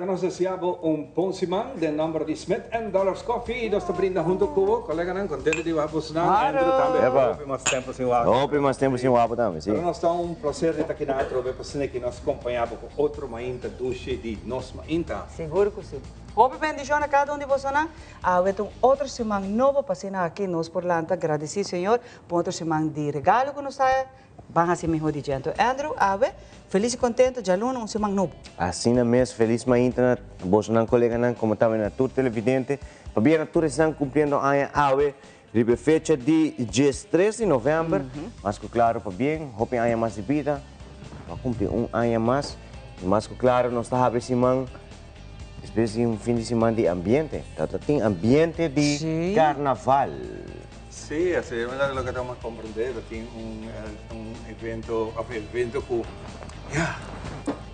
Laga nos desea bo un bon siman den nomber di Smith and Dollars Coffee. Nos ta brinda hunto cu bo, coleganan. Contento di wak bosonan. Andrew tambe. Epa. Hopi mas tempo sin wak. Hopi mas tempo sin wak bo tambe, si. Pero nos ta un placer di ta aki na atrobe pa asina ki nos compaña bo cu otro mainta dushi di Nos Mainta. Sigur cu si. Hopi bendicion na cada un di bosonan. Awe ta un otro siman nobo pa asina aki nos por lanta gradeci Señor pa un otro siman di regalo cu nos ta. Ban hasi miho di dje. Anto Andrew, awe, felis i kontentu, djaluna un siman nobo. Asina mes, felis mainta na bosonan koleganan komo tambe na tur televidente. Pabia na tur esnan kumpliendo aña awe riba e fecha di diestres di novèmber. Mas ku klaru pabien, hopi aña mas di bida, bo a kumpli un aña mas. I mas ku klaru nos ta habri siman despues di un fin di siman di ambiente. Ta tin ambiente di karnaval. Sí, así es lo que estamos comprende, ta tin un un evento of evento cu ya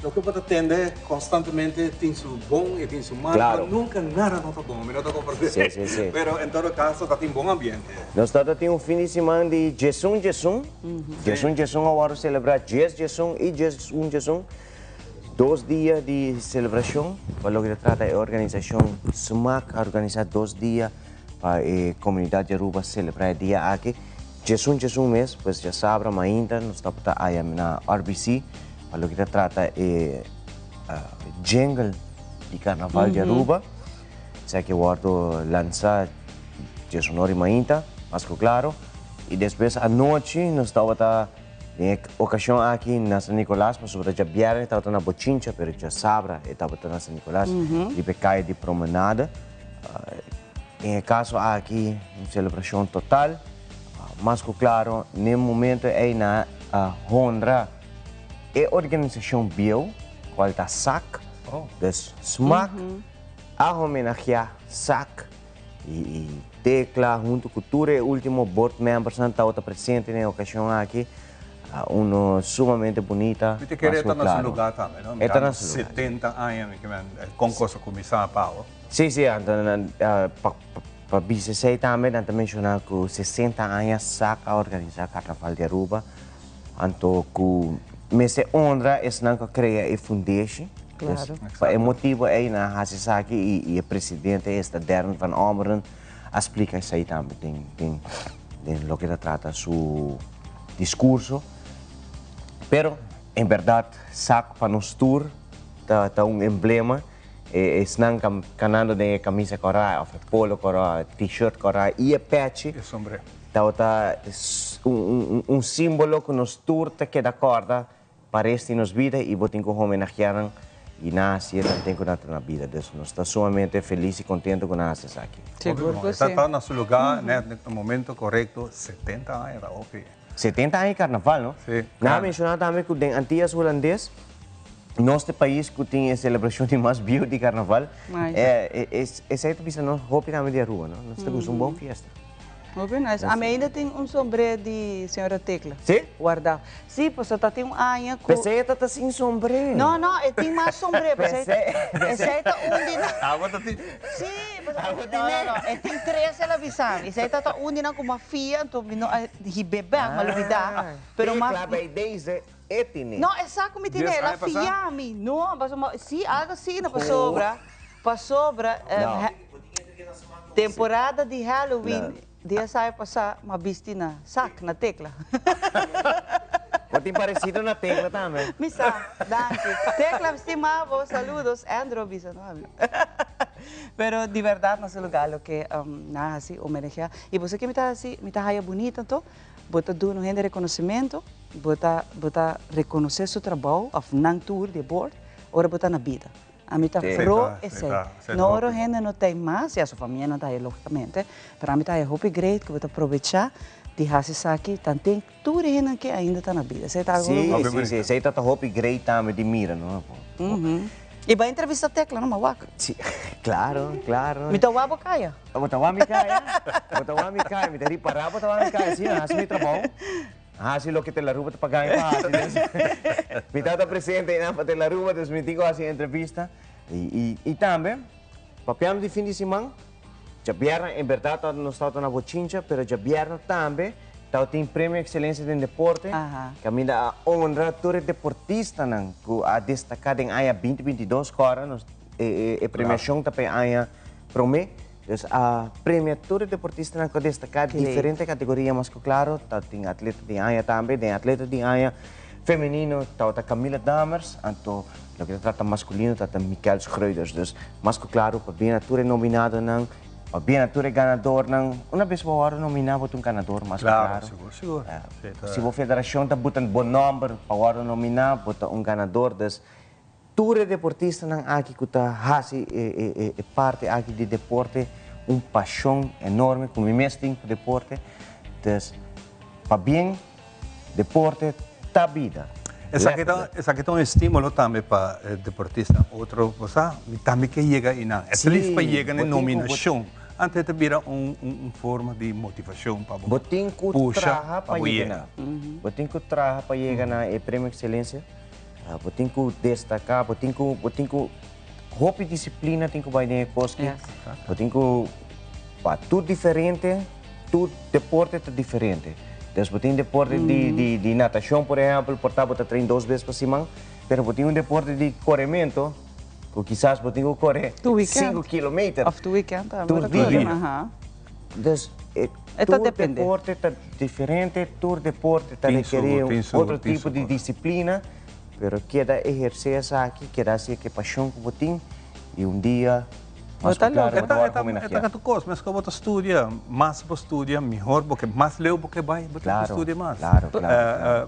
loke bo ta tende constantemente tin su bon y tin su mal, pero nunca nada no ta bon, mi no ta comprende. Sí, sí, sí. Pero en todo caso ta tin bon ambiente. Nos ta ta tin un fin di siman di djesun djesun, djesun djesun a wòrdu selebrá djes djesun y djesun djesun, dos dia di selebrashon pa loke ta trata e organisashon Smaak a organisá dos dia. Pa e comunidad di Aruba celebra e dia aki. Djesun djesun mes, pues djasabra mainta nos ta ta aya na RBC pa loke ta trata e jingle di carnaval di Aruba. Esaki a wordo lansa djesun ora mainta, mas cu claro. Y despues anochi nos tabata den e ocasion aki na San Nicolas pasobra djabierne tabata na Bochincha pero djasabra e tabata na San Nicolas riba e caya di Promenade. Den e kaso aki un selebrashon total, mas ku klaro n'e momento ei nan a honra e organisashon bieu kual ta sak, dus smak a homenageá sak i Tecla huntu ku tur e ultimo board membersnan tabata presente n'e okashon aki. Uno sumamente bunita. Mi ta kere e ta na su lugar tambe, no? E ta na su lugar. 70 aña mi ke men kon kos a kuminsá pawo. Sí, sí, anto nan pa bisa esei tambe nan ta menshoná ku 60 aña sak a organisá Karnaval di Aruba, anto ku mester honra esnan ku a krea e fundeshi. Claro. Pa e motibu ei nan a hasi esaki i e presidente esta Darren van Ommeren a splika esei tambe den den den loke ta trata su discurso, pero en berdad sac pa nos tur ta ta un emblema, e esnan canando den e camisa cora of e polo cora, t-shirt cora y e pechi E sombrero. tabata un un simbolo cu nos tur ta keda corda pa rest di nos bida y bo tin cu homenageá nan y nan hacié tanten cu nan ta na bida. Dus nos ta sumamente feliz y contento cu nan haci esaki. Sigur cu E ta si. ta na su lugar net na e momento corecto, 70 aña ta hopi. 70 aña di carnaval, no? Si. Nan a menciona tambe cu den Antillas Hulandes nos ta e pais cu tin e celebracion di mas bieu di carnaval. Esey ta bisa nos hopi tambe di Aruba, no? Nos ta gusta un bon fiesta. Hopi nice. Ami ainda tin un sombré di señora Tecla. Sí? Guardá. Sí, pasobra ta tin un aña ku. P'esei e ta ta sin sombré. No, no, e tin mas sombré. P'esei esei ta un di nan. Abo ta tin. Sí, pasobra. No, no, no. E tin tres el a bisa mi. Esei ta ta un di nan ku m'a fia, anto mi no a hib'é bèk, m'a lubidá. Pero m'a. Tecla bay deze e tine. No, e sa ku mi tine. El a fia mi. No, pasobra. Sí, algo asina, pasobra. Pasobra. Temporada di Halloween di esai pasá m'a bisti na sak, na Tecla. Bo tin parecido na Tecla tambe. Mi sa, danki. Tecla stima bo, saludos. Andrew a bisa no ami. Pero di berdad na su lugar loke nan a haci homenagea. Y bo sa ke mi ta haci, mi ta haya bunita anto, bo ta duna un hende reconocimento, bo ta bo ta reconoce su trabou of nan tur di e board ora bo ta na bida. Ami ta pro esei. No oro hende no ta mas, ya su famia no ta ahí logicamente, pero ami ta haya hopi great ku bo ta probecha di hasi esaki tanten tur e hendenan ke ainda ta na bida. Esei ta algo. Sí, sí, sí, esei ta ta hopi great tambe di mira, no? I bai entrevista Tecla, no? Ma wak. Sí, claro, claro. Mi ta wak bo kaya. Bo ta wak mi kaya? Bo ta wak mi kaya, mi ta ripara bo ta wak mi kaya, sí, hasi mi trabou. Hasi loke Telaruba ta paga mi pa hasi. Dus mi tabata presente einan pa Telaruba, dus mi tin ku hasi entrevista. I tambe, papiando di fin di siman, djabièrnè en bèrdat tabata nos tabata na bochincha, pero djabièrnè tambe tabatin Premio Excelencia den Deporte, kaminda a honra tur e deportistanan ku a destaká den aña binti 22 kòrda nos. E premiacion ta pa e aña prome. Dus a premia tur e deportistanan cu a destaca diferente categoria mas cu claro. Ta tin atleta di aña tambe. Den atleta di aña femenino tabata Camila Dammers, anto loke ta trata masculino tabata Mikel Schreuders. Dus mas cu claro pabia na tur e nominadonan, pabia na tur e ganadornan. Una bes bo a wordo nomina bo ta un ganador mas cu claro. Claro, sigur, sigur. Si bo federacion ta buta bo nomber pa wordo nomina bo ta un ganador. Dus Tur e deportistanan aki ku ta hasi e parti aki di deporte un pashon enorme ku mi mes tin ku deporte. Dus pabien deporte ta bida. Esaki ta esaki ta un estimulo tambe pa e deportistanan otro bo sa mi tambe ke yega einan at least pa yega na e nominashon antes ta bira un un forma di motivashon pa bo Bo tin ku pusha traha pa pa bo yega yega. na. Bo tin ku traha pa yega na e premio excelencia. Bo tin ku destaká, bo tin ku, bo tin ku hopi disiplina tin ku bai den e kos ki. Bo tin ku pa tur diferente, tur deporte ta diferente. Dus bo tin deporte di di di natashon por ehèmpel, por ta bo ta train dos bes pa siman, pero bo tin un deporte di koremento ku kisas bo tin ku kore sinku kilometer tur dia. Dus e tur deporte ta diferente, tur deporte ta rekerí un otro tipo di disiplina, pero keda ehersé esaki, keda hasi e pashon ku bo tin i un dia mas ku klaro bo ta wòrdu homenageá. E ta katu kos, meskos bo ta studia, mas bo studia mihor bo ke, mas leu bo ke bai bo tin ku studia mas.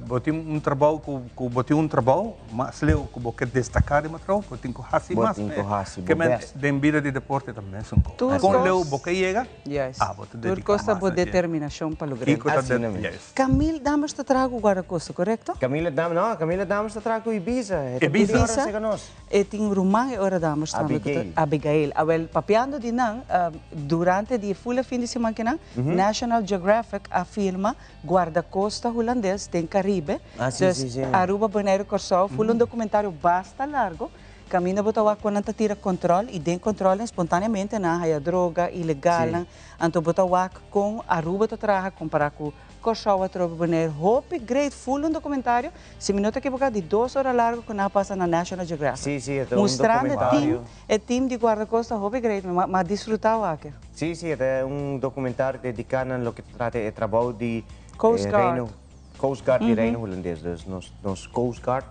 Bo tin un trabou ku bo tin un trabou, mas leu ku bo ke destaká den bo trabou, bo tin ku hasi mas. Bo tin ku hasi bo Ke men best. den bida di deporte ta mesun kos. Tur Kon kos. leu bo ke yega, Juist. ah, bo ta Tur dediká kos ta mas bo na dje. determinashon pa logr'é. Kiko ta Asina de, mes. juist. Camille Dammers ta traha ku Guardacosta, korekto? Camille Dammers, no, Camille Dammers ta traha ku Ibiza. E ta Ibiza? pidi ora sega nos. E tin ruman e ora Dammers tambe ku ta. Abigail. Abigail. Awel, papiando di nan, durante di e fula fin di siman kinan, National Geographic a filma Guardacosta Hulandes den Caribe. Ah, sí, Dus sí, sí. Aruba, Bonaire, Kòrsou, ful un documentario basta largo, kaminda bo ta wak kon nan ta tira control y den controlnan spontaneamente nan a haya droga, ilegalnan, anto bo ta wak kon Aruba ta traha compara ku Kòrsou atrobe Bonaire. Hopi great, ful un documentario, si mi no ta ekiboká di dos ora largo ku nan a pasa na National Geographic. Sí, sí, e ta un Mustrando e team, documentario. e team di Guardacosta hopi great, mi a disfruta wak. Sí, sí, e ta un documentario dediká na loke ta trata e trabou di Coast Guard. Reino Coast Guard di Reino Hulandes, dus nos nos Coast Guard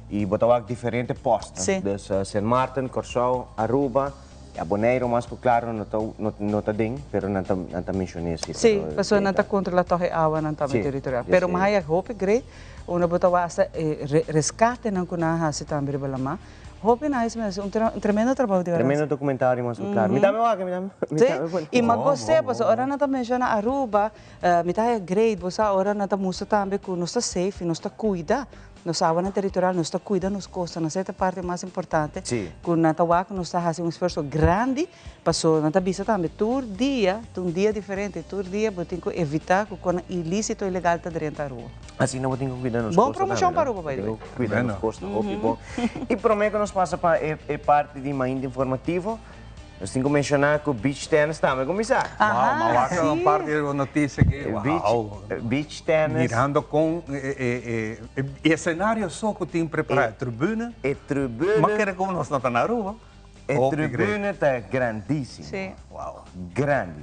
y bo ta wak diferente post. Sí. Dus Sint Maarten, Kòrsou, Aruba, ya Boneiru mas ku klaro no ta no ta den, pero nan ta nan ta menshon'é si. Sí, pasobra nan ta kontrolá tòg e awanan tambe Sí, teritorial. sí. Pero maya hopi great, unda bo ta wak asta e reskatenan ku nan a hasi tambe riba lamá. Hopi nice mes, un tremendo trabou di Tremendo documentario mas cu claro. Mi tambe wak, mi tambe Sí, pone. y mi gos'é pasobra ora nan ta menciona Aruba, mi ta haya great, bo sa ora nan ta mustra tambe cu nos ta safe y nos ta cuida nos awanan territorial, nos ta cuida nos costanan, esey ta e parti mas importante cu nan ta wak cu nos ta haci un esfuerzo grandi pasobra nan ta bisa tambe tur dia ta un dia diferente, tur dia bo tin cu evita cu conan ilicito, ilegal ta drenta Aruba. Asina bo tin ku kuida nos Bon kosta tambe, promoshon pa no? Aruba, by the way. Bo tin ku kuida nos kosta hopi bon. I promé ku nos pasa pa e parti di mainta informativo, nos tin ku menshoná ku beach tennis tambe a kuminsá. Wow, ma wak un parti di bo notisia aki. Wow. Beach tennis. Mirando kon e esenario so ku tin prepará, e tribune. E tribune. Ma kere ku nos no ta na Aruba. E tribune ta grandísimo. Sí. Wow. Grandi.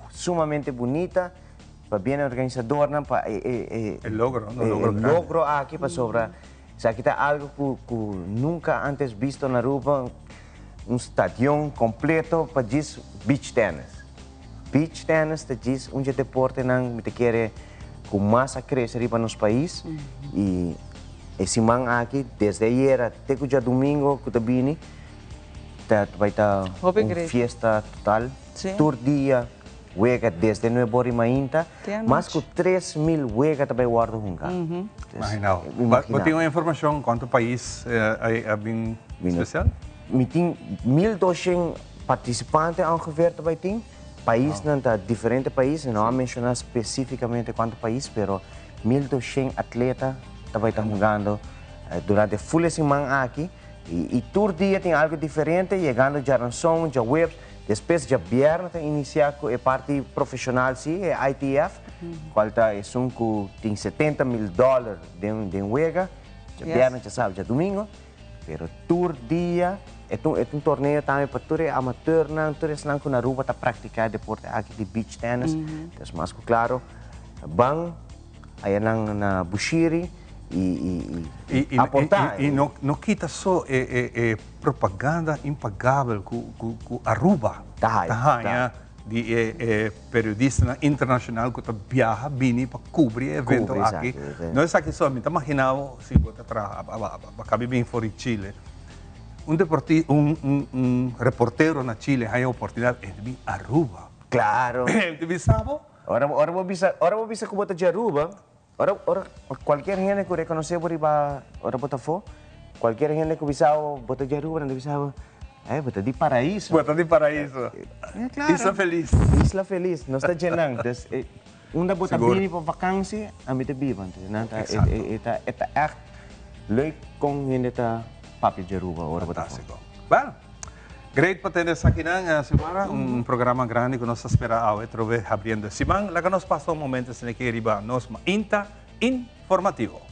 Sumamente bunita. Pa bien e organisadornan pa e e e E logro, no logro grandi. E logro aki pasobra esaki ta algo ku ku nunka antes bisto na Aruba, un stadion kompleto pa djis beach tennis. Beach tennis ta djis un dje deportenan mi ta kere ku mas a krese riba nos pais i e siman aki desde ayera te ku djadumingo ku ta bini ta bai ta un fiesta total tur dia. Wega desde nuebe ora i mainta, mas ku 3000 wega ta bai wòrdu hunga. Imaginao. Bo tin un informashon kuantu pais a bin spesial? Mi tin 1200 partisipante ongeveer ta bai tin. Paisnan ta diferente pais, mi no a menshoná spesífikamente kuantu pais, pero 1200 atleta ta bai ta hungando durante ful e siman aki. I tur dia tin algu diferente, yegando djaranson, djaweps. Despues djabièrnè ta inisiá ku e parti profeshonal sí, e ITF, kual ta esun ku tin 70.000 dòler den wega. Djabièrnè, djasabra, djadumingu. Pero tur dia e ta un e ta un torneo tambe pa tur e amateurnan, tur esnan ku na Aruba ta praktiká e deporte aki di beach tennis. Entonces mas ku klaro ban ayanan na Bushiri i i i aportá. I no no kita so e e e propaganda impagabel ku ku ku Aruba Ta haya, ta haña di e e periodistanan internashonal ku ta biaha bini pa kubri e evento Kubri aki. esaki, si. No esaki so, mi ta magina bo si bo ta traha a kabi bin for di Chile. Un deporti un un un reportero na Chile haña oportunidat e ta bin Aruba. Klaro. E ta bisa bo. Ora ora bo bisa ora bo bisa ku bo ta dje Aruba, ora ora kualkier hende ku rekonosé bo riba ora bo ta afó, kualkier hende ku bisa bo bo ta dje Aruba nan ta bisa bo, eh bo ta di paraiso. Bo ta di paraiso. Klaro. Isla Feliz. Isla Feliz, nos ta dje nan. Dus e unda bo ta bini pa vakansi, ami ta biba. Entonces nan ta e ta e ta ègt leuk kon hende ta papia dje Aruba ora bo ta afó. Fantástiko. Bueno, great pa tende esakinan, Xiomara. Un programa grandi ku nos ta spera awe trobe habriendo e siman. Laga nos pasa un momento esaki aki riba nos Mainta Informativo.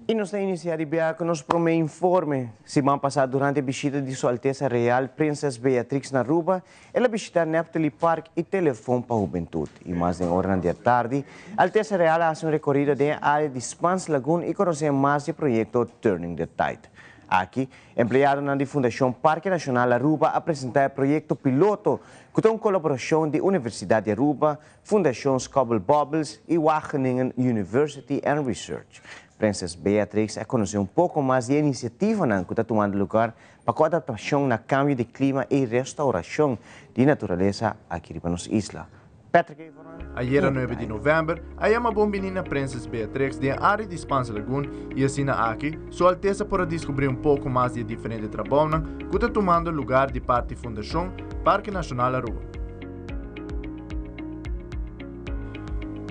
I nos ta inisiá di biaha ku nos promé informe. Siman pasá durante e bishita di Su Altesa Real Prinses Beatrix na Aruba, el a bishitá Neptali Park i Telefon pa Hubentut. I mas den oranan di atardi, Altesa Real a hasi un rekorido den e área di Spaans Lagoon i konosé mas di e proyekto Turning the Tide. Aki, empleadonan di Fundashon Parke Nashonal Aruba a presentá e proyekto piloto ku ta un kolaborashon di Universidat di Aruba, Fundashon Skobbel Bobbles i Wageningen University and Research. Prinses Beatrix a konosé un poko mas di e inisiativanan ku ta tumando lugar pa ku adaptashon na kambio di klima i restaurashon di naturalesa aki riba nos isla. Patrick Evoran. Ayera nuebe di novèmber a yama bon bini na Prinses Beatrix den e área di Spaanse Lagoon i asina aki Su Altesa por a diskubrí un poko mas di e diferente trabounan ku ta tumando lugar di parti Fundashon Parke Nashonal Aruba.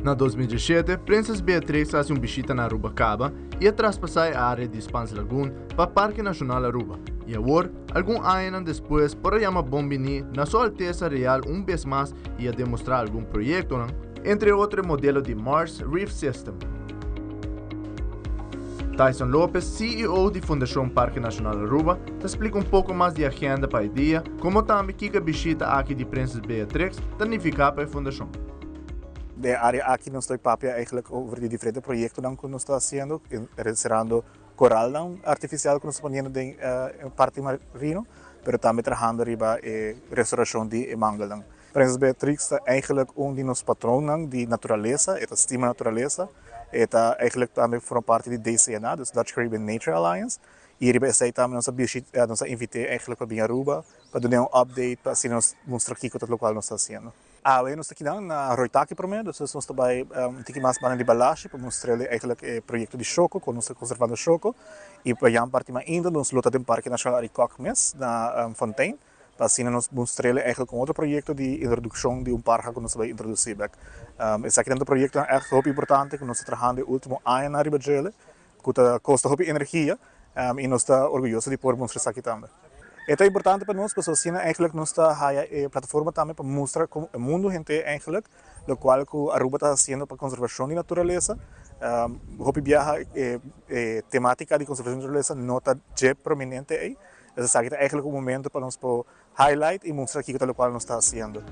Na 2017, Prinses Beatrix a hasi un bishita na Aruba kaba i a traspasá e área di Spaans Lagoon pa Parke Nashonal Aruba. I awor, algun añanan despues por a yama bon biní na Su Altesa Real un bes mas i a demostrá algun proyektonan, entre otro e modelo di Mars Reef System. Tyson Lopez, CEO di Fundacion Parke Nacional Aruba, ta splica un poco mas di agenda pa e dia, como tambe kico e bishita aki di Prinses Beatrix ta nifica pa e fundacion. Den e area aki nos ta papia eigenlijk over di diferente proyectonan cu nos ta haciendo, encerrando coralnan artificial cu nos ta poniendo den e parti marino, pero tambe trahando riba e restauracion di e mangelnan. Prinses Beatrix ta eigenlijk un di nos patronnan di naturalesa, e ta stima naturalesa, e ta eigenlijk tambe forma parti di DCNA, dus Dutch Caribbean Nature Alliance, y riba esey tambe nos a bishita, nos a invit'é eigenlijk pa bin Aruba pa dun'é un update pa asina nos mustra kico ta locual nos ta haciendo. Awe nos ta kinan na Roitaki prome, dus nos ta bay un tiki mas banda di Balashi pa mustr'el eigenlijk e proyecto di Shoco, con nos ta conservando Shoco, y pa yan parti mas ainda nos lo ta den Parke Nacional Arikok mes na Fontein. Pa asina nos mustr'el eigenlijk un otro proyecto di introduccion di un parha cu nos ta bay introduci bek. Esakinan ta proyectonan echt hopi importante cu nos ta trahando e ultimo añanan riba djele, cu ta costa hopi energia y nos ta orguyoso di por mustra esaki tambe. E ta importante pa nos pasobra asina eigenlijk nos ta haya e plataforma tambe pa mustra con e mundo henter eigenlijk locual cu Aruba ta haciendo pa conservacion di naturalesa. Hopi biaha e tematica di conservacion di naturalesa no ta dje prominente ey. Dus esaki ta eigenlijk un momento pa nos por highlight y mustra kico ta locual nos ta haciendo.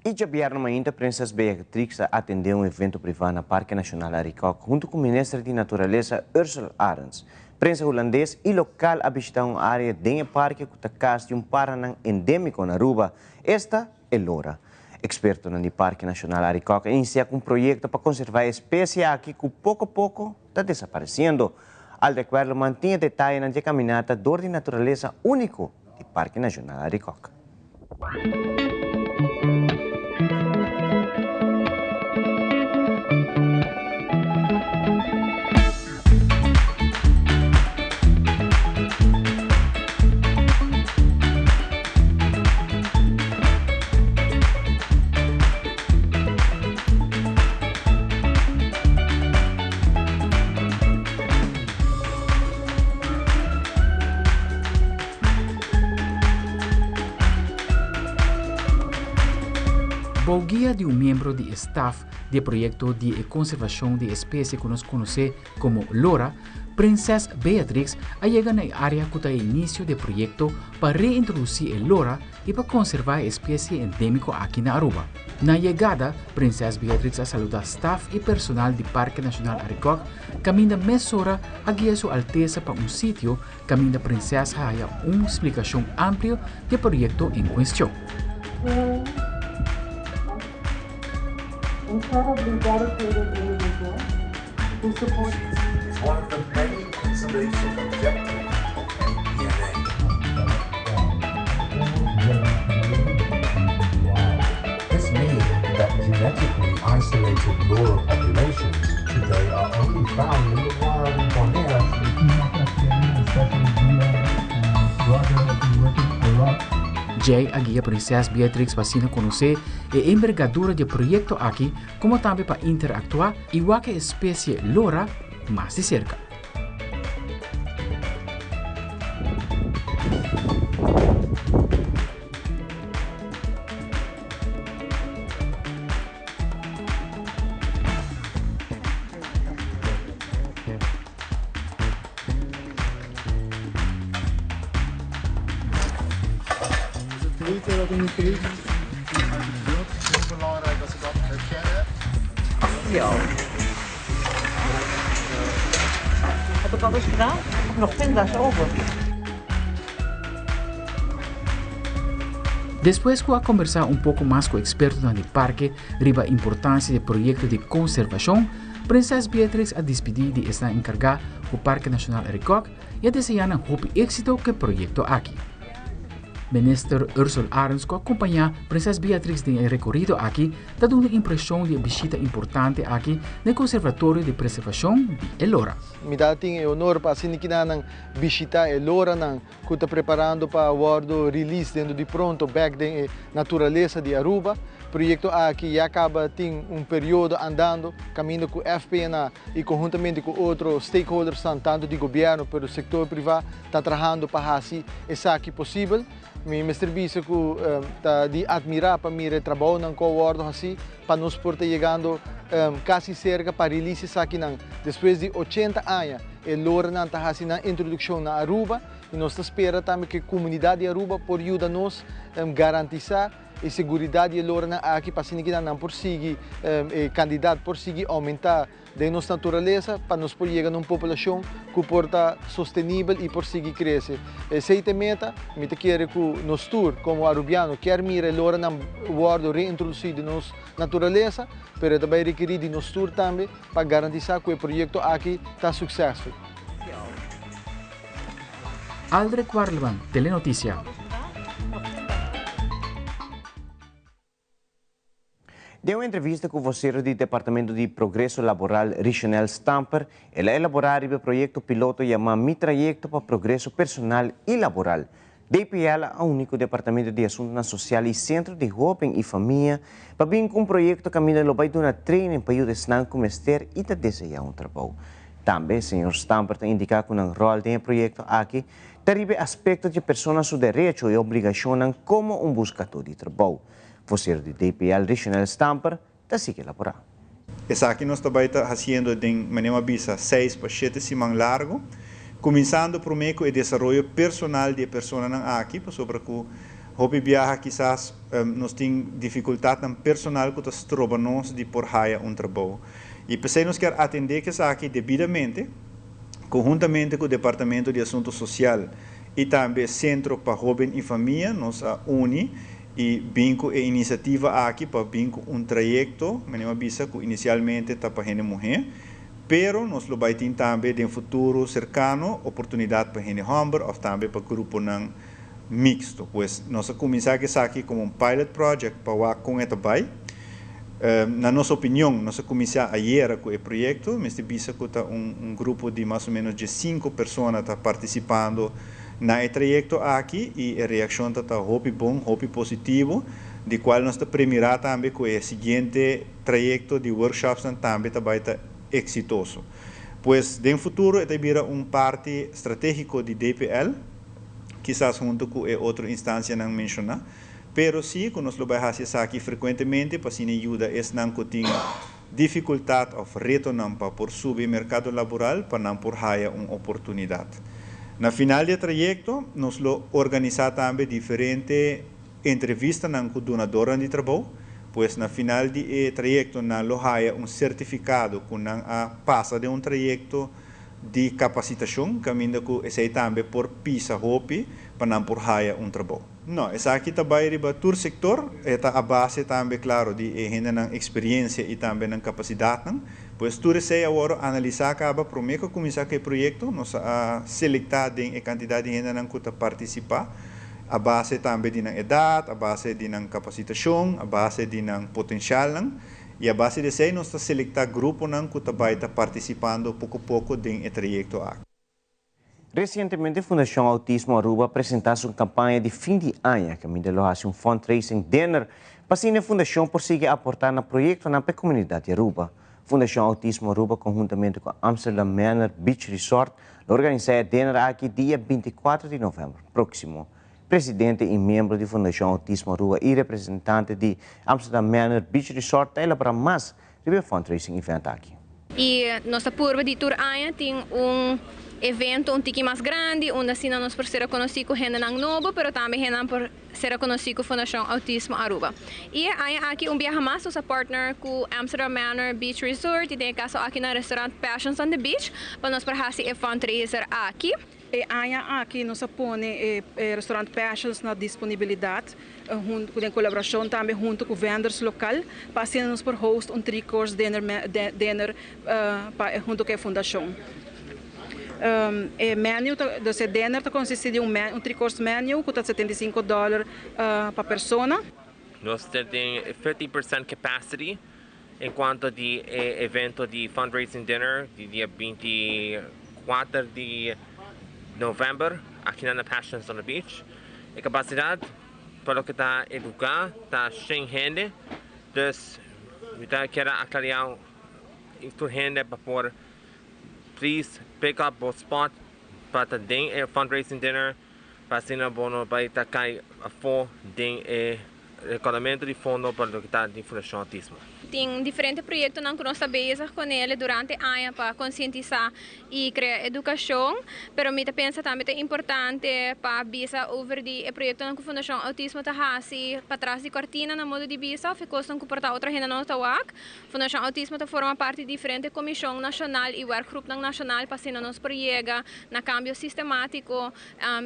I djabièrnè mainta Prinses Beatrix a atendé un evento privá na Parke Nashonal Arikok huntu ku Minister di Naturalesa Ursel Arends. Prensa hulandes i lokal a bishitá un área den e parke ku ta kas di un paranan endémiko na Aruba, esta e lora. Ekspertonan di Parke Nashonal Arikok a inisiá ku un proyekto pa konservá e espesie aki ku poko poko ta desaparesiendo. Aldrich Werleman tin e detayenan dje kaminata dor di naturalesa úniko di Parke Nashonal Arikok. Bou guia di un miembro di e staf di e proyekto di e konservashon di espesie ku nos konosé komo lora, Prinses Beatrix a yega na e área ku ta e inisio di e proyekto pa reintrodusí e lora i pa konservá e espesie endémiko aki na Aruba. Na yegada, Prinses Beatrix a saludá staf i personal di Parke Nashonal Arikok kaminda mesora a guia su altesa pa un sitio kaminda Prinses a haya un splikashon amplio di e proyekto en kuestion. Djei a guia Prinses Beatrix pa asina konosé e embergadura di e proyekto aki komo tambe pa interaktuá i wak e espesie lora mas di serka. Despues ku a kombersá un poko mas ku ekspertonan di parke riba importansia di e proyekto di konservashon, Prinses Beatrix a dispidí di esnan enkargá ku Parke Nashonal Arikok i a deseá nan hopi éksito ku e proyekto aki. Minister Ursell Arends ku a kompañá Prinses Beatrix den e rekorido aki ta duna impreshon di e bishita importante aki na e Konservatorio di Preservashon di e Lora. Mi ta tin e honor pa asina kinanan bishita e loranan ku ta preparando pa wòrdu release dentro di pronto bèk den e naturalesa di Aruba. Proyekto aki ya kaba tin un periodo andando kaminda ku FPNA i konhuntamente ku otro stakeholdersnan tantu di gobièrnu pero sektor privá ta trahando pa hasi esaki posibel. Mi mester bisa ku ta di atmirá pa mira e trabounan ku a wòrdu hasí pa nos por ta yegando kasi serka pa release esakinan. Despues di ochenta aña e loranan ta hasi nan introdukshon na Aruba i nos ta spera tambe ku e komunidat di Aruba por yuda nos garantisá e seguridat di e loranan aki pa asina kinan nan por sigui e kandidat por sigui oumentá den nos naturalesa pa nos por yega na un populashon ku por ta sostenibel i por sigui krese. Esei ta e meta. Mi ta kere ku nos tur komo arubiano kier mira e loranan wòrdu reintrodusí den nos naturalesa, pero e ta bai rekerí di nos tur tambe pa garantisá ku e proyekto aki ta suksesful. Aldrich Warleman, Telenoticia. Den un entrevista ku vosero di Departamento di Progreso Laboral Richonel Stamper, el a elaborá riba e proyekto piloto yamá Mi Trayekto pa Progreso Personal i Laboral. DPL a uni ku Departamento di Asuntunan Sosial i Sentro di Hóben i Famia pa bin ku un proyekto kaminda lo bai duna training pa yuda esnan ku mester i ta deseá un trabou. Tambe señor Stamper ta indiká ku nan ròl den e proyekto aki ta riba e aspekto di e persona su derecho i obligashonnan komo un buskadó di trabou. Vocero di DPL Richonel Stamper ta sigui elaborá. Esaki nos ta bai ta hasiendo den, manera mi a bisa, seis pa shete siman largo, kuminsando promé ku e desaroyo personal di e personanan aki, pasobra ku hopi biaha kisas nos tin difikultatnan personal ku ta stroba nos di por haya un trabou. I p'esei nos kier atendé ku esaki debidamente, konhuntamente ku Departamento di Asunto Sosial i tambe Sentro pa Hóben i Famia nos a uni I bin ku e inisiativa aki pa bin ku un trayekto, manera mi a bisa ku inisialmente ta pa hende muhé, pero nos lo bai tin tambe den futuro serkano oportunidat pa hende hòmber òf tambe pa gruponan miksto. Pues nos a kuminsá ku esaki komo un pilot project pa wak kon e ta bai. Na nos opinion, nos a kuminsá ayera ku e proyekto, mester bisa ku ta un grupo di mas o ménos diesinku persona ta partisipando Na e trayekto aki i e reakshon ta ta hopi bon, hopi positivo, di kual nos ta premirá tambe ku e siguiente trayekto di workshopsnan tambe ta bai ta eksitoso. Pues den futuro e ta bira un parti stratégiko di DPL, kisas huntu ku e otro instansianan menshoná. Pero si ku nos lo bai hasi esaki frekuentemente pa asina yuda esnan ku tin difikultat òf retonan pa por subi merkado laboral pa nan por haya un oportunidat. Na final di e trayekto nos lo organisá tambe diferente entrevistanan ku dunadornan di trabou, pues na final di e trayekto nan lo haya un sertifikado ku nan a pasa den un trayekto di kapasitashon kaminda ku esei tambe por pisa hopi pa nan por haya un trabou. No, esaki ta bai riba tur sektor, e ta a base tambe klaro di e hendenan eksperiensia i tambe nan kapasidatnan. Pues tur esei a wòrdu analisá kaba promé ku a kuminsá ku e proyekto. Nos a selektá den e kantidat di hendenan ku ta partisipá a base tambe di nan edat, a base di nan kapasitashon, a base di nan potenshalnan i a base di esei nos ta selektá gruponan ku ta bai ta partisipando poko poko den e trayekto aki. Resientemente Fundacion Autismo Aruba a presenta su campaña di fin di aña caminda lo haci un fundraising dinner pa asina e fundacion por sigui aporta na proyectonan pa e comunidad di Aruba. Fundacion Autismo Aruba conhuntamente cu Amsterdam Manor Beach Resort lo organisa e dinner aki dia 24 di november proximo. Presidente y miembro di Fundacion Autismo Aruba y representante di Amsterdam Manor Beach Resort ta elabora mas riba e fundraising event aki. Y nos ta purba di tur aña tin un evento un tiki mas grandi unda asina nos por ser conoci cu hendenan nobo pero tambe hendenan por ser conoci cu Fundacion Autismo Aruba. Y e aña aki un biaha mas nos a partner cu Amsterdam Manor Beach Resort y den e caso aki na restaurant Passions on the Beach pa nos por haci e fundraiser aki. E aña aki nos a pone e restaurant Passions na disponibilidad den colaboracion tambe hunto cu vendors local pa asina nos por host un three course dinner pa hunto cu e fundacion. E menu ta, dus e dinner ta consisti di un three course menu cu ta 75 dollar pa persona. Nos ta den 50% capacity en cuanto di e evento di fundraising dinner di dia 24 di november aki na Passions on the Beach. E capacidad pa loke ta e lugar ta 100 hende, dus mi ta kier aclaria tur hende pa por please pick up bo spot pa ta den e fundraising dinner pa asina bo no bay ta cay afo den e recaudamento di fondo pa loke ta di Fundacion Autismo. Tin diferente proyectonan cu nos ta bezig con ele durante aña pa concientisa y crea educacion, pero mi ta pensa tambe ta importante pa bisa over di e proyectonan cu Fundacion Autismo ta haci patras di cortina na modo di bisa of e cosnan cu por ta otro hende no ta wak. Fundacion Autismo ta forma parti di diferente comision nacional y werkgroepnan nacional pa asina nos por yega na cambio sistematico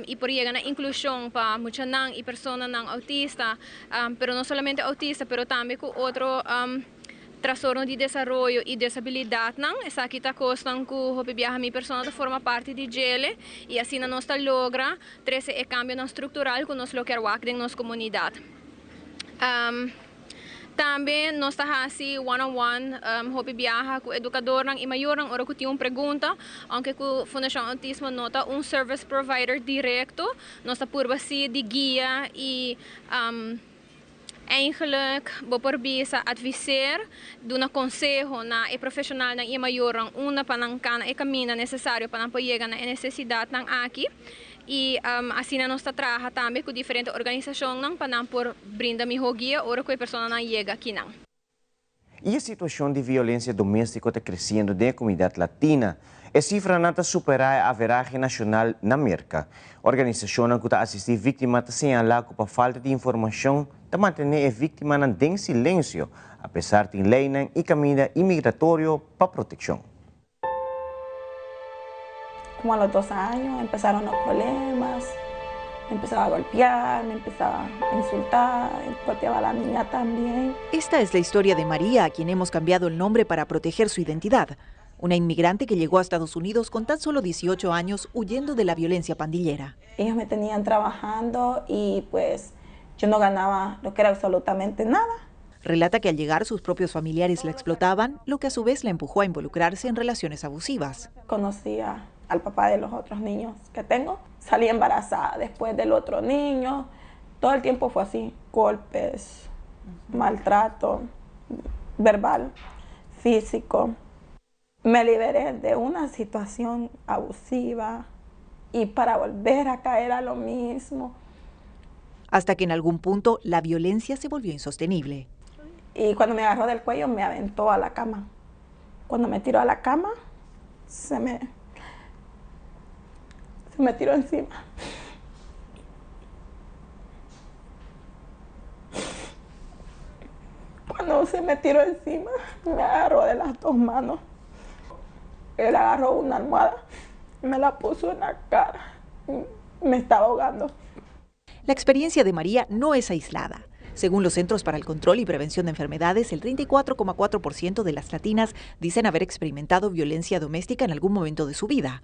y por yega na inclusion pa muchanan y personanan autista, pero no solamente autista pero tambe cu otro trastorno di desaroyo y desabilidadnan. Esaki ta cosnan cu hopi biaha mi persona ta forma parti di djele y asina nos ta logra trece e cambionan structural cu nos lo kier wak den nos comunidad. Tambe nos ta hasi one on one hopi biaha ku edukadornan i mayornan ora ku tin un pregunta. Ounke ku Fundashon Outismo no ta un service provider direkto, nos ta purba si di guia i eigenlijk bo por bisa adviseer, duna konseho na e profeshonalnan i e mayornan unda pa nan kana e kaminda nesesario pa nan por yega na e nesesidatnan aki. I asina nos ta traha tambe ku diferente organisashonnan pa nan por brinda mihó guia ora ku e personanan yega akinan. I e situashon di violensia doméstiko ta kresiendo den e komunidat latina. E sifranan ta superá e averahe nashonal na Merka. Organisashonnan ku ta asistí víktima ta señalá ku pa falta di informashon ta mantené e víktimanan den silensio, apesar tin leinan i kaminda imigratorio pa protekshon. Como a los dos años empezaron los problemas, me empezaba a golpear, me empezaba a insultar, golpeaba a la niña también. Esta es la historia de María, a quien hemos cambiado el nombre para proteger su identidad. Una inmigrante que llegó a Estados Unidos con tan solo 18 años huyendo de la violencia pandillera. Ellos me tenían trabajando y pues yo no ganaba lo que era absolutamente nada. Relata que al llegar sus propios familiares la explotaban, lo que a su vez la empujó a involucrarse en relaciones abusivas. Conocía al papá de los otros niños que tengo. Salí embarazada después del otro niño. Todo el tiempo fue así, golpes, maltrato verbal, físico. Me liberé de una situación abusiva y para volver a caer a lo mismo. Hasta que en algún punto la violencia se volvió insostenible. Y cuando me agarró del cuello me aventó a la cama. Cuando me tiró a la cama, se me, se me tiró encima. Cuando se me tiró encima, me agarró de las dos manos. Él agarró una almohada y me la puso en la cara. Me estaba ahogando. La experiencia de María no es aislada. Según los Centros para el Control y Prevención de Enfermedades, el 34,4% de las latinas dicen haber experimentado violencia doméstica en algún momento de su vida.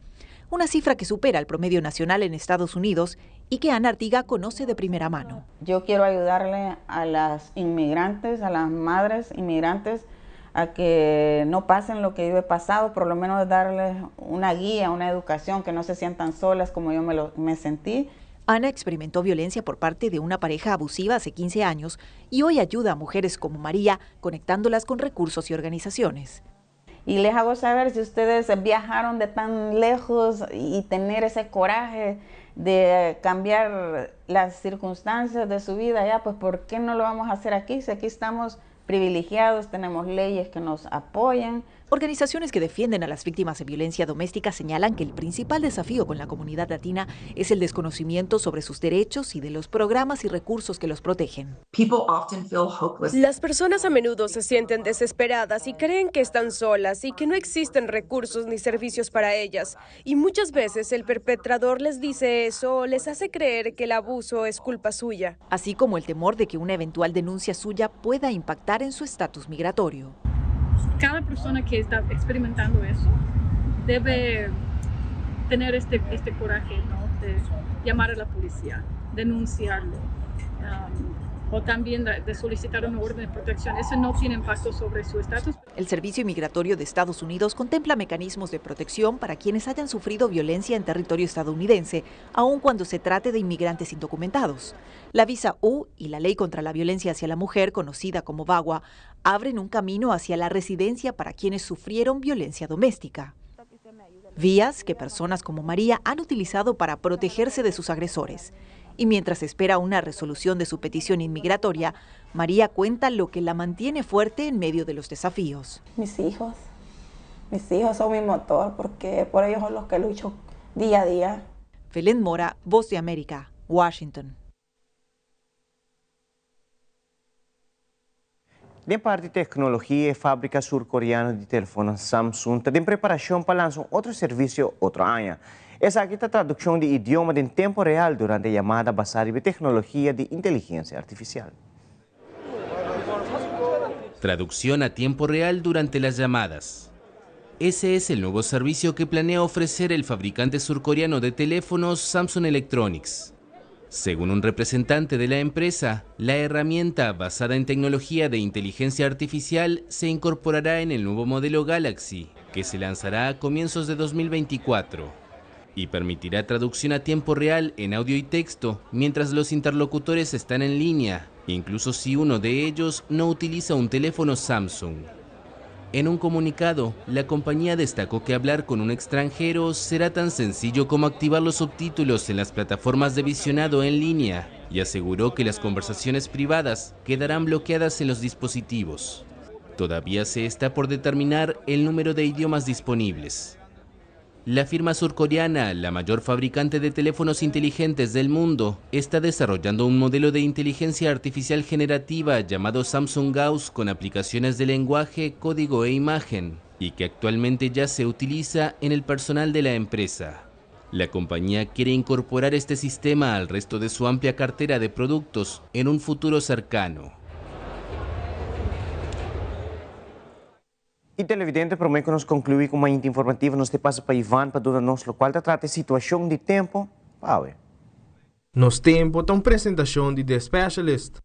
Una cifra que supera el promedio nacional en Estados Unidos y que Ana Artiga conoce de primera mano. Yo quiero ayudarle a las inmigrantes, a las madres inmigrantes, a que no pasen lo que yo he pasado, por lo menos darles una guía, una educación, que no se sientan solas como yo me, lo, me sentí. Ana experimentó violencia por parte de una pareja abusiva hace 15 años y hoy ayuda a mujeres como María, conectándolas con recursos y organizaciones. Y les hago saber si ustedes viajaron de tan lejos y tener ese coraje de cambiar las circunstancias de su vida, ya, pues ¿por qué no lo vamos a hacer aquí? Si aquí estamos privilegiados, tenemos leyes que nos apoyan. Organizaciones que defienden a las víctimas de violencia doméstica señalan que el principal desafío con la comunidad latina es el desconocimiento sobre sus derechos y de los programas y recursos que los protegen. Las personas a menudo se sienten desesperadas y creen que están solas y que no existen recursos ni servicios para ellas. Y muchas veces el perpetrador les dice eso o les hace creer que el abuso es culpa suya. Así como el temor de que una eventual denuncia suya pueda impactar en su estatus migratorio. Cada persona que está experimentando eso debe tener este, este coraje ¿no? de llamar a la policía, denunciarlo. Um, o también de, de solicitar una orden de protección. Eso no tiene impacto sobre su estatus. El Servicio Inmigratorio de Estados Unidos contempla mecanismos de protección para quienes hayan sufrido violencia en territorio estadounidense, aun cuando se trate de inmigrantes indocumentados. La visa U y la ley contra la violencia hacia la mujer, conocida como VAWA, abren un camino hacia la residencia para quienes sufrieron violencia doméstica. Vías que personas como María han utilizado para protegerse de sus agresores. Y mientras espera una resolución de su petición inmigratoria, María cuenta lo que la mantiene fuerte en medio de los desafíos. Mis hijos, mis hijos son mi motor porque por ellos son los que lucho día a día. Belén Mora, Voz de América, Washington. Den parti tecnologia, e fabrica surcoreano di telefon Samsung ta den preparacion pa lansa un otro servicio otro aña. Esaki ta traduccion di idioma den tempo real durante yamada basa riba tecnologia di inteligencia artificial. Traducción a tiempo real durante las llamadas. Ese es el nuevo servicio que planea ofrecer el fabricante surcoreano de teléfonos Samsung Electronics. Según un representante de la empresa, la herramienta basada en tecnología de inteligencia artificial se incorporará en el nuevo modelo Galaxy, que se lanzará a comienzos de 2024, y permitirá traducción a tiempo real en audio y texto mientras los interlocutores están en línea, incluso si uno de ellos no utiliza un teléfono Samsung. En un comunicado, la compañía destacó que hablar con un extranjero será tan sencillo como activar los subtítulos en las plataformas de visionado en línea y aseguró que las conversaciones privadas quedarán bloqueadas en los dispositivos. Todavía se está por determinar el número de idiomas disponibles. La firma surcoreana, la mayor fabricante de teléfonos inteligentes del mundo, está desarrollando un modelo de inteligencia artificial generativa llamado Samsung Gauss con aplicaciones de lenguaje, código e imagen, y que actualmente ya se utiliza en el personal de la empresa. La compañía quiere incorporar este sistema al resto de su amplia cartera de productos en un futuro cercano. Y televidente, prome cu nos conclui cu e informativo, nos ta pasa pa Ivan pa duna nos locual ta trata situacion di tempo. Pawe. Nos Tempo ta un presentacion di The Specialist.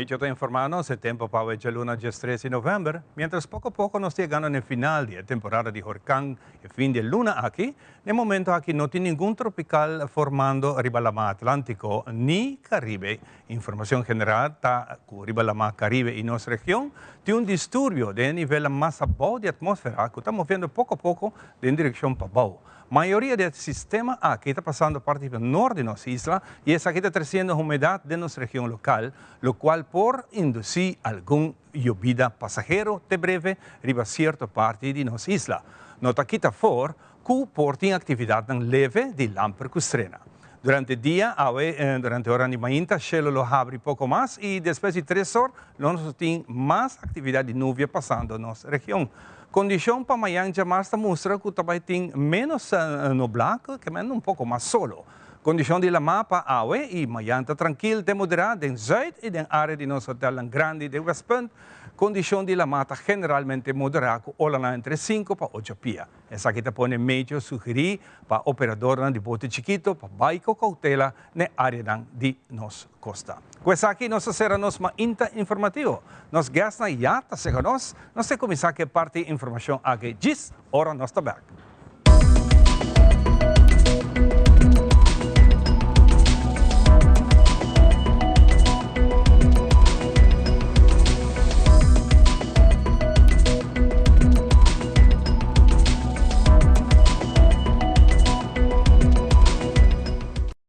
Kico ta informa nos e tempo pa awe djaluna diestres di november? Mientras poco poco nos ta yegando n'e final di e temporada di horcan e fin di e luna aki, n'e momento aki no tin ningun tropical formando riba lama Atlantico ni Caribe. Informacion general ta cu riba lama Caribe y nos region tin un disturbio den e nivelnan mas abou di atmosfera cu ta moviendo poco poco den direccion pabou. Mayoria di e sistema aki ta pasando parti pa nort di nos isla y esaki ta treciendo humedad den nos region local, locual por induci algun yobida pasahero te breve riba cierto parti di nos isla. No ta kita for cu por tin actividadnan leve di lamper cu strena. Durante dia awe durante ora di mainta shelo lo habri poco mas y despues di tres or lo nos tin mas actividad di nubia pasando nos region. Kondishon pa mayan djamars ta mustra ku ta bai tin ménos nublá, ke men un poko mas solo. Kondishon di lamá pa awe i mayan ta trankil te moderá den zùit i den área di nos hotèlnan grandi den Westpunt. Kondishon di lamá ta generalmente moderá ku olanan entre sinku pa ocho pia. Esaki ta pone meteo sugerí pa operadornan di bote chikito pa bai ku koutela n'e áreanan di nos kosta. Ku esaki nos ta sera nos mainta informativo. Nos guestnan ya ta sega nos. Nos ta kuminsá ku e parti informashon aki djis ora nos ta bèk.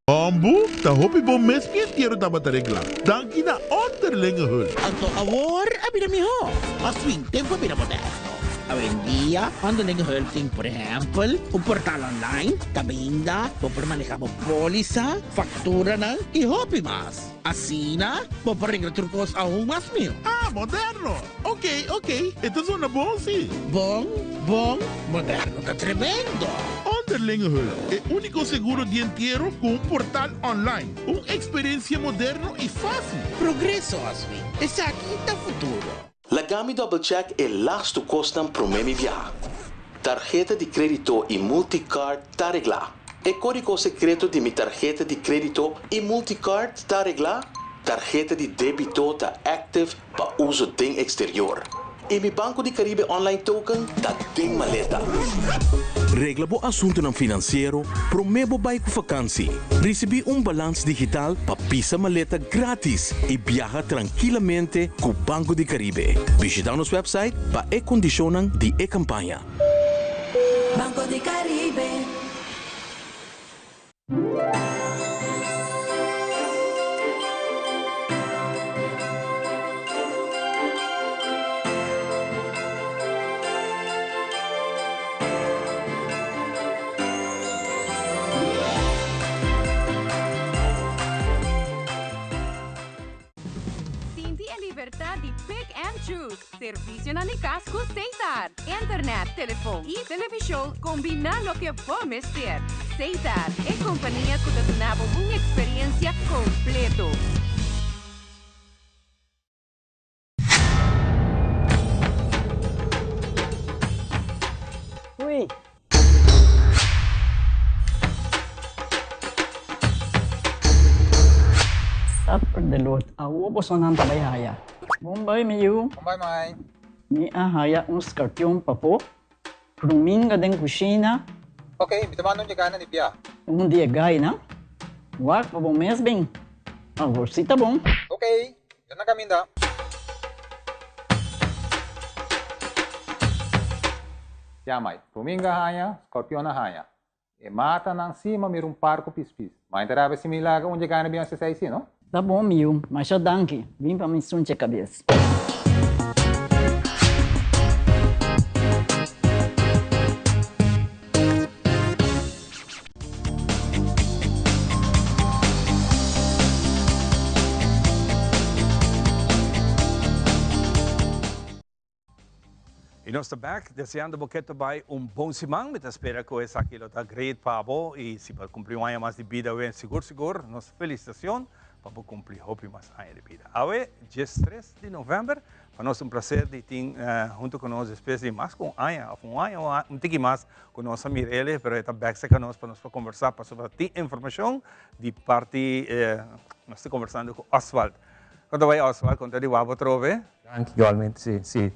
Hombu, ta hopi bon mes mi entiero tabata regla. Danki na Onderlinge Hulp. Anto awor a bira mihó. Mas fin tempu a bira moderno. Awendia Onderlinge Hulp tin por ehèmpel un portal online kaminda bo por manehá bo pólisa, fakturanan i hopi mas. Asina bo por regla tur kos aun mas mihó. Ah, moderno! Ok, ok, e ta zona bon si. Bon, bon, moderno ta tremendo! Onderlinge Hulp, e úniko seguro di entiero ku un portal online. Un eksperensia moderno i fásil. Progreso, Oswin. Esaki ta futuro. Laga mi double check e lastu kosnan promé mi biaha. Tarheta di krédito i multicard ta reglá. E kódigo sekreto di mi tarheta di krédito i multicard ta reglá? Tarheta di débito ta active pa uso den exterior. I mi Banco di Caribe Online Token ta den maleta. Regla bo asuntunan finansiero promé bo bai ku fakansi. Risibí un balans digital pa pisa maleta grátis i biaha trankilamente ku Banco di Caribe. Bishitá nos wèpsait pa e kondishonnan di e kampaña. Banco di Caribe. Sinti e libertad di pick and choose. Servicionan di cas cu Setar. Internet, telefon y television combina loke bo mester. Setar, e compania cu ta duna bo un experiencia completo. Hui. Supper de lot. Awo bosonan ta bai haya. Bon bai mi yu. Bon bai mai. Mi a haya un skarpion pafó. Kruminga den kushina. Ok, mi ta manda un dje na di bia. Un di e gainan. Wak pa bo mes bin. Awor si ta bon. Ok, mi ta na kaminda. Ya mai, Ruminga haña, Scorpion a haña. E matanan si ma mira un par ku pispis. Mai ta rabia si mi laga un dje gana bin hasi esei si, no? Ta bon mi yu, masha danki. Bin pa mi sunche kabes. Y nos ta back deseando bo keto bay un bon siman. Mi ta spera cu esaki lo ta great pa bo y si bo cumpli un aña mas di bida awe sigur sigur nos felicitacion pa bo cumpli hopi mas aña di bida. Awe diestres di november pa nos un placer di tin hunto cu nos despues di mas cu un aña of un aña o un tiki mas cu nos a mira ele pero e ta back cerca nos pa nos por conversa pasobra tin informacion di parti nos ta conversando cu Oswald. Kon ta bai Oswald? Kon ta di wak bo atrobe? Danki igualmente, si, si.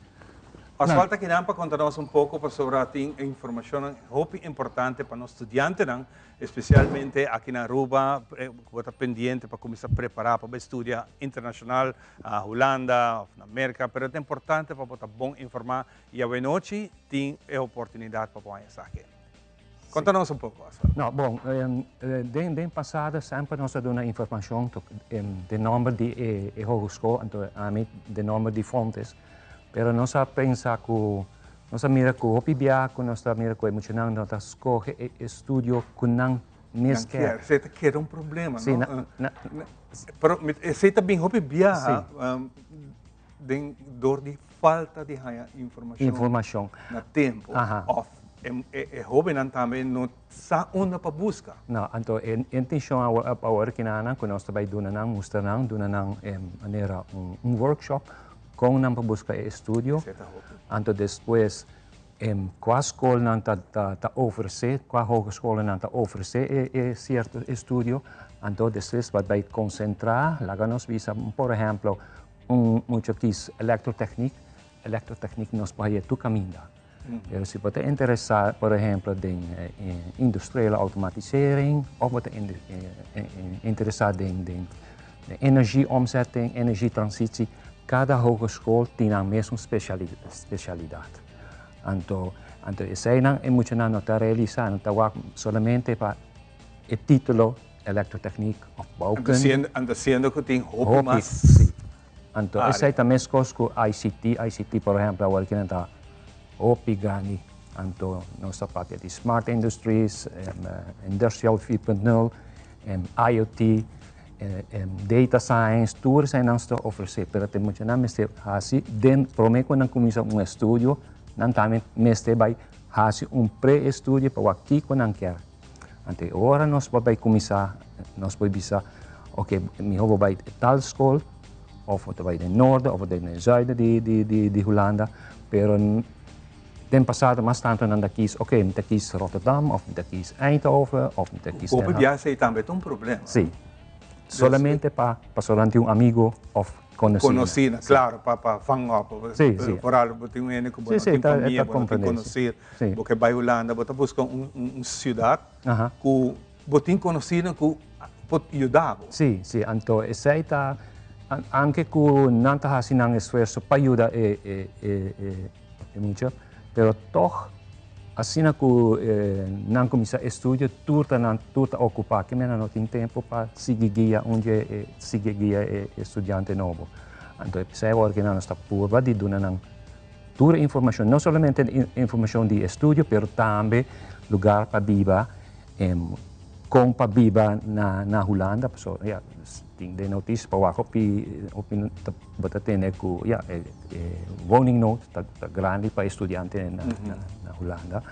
Oswald ta kinan pa konta nos un poko pasobra tin informashonnan hopi importante pa nos studiantenan, espesialmente aki na Aruba, ku bo ta pendiente pa kuminsá prepará pa bai studia internashonal na Hulanda òf na Merka, pero ta importante pa bo ta bon informá i awenochi tin e oportunidat pa bo haña esaki. Konta nos un poko, Oswald. No, bon, den den pasado semper nos a duna informashon den nòmber di e hogeschool, anto ami den nòmber di Fontes. Pero nos a pensa ku nos a mira ku hopi bia ku nos ta mira ku e muchanan no ta skohe e estudio ku nan mes kier. Nan kier. Esei ta keda un problema, no? Si, na, na. Pero esei ta bin hopi biaha den dor di falta di haña informashon. Informashon. Na tempu. Aha. Òf e hóbennan tambe no sa unda pa buska. No, anto e intenshon awor kinanan ku nos ta bai duna nan, mustra nan, duna nan manera un workshop Kon nan por buska e estudio, anto despues kua skolnan ta ta ofresé, kua hogescholennan ta ofresé e e sierto estudio, anto despues bo bai konsentrá, laga nos bisa por ehèmpel un mucha kis elektrotèknik, elektrotèknik nos por haña tur kaminda. Pero si bo ta interesá por ehèmpel den industriële automatisering òf bo ta interesá den den energieomzetting, energietransitie, kada hogeschool tin nan mesun spesialidat. Anto anto eseinan e muchanan no ta realisá, nan ta wak solamente pa e título elektrotèknik òf bouwkunde. Anto siendo ku tin hopi mas. Si. Anto esei ta meskos ku ICT, ICT por ehempel awor kinan ta hopi grandi, anto nos ta papia di smart industries, industrial 4.0, IoT, data science, tur esei nan ta ofresé, pero te muchanan mester hasi den promé ku nan kuminsá un estudio nan tambe mester bai hasi un pre-estudio pa wak kiko nan kier. Anto e ora nos por bai kuminsá, nos por bisa, oke, mihó bo bai tal skol, òf bo ta bai den norde òf den e zuiden di di di di Hulanda, pero den pasado mas tantu nan ta kis, oke, mi ta kis Rotterdam òf mi ta kis Eindhoven òf mi ta kis Den Haag. Hopi biaha esei tambe ta un problema. Sí, solamente pa pasobra nan tin un amigo òf Konosí. Konosí, klaro, pa pa vang op. Sí, sí. Vooral bo tin un hende ku bo no tin famia, bo no tin konosí, bo ke bai Hulanda, bo ta buska un un siudat ku bo tin konosínan ku por yuda bo. Sí, sí. Anto esei ta, anke ku nan ta hasi nan esfuerso pa yuda e e e e mucha, pero tòg asina ku nan kuminsá e studio tur ta nan tur ta okupá ke mena no tin tempu pa sigui guia un dje e sigui guia e estudiante nobo. Anto e p'esei awor ke nan nos ta purba di duna nan tur e informashon, no solamente informashon di e studio pero tambe lugar pa biba, kon pa biba na na Hulanda pasobra ya tin den noticia pa wak hopi hopi ta bo ta tene ku ya e woningnood ta ta grandi pa e studiante na na Hulanda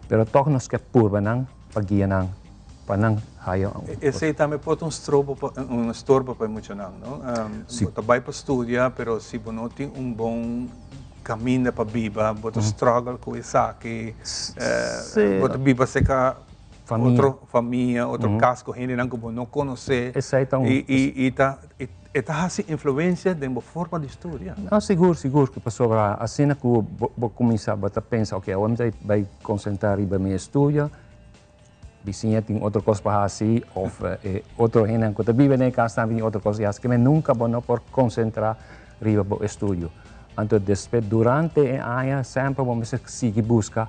pero tog nos ke purba nan pa guia nan pa nan haya un Esei tambe por ta un strobo pa un estorbo pa e muchanan no bo ta bai pa studia pero si bo no tin un bon kaminda pa biba bo ta struggle ku esaki bo ta biba serka Famia. Otro famia, otro cas cu hendenan cu bo no conoce. Esey ta un. Y, y, y ta, e ta haci influencia den bo forma di studia. No, sigur, sigur. Pasobra asina cu bo, bo cuminsa, bo ta pensa, ok, awor mi ta bay concentra riba mi estudio, bisiña tin otro cos pa haci, of e otro hendenan cu ta biba den e cas tambe tin otro cos di haci, kimen nunca bo no por concentra riba bo estudio. Anto despues, durante e aña, semper bo mester sigui busca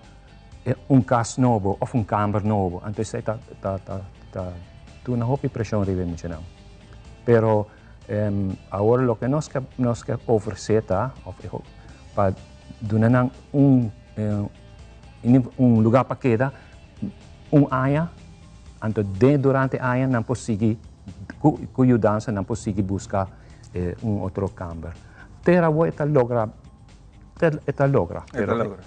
un kas nobo òf un kamber nobo, anto esei ta ta ta ta duna hopi preshon riba e muchanan. Pero awor loke nos ke nos ke ofresé ta òf pa duna nan un un lugá pa keda un aña, anto den durante e aña nan por sigui ku ku yudansa nan por sigui buska un otro kamber. Te awor e ta logra. E ta logra. E ta logra.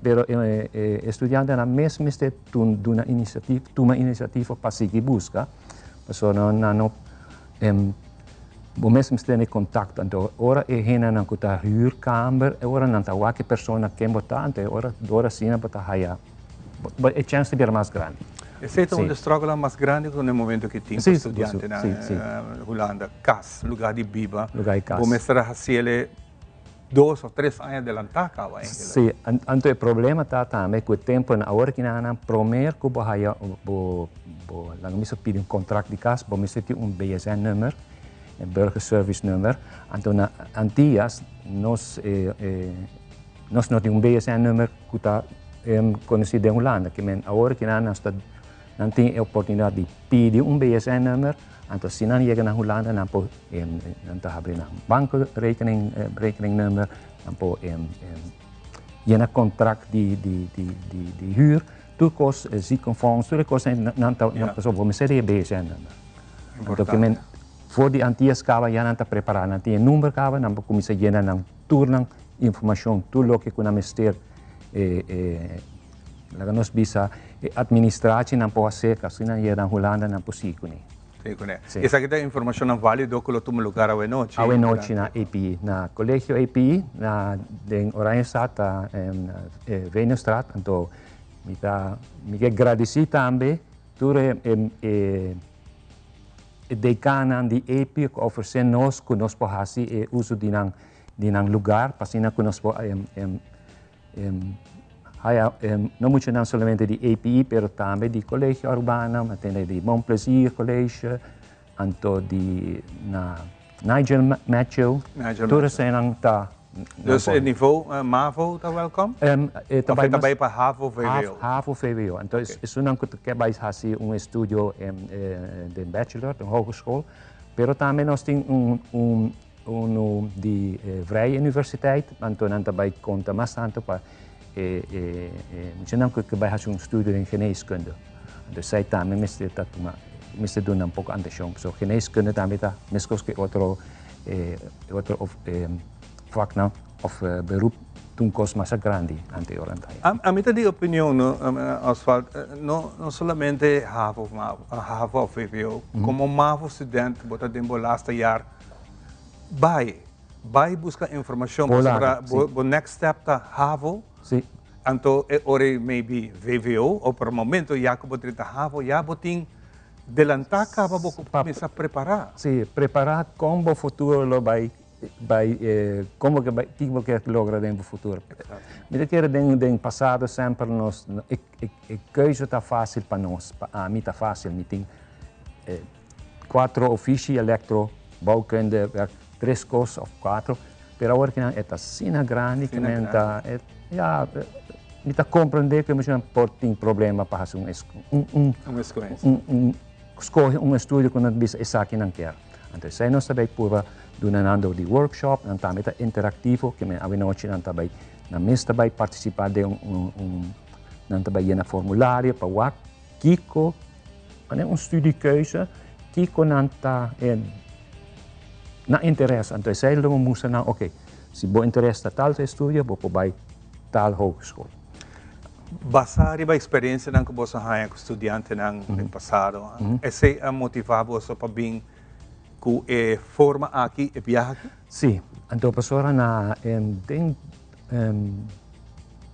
Pero e estudiantenan mes mester duna inisiativa, tuma inisiativa pa sigui buska, pasobra nan no, bo mes mester tene kontakto. Anto ora e hendenan ku ta hür kamber, e ora nan ta wak e persona ken bo ta, anto e ora dor asina bo ta haya, e chèns ta bira mas grandi. Esei ta un di e struggle mas grandi ku na e momento ku tin ku studiantenan Hulanda, kas, lugá di biba. Lugá di kas. Bo mester a hasi el dos òf tres aña adelantá kaba eigenlijk. Sí, anto e problema ta tambe ku e temponan awor ki nan promé ku bo haya bo bo laga mi pidi un kontrakt di kas bo mester tin un BSN-nummer, e burgerservicenummer, anto na Antias nos nos no tin un BSN-nummer ku ta konosí den Hulanda, ke men awor ki nan ta nan tin e oportunidat di pidi un BSN-nummer, anto si nan yega na Hulanda nan por nan ta habri nan bankrekening rekeningnummer, nan por yena kontrakt di di di di di hür, tur kos ziekenfonds, tur e kosnan nan ta pasobra bo mester di e BSN-nummer. Anto ke men for di Antias kaba ya nan ta prepará, nan tin e number kaba, nan por kuminsá yena nan tur nan informashon, tur loke ku nan mester laga nos bisa e administratie nan por hasi, kasi nan yega na Hulanda nan por sigui kuné. Sigui kuné. Esaki ta informashonnan válido ku lo tuma lugar awe nochi? Awe nochi na API, na Kolegio API na den Oranjestad ta Venusstraat, anto mi ta mi ke gradisí tambe tur e E dekannan di API ku a ofresé nos ku nos por hasi e uso di nan di nan lugar pa asina ku nos por haya no muchanan solamente di API pero tambe di Colegio Arubano, mi a tende di Bon Plezier College, anto di na Nigel Matthew, tur esenan ta. Dus e nivo mavo ta welkom? E ta Of e ta bai pa havo vwo? Havo vwo. Anto esunnan ku ta ke bai hasi un estudio den bachelor, den hogeschool. Pero tambe nos tin un un unu di Vrije Universiteit, anto nan ta bai konta mas tantu pa e e muchanan ku ke bai hasi un studio den geneeskunde. Anto esei tambe mester ta tuma mester duna un poko atenshon. So geneeskunde tambe ta meskos ku e otro E otro of e vaknan of beroep ta un kos masha grandi ante e ora ta. Ami ta di opinion no Oswald, no no solamente havo of mavo, havo of vwo, komo mavo student bo ta den bo laatste jaar, bai, bai buska informashon pasobra bo next step ta havo, anto e ora ei maybe vwo, o por momento ya ku bo drenta havo ya bo tin Delantá kaba bo ku kuminsá prepará. Sí, prepará kon bo futuro lo bai bai kon bo ke bai kiko bo ke logra den bo futuro. Mi ta kere den den pasado semper nos e e keuze ta fásil pa nos, pa ami ta fásil, mi tin kuatro ofishi, elektro, bouwkunde, werk, tres kos òf kuatro, pero awor kinan e ta asina grandi ku men ta ya. Mi ta comprende cu e muchanan por tin problema pa haci un un un scoge un estudio cu nan ta bisa esaki nan kier. Anto esey nos ta bay purba duna nan door di workshop, nan tambe ta interactivo, ke men awenochi nan ta bay nan mes ta bay participa den un un nan ta bay yena formulario pa wak kico manera un studiekeuze kico nan ta nan interes. Anto esey lo mustra nan ok si bo interes ta tal estudio bo por bay tal hogeschool. Basá riba eksperensianan ku boso a haña ku studiantenan den pasado, esei a motivá boso pa bin ku e forma aki, e biaha aki? Sí. Anto pasobra na den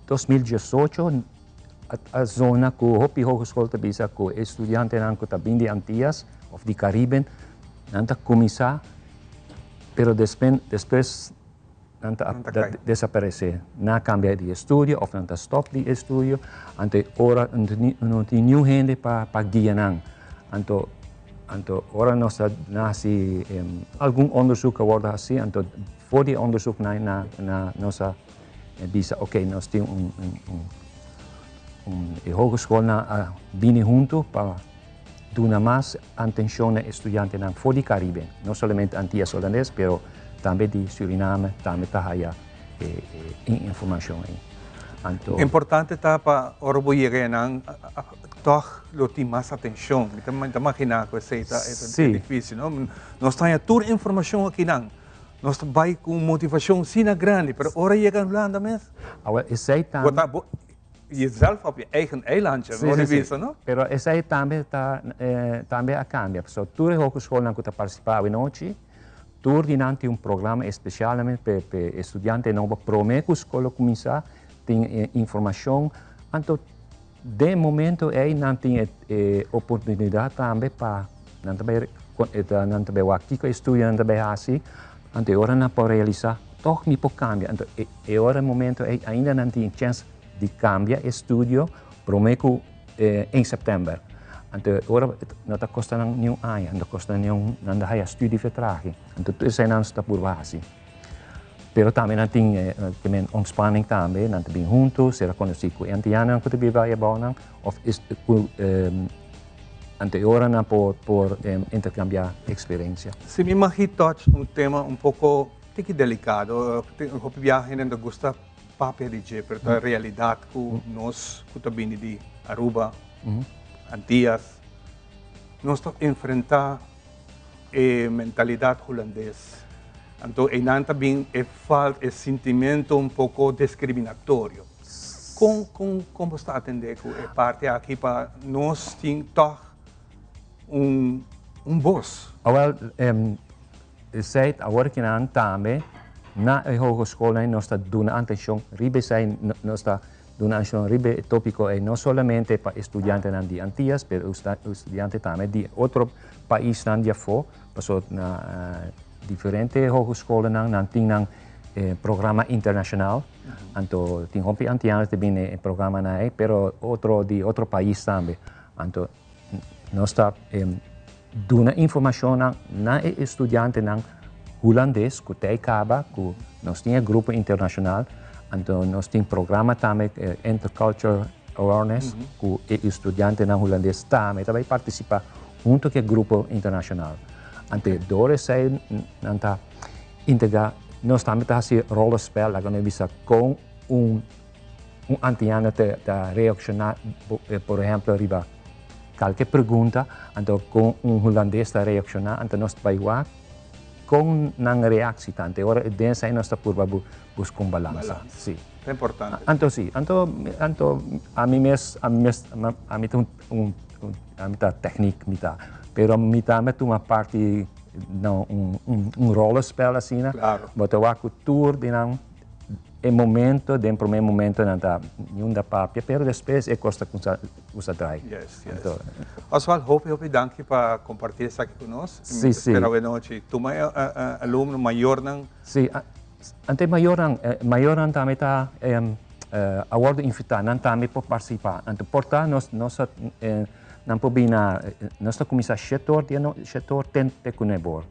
2018 a zona ku hopi hogeschool ta bisa ku e studiantenan ku ta bin di Antias òf di Kariben nan ta kuminsá pero despues Nan ta desaparesé. Nan a kambia di estudio òf nan ta stòp di estudio. Anto e ora no tin niun hende pa pa guia nan. Anto anto ora nos ta hasi algun onderzoek a wòrdu hasí, anto for di e onderzoek nan na nos a bisa oke nos tin un un un e hogeschoolnan a bini huntu pa duna mas atenshon na e studiantenan for di Karibe, no solamente Antias Holandes, pero tambe di Suriname tambe ta haya e informashon ei. Anto. Importante ta pa ora bo yega einan tòg lo tin mas atenshon. Mi ta mi ta maginá ku esei ta e difísil, no? Nos ta haña tur informashon akinan, nos ta bai ku un motivashon asina grandi, pero ora yega Hulanda mes, Awor esei tambe. Bo ta bo Jezelf op je eigen eilandje, sí, sí, sí. No? Pero esei tambe ta tambe a cambia. Pasobra tur e hogeschoolnan cu ta participa awenochi, tur di nan tin un programa especialmente pe pe estudiante nobo prome cu school a cuminsa, tin informacion. Anto Den momento ei nan tin e e oportunidat tambe pa nan ta bai nan ta bai wak kiko e studio nan ta bai hasi, anto e ora nan por realisá tòg mi por kambia. Anto e e ora e momento ei ainda nan tin e chèns di kambia e studio promé ku en sèptèmber. Anto e ora no ta kosta nan niun aña, no ta kosta nan niun nan ta haya studievertraging. Anto tur esei nan ta purba hasi. Pero tambe nan tin ke men ontspanning tambe, nan ta bin huntu, sera konosí ku e antianonan ku ta biba ei abounan òf ku anto e ora nan por por interkambiá eksperensia. Si mi magi touch un tema un poko tiki delikado, hopi biaha hende no ta gusta papia di dje, pero ta realidat ku nos ku ta bini di Aruba, Antias, nos ta enfrentá e mentalidat hulandes. Anto einan ta bin e falt, e sintimento un poko diskriminatorio. Kon kon kon bo sta atendé ku e parti aki pa nos tin tòg un un bos? Awel, esei awor kinan tambe na e hogeschoolnan nos ta duna atenshon riba esei, nos ta Duna anshon riba e tópiko ei no solamente pa e studiantenan di Antias, pero e studiante tambe di otro paisnan di afó, pasobra na diferente hogescholennan nan tin nan programa internashonal, anto tin hopi antianos ta bini e programanan ei, pero otro di otro pais tambe. Anto nos ta duna informashonnan na e studiantenan hulandes ku ta e kaba ku nos tin e grupo internashonal, anto nos tin programa tambe intercultural awareness ku e studiantenan hulandes tambe ta bai partisipá huntu ku e grupo internashonal. Anto dor esei nan ta integrá, nos tambe ta hasi rollenspel, laga nos bisa kon un Un antiano ta reakshoná, por ehèmpel, riba kalke pregunta, anto kon un hulandes ta reakshoná, anto nos ta bai wak kon nan reaksi ta. Anto e ora den esei nos ta purba buska un balansa. Si. Ta importante. Anto si. Anto, anto ami mes, ami mes, ami ta un, ami ta tèknik, mi ta, pero mi tambe a tuma parti na un, un rollenspel asina. Klaro. Bo ta wak ku tur di nan. E momento, den prome momento nan ta niun da papia, pero despues e cos ta cuminsa cuminsa draai. Yes, yes. Anto. Oswald, hopi hopi danki pa comparti esaki cu nos. Si, si. Spera awe nochi tuma e alumno, mayornan. Si, anto e mayornan, mayornan tambe ta a wordo invita, nan tambe por participa. Anto por ta nos nos a nan por bini na, nos ta cuminsa shete or di anochi, shete or ten te cu nuebe or.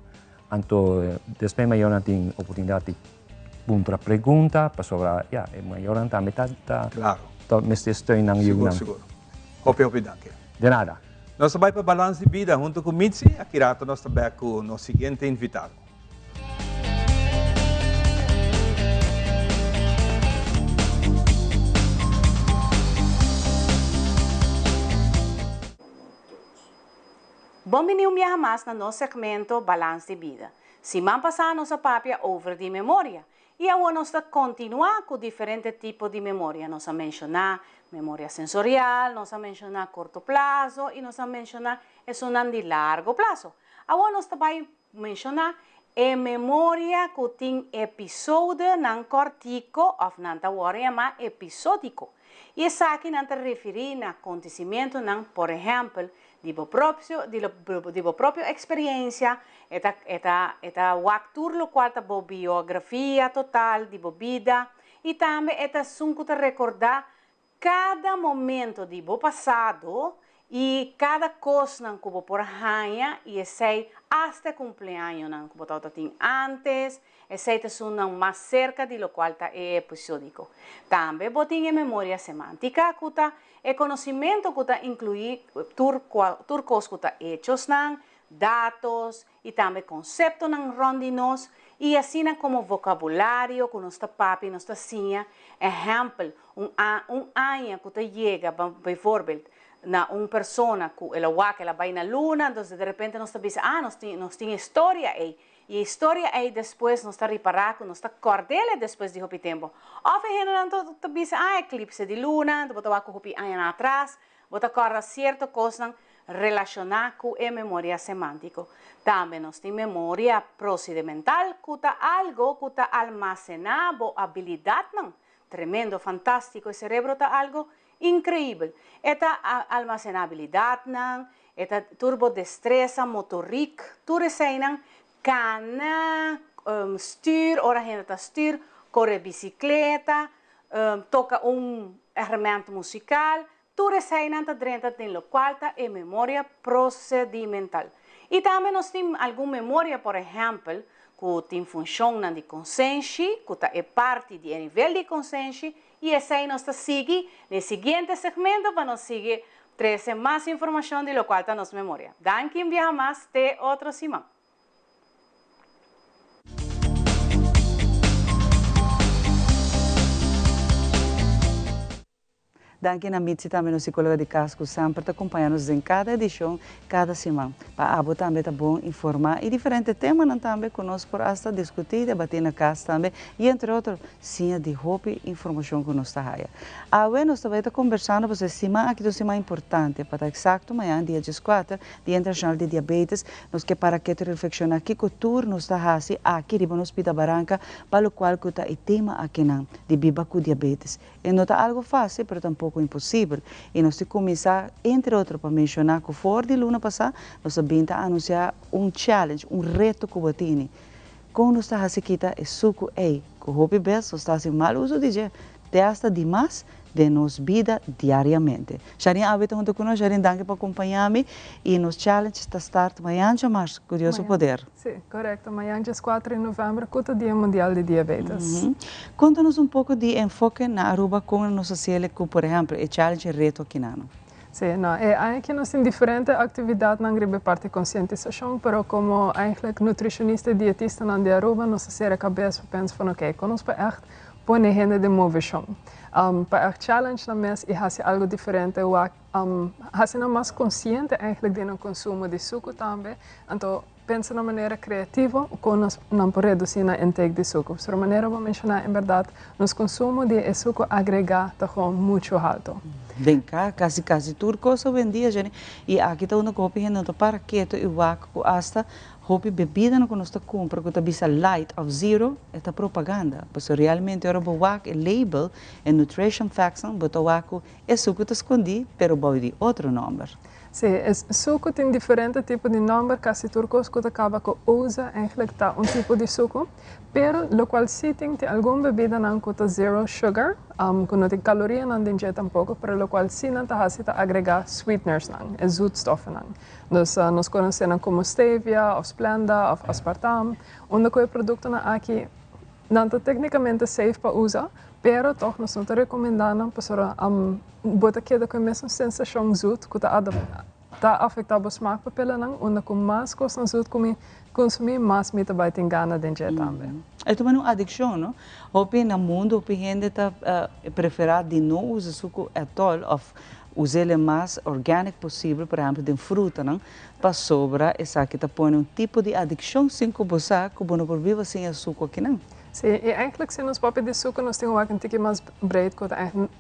Anto despues mayornan tin oportunidad di puntra pregunta pasobra ya e mayornan tambe ta ta Claro. mester steun nan Sigur yunan. sigur. Hopi hopi danki. De nada. Nos ta bai pa Balans di Bida hunto cu Mitzi. Aki rato nos ta bek cu nos siguiente invitado. Bon bini un biaha mas na nos segmento Balans di Bida. Siman pasá nos a papia over di memoria i awor nos ta kontinuá ku diferente tipo di memoria. Nos a menshoná memoria sensorial, nos a menshoná korto plaso i nos a menshoná esunnan di largo plaso. Awor nos ta bai menshoná e memoria ku tin episodenan kòrtiko òf nan ta wòrdu yamá episódiko. I esaki nan ta referí na kontisimentunan, por ehèmpel, di bo propio di di bo propio eksperiencia, e ta e ta e ta wak tur lokual ta bo biografia total di bo bida i tambe e ta esun ku ta rekordá Kada momento di bo pasado i kada kosnan ku bo por haña i esei asta e kumpleañonan ku bo tabata tin ántes, esei ta esunnan mas serka di lokual ta e episódiko. Tambe bo tin e memoria semántika ku ta e konosimentu ku ta inkluí tur tur kos ku ta echosnan, datos i tambe konseptonan rònt di nos i asina komo vokabulario ku nos ta papia i nos ta siña. Ehèmpel, un un aña ku ta yega bijvoorbeeld na un persona ku el a wak el a bai na luna, entonces de repente nos ta bisa, ah, nos tin nos tin e storia ei. I e historia ei despues nos ta ripará ku nos ta kòrd'el despues di hopi tempu. Òf e hendenan ta ta bisa, ah, eklipse di luna, anto bo ta wak ku hopi añanan atras, Bo ta kòrda sierto kosnan relashoná ku e memoria semántiko. Tambe nos tin memoria prosidemental ku ta algo ku ta almasená bo abilidatnan. Tremendo, fantástiko, e serebro ta algo Increibel. E ta almacena habilidadnan, e ta tur bo destresa, motoriek, tur eseinan, cana, stuur, ora hende ta stuur, core bicicleta, toca un herment musical, tur eseinan ta drenta den locual ta e memoria procedimental. Y tambe nos tin algun memoria, por ehempel, cu tin funcionnan di consenshi, cu ta e parti di e nivel di consenshi, y esei nos ta sigui na e siguiente segmento pa nos sigui trece mas informacion di locual ta nos memoria. Danki un biaha mas, te otro siman. Danki na Mitzi tambe nos psicologa di cas cu semper ta compaña nos den cada edicion cada siman. Pa abo tambe ta bon informa y diferente temanan tambe cu nos por hasta discuti y debati na cas tambe y entre otro siña di hopi informacion cu nos ta haya. Awe nos ta bay ta conversando pasobra e siman aki ta un siman importante pa ta exacto mañan dia dieskuater Dia Internacional di Diabetes, nos ke para ketu reflexiona kico tur nos ta haci aki riba nos pida baranca pa locual cu ta e tema akinan di biba cu diabetes. E no ta algo facil pero tampoco imposibel y nos tin cuminsa entre otro pa menciona cu for di luna pasa nos a bin ta anuncia un challenge, un reto cu bo tini. Con nos ta haci kita e sucu ey cu hopi bes nos ta haci mal uso di dje te hasta dimas den nos bida diariamente. Sharin awe ta hunto cu nos, Sharin danki pa acompaña mi y nos challenge ta start mañan djamars cu Dios su poder. Si, corecto, mañan djescuatro di november cu ta Dia Mundial di Diabetes. Conta nos un poco di e enfoke na Aruba con nos a haciele cu por ehempel e challenge e reto akinano. Si, no, e aña aki nos tin diferente actividadnan riba e parti concientisacion, pero como eigenlijk nutricionista y dietistanan di Aruba nos a cera cabes pa pensa van ok, con nos por echt pone hende den movecion, pa echt challenge nan mes y haci algo diferente, wak haci nan mas conciente eigenlijk di nan consumo di sucu tambe, anto Pensa na manera creativo con nos nan por reduci nan intake di sucu. Pero manera bo menciona en berdad nos consumo di e sucu agrega ta gewoon mucho halto. Den ca casi casi tur cos hoy-en-dia Jenny y aki ta unda cu hopi hende no ta para keto y wak cu hasta hopi bebidanan cu nos ta cumpra cu ta bisa light of zero e ta propaganda pasobra realmente ora bo wak e label e nutrition facts nan bo ta wak cu e sucu ta scondi pero bao di otro nomber. Sí, e suku tin diferente tipo di nòmber, kasi tur kos ku ta kaba ku oza eigentlik ta un tipo di suku. Pero lokual sí tin, tin algun bebidanan ku ta zero sugar, ku no tin kalorianan den dje tampoko, pero lokual sí nan ta hasi ta agregá sweetenersnan, e zoetstoffennan. Dus nos konosé nan komo stevia òf splenda òf aspartam. Unda ku e produktonan aki nan ta téknikamente safe pa usa, pero tòg nos no ta rekomendá nan pasobra Bo ta keda ku e mesun sensashon zut ku ta ta afektá bo smaakpapillennan, unda ku mas kosnan zut ku mi konsumí, mas mi ta bai tin gana den dje tambe. E ta un adikshon, no? Hopi na mundu, hopi hende ta preferá di no usa suku ètòl òf us'el e mas organic posibel, por ehèmpel den frutanan, pasobra esaki ta pone un tipo di adikshon sin ku bo sa ku bo no por biba sin e suku akinan. Sí, i eigentlik si nos papia di suku nos tin wak un tiki mas breed ku ta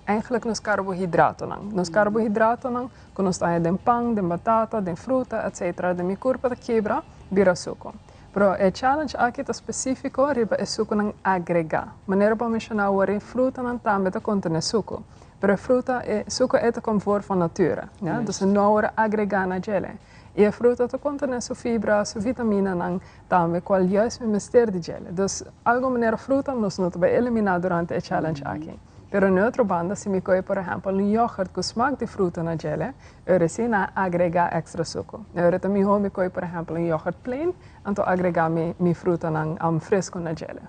Eigenlijk nos carbohidratonan. Nos carbohidratonan cu nos ta haña den pan, den batata, den fruta, etc. Den mi curpa ta kibra, bira sucu. Pero e challenge aki ta specifico riba e sucunan agrega. Manera bo a menciona awor e frutanan tambe ta contene sucu. Pero e fruta, e sucu ei ta kom voor van nature, ja? Dus e no a worde agrega na djele. Y e fruta ta contene su fibra, su vitaminanan tambe, cual juist mi mester di djele. Dus algo manera fruta nos no ta bay elimina durante e challenge aki. Pero na otro banda, si mi koe por ehèmpel un yògùrt ku smak di fruta na djele, ora si nan a agregá èkstra suku. Ora ta mihó mi koe por ehèmpel un yògùrt plain, anto agregá mi mi frutanan fresku na djele.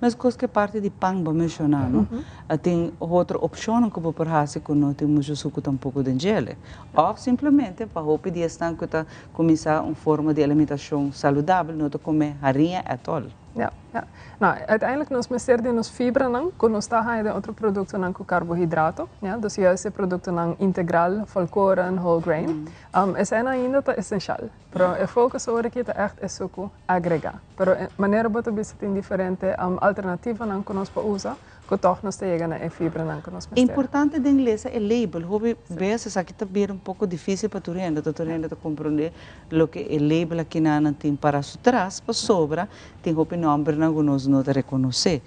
Meskos ku e parti di pan bo menshoná, no? Tin otro opshonnan ku bo por hasi ku no tin muchu suku tampoko den djele. Òf simplemente pa hopi di esnan ku ta kuminsá un forma di alimentashon saludabel no ta kome hariña ètòl. Ja, ja. No, uiteindelijk nos mester di nos fibranan ku nos ta haña den otro produktonan ku karbohidrato, ja, dus juist e produktonan integral, volkoren, whole grain. Eseinan ainda ta esenshal, pero e focus ora aki ta ègt e suku agregá. Pero manera bo ta bisa tin diferente alternativanan ku nos por usa ku tòg nos ta yega na e fibranan ku nos mester. Importante den lesa e label. Hopi bes esaki ta bira un poko difísil pa tur hende, tur hende ta komprondé loke e label akinanan tin para su tras pasobra tin hopi nòmbernan ku nos no ta rekonosé.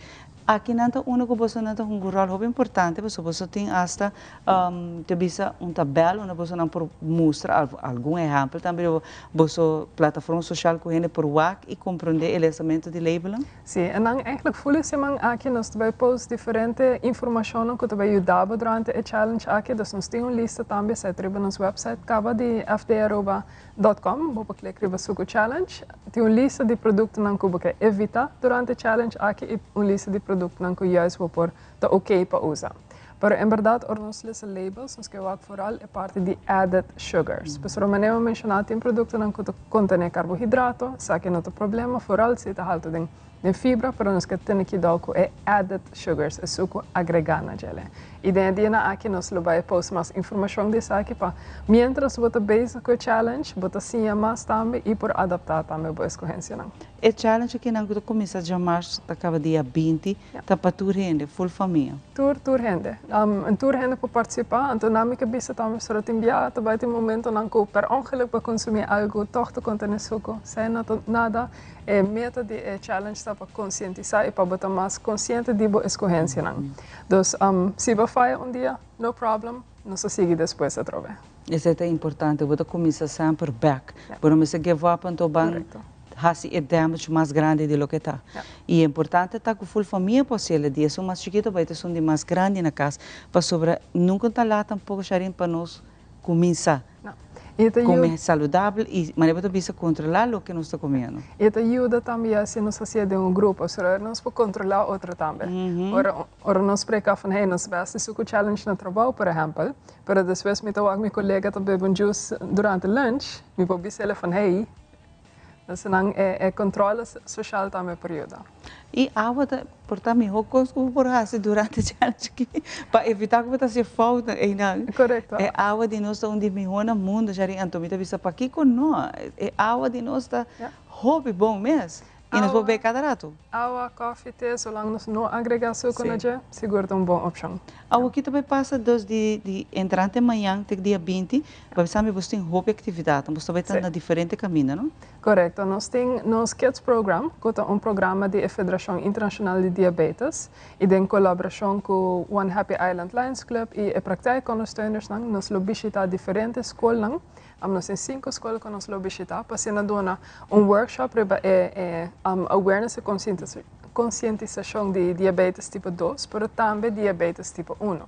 Aki nan ta unda ku bosonan ta hunga un ròl hopi importante pasobra boso tin asta ta bisa un tabèl unda bosonan por mustra algun ehèmpel tambe riba boso plataforma sosial ku hende por wak i komprondé e lesamentu di labelnan. Sí, en dan eigenlijk ful e siman aki nos ta bai post diferente informashonnan ku ta bai yuda bo durante e challenge aki. Dus nos tin un lista tambe sèt riba nos website kaba di fdaruba. Dot com, bo por klik riba Suku Challenge. Tin un lista di produktonan ku bo ke evitá durante e challenge aki i un lista di produktonan ku juist bo por ta oké pa usa. Pero en bèrdat ora nos lesa labels nos ke wak foral e parti di added sugars. Pasobra manera mi a menshoná tin produktonan ku ta kontené karbohidrato, esaki no ta problema foral si e ta haltu den Den fibra, pero nos ke tene kidou ku e added sugars, e suku agregá na djele. I den e dianan aki nos lo bai post mas informashon di esaki pa miéntras bo ta bezig ku e challenge, bo ta siña mas tambe i por adaptá tambe bo eskohensianan. E challenge akinan ku ta kuminsá djamars ta kaba dia 20, ta pa tur hende, ful famia. Tur, tur hende. En tur hende por partisipá. Anto nan mi ke bisa tambe pasobra tin bia ta bai tin momentonan ku per ongeluk bo a konsumí algu tòg ta kontené suku. Esei no ta nada. E meta di e challenge ta pa konsientisá i pa bo ta mas konsiente di bo eskohensianan. Dus, si bo faya un dia, no problem, nos ta sigui despues atrobe. Esei ta importante, bo ta kuminsá semper bèk. Bo no mester give up anto ban hasi e damage mas grandi di loke ta. I e importante ta ku ful famia por hasiel e dia. Esun mas chikito bai ta esun di mas grandi na kas. Pasobra nunka no ta lat tampoko, Sharine, pa nos kuminsá Come saludabel y manera bo ta bisa controla loke nos ta comiendo. Y e ta yuda tambe ya si nos hacié den un grupo, pasobra nos por controla otro tambe. Ora ora nos spreca van hey nos best di sucu challenge na trabou por ehempel, pero despues mi ta wak mi colega ta bebe un juice durante lunch, mi por bis'ele van hey, Esnan e controle social tambe por yuda. Y awa ta por ta miho cos cu bo por haci durante challenge aki pa evita cu bo ta haci fout eynan. Correcto. E awa di nos ta un di miho na mundo Sharine, anto mi ta bisa pakico no? E awa di nos ta hopi bon mes y nos por bebe cada rato. Awa, koffie, te, zolang nos no agrega sucu na dje, sigur ta un bon opcion. Awoki ta bay pasa dus di di entrante mañan te dia 20, pa bisa mi bos tin hopi actividadnan, bos ta bay ta na diferente caminda, no? Correcto, nos tin nos Kids Program, cu ta un programa di e Federacion Internacional di Diabetes y den colaboracion cu One Happy Island Lions Club y e praktijkondersteunersnan nos lo bishita diferente scolnan. Nos tin cinco scol cu nos lo bishita pa asina duna un workshop riba e e awareness y concientisacion di diabetes tipo dos pero tambe diabetes tipo uno.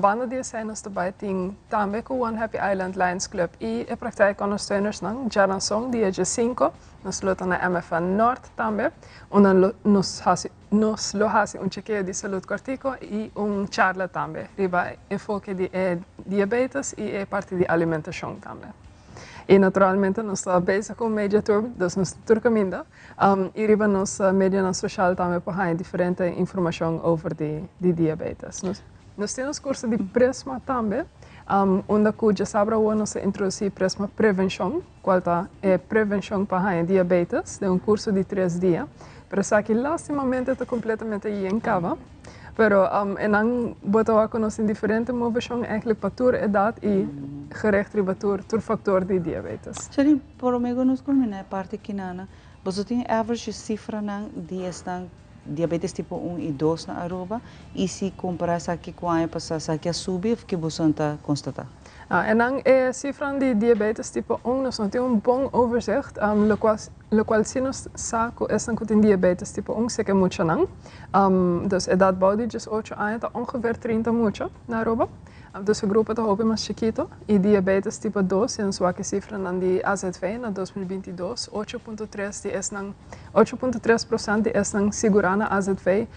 Banda di esey nos ta bay tin tambe cu One Happy Island Lions Club y e praktijkondersteunersnan djaranson dia diescinco nos lo ta na MFN Noord tambe unda nos haci Nos lo hasi un chekeo di salud kòrtiku i un charla tambe riba enfoke di e diabetes i e parti di alimentashon tambe. I naturalmente nos ta bezig ku un media tour, dus nos ta tur kaminda. I riba nos medianan soshal tambe por haña diferente informashon over di di diabetes. Nos tin nos kurso di Prisma tambe, unda ku djasabra awor nos a introdusí Prisma Prevenshon. Cual ta e prevencion pa haña diabetes den un curso di tres dia. Pero esaki lastimamente ta completamente yen caba. Pero e nan bo ta wak cu nos tin diferente movecion eigenlijk pa tur edad y gericht riba tur tur factor di diabetes. Sherlyn, prome cu nos culmina e parti kinana, boso tin average cifranan di esnan diabetes tipo un y dos na Aruba y si compara esaki cu aña pasa esaki a subi of ke boso ta constata? En dan e cifranan di diabetes tipo un, nos no tin un bon overzicht, locual locual si nos sa cu esnan cu tin diabetes tipo un seke muchanan. Dus edad bou di diesocho aña ta ongeveer 30 mucha na Aruba. Dus e grupo ta hopi mas chikito. Y diabetes tipo dos, si nos wak e cifranan di AZV na 2022, 8.3 di esnan, 8.3% di esnan sigura na AZV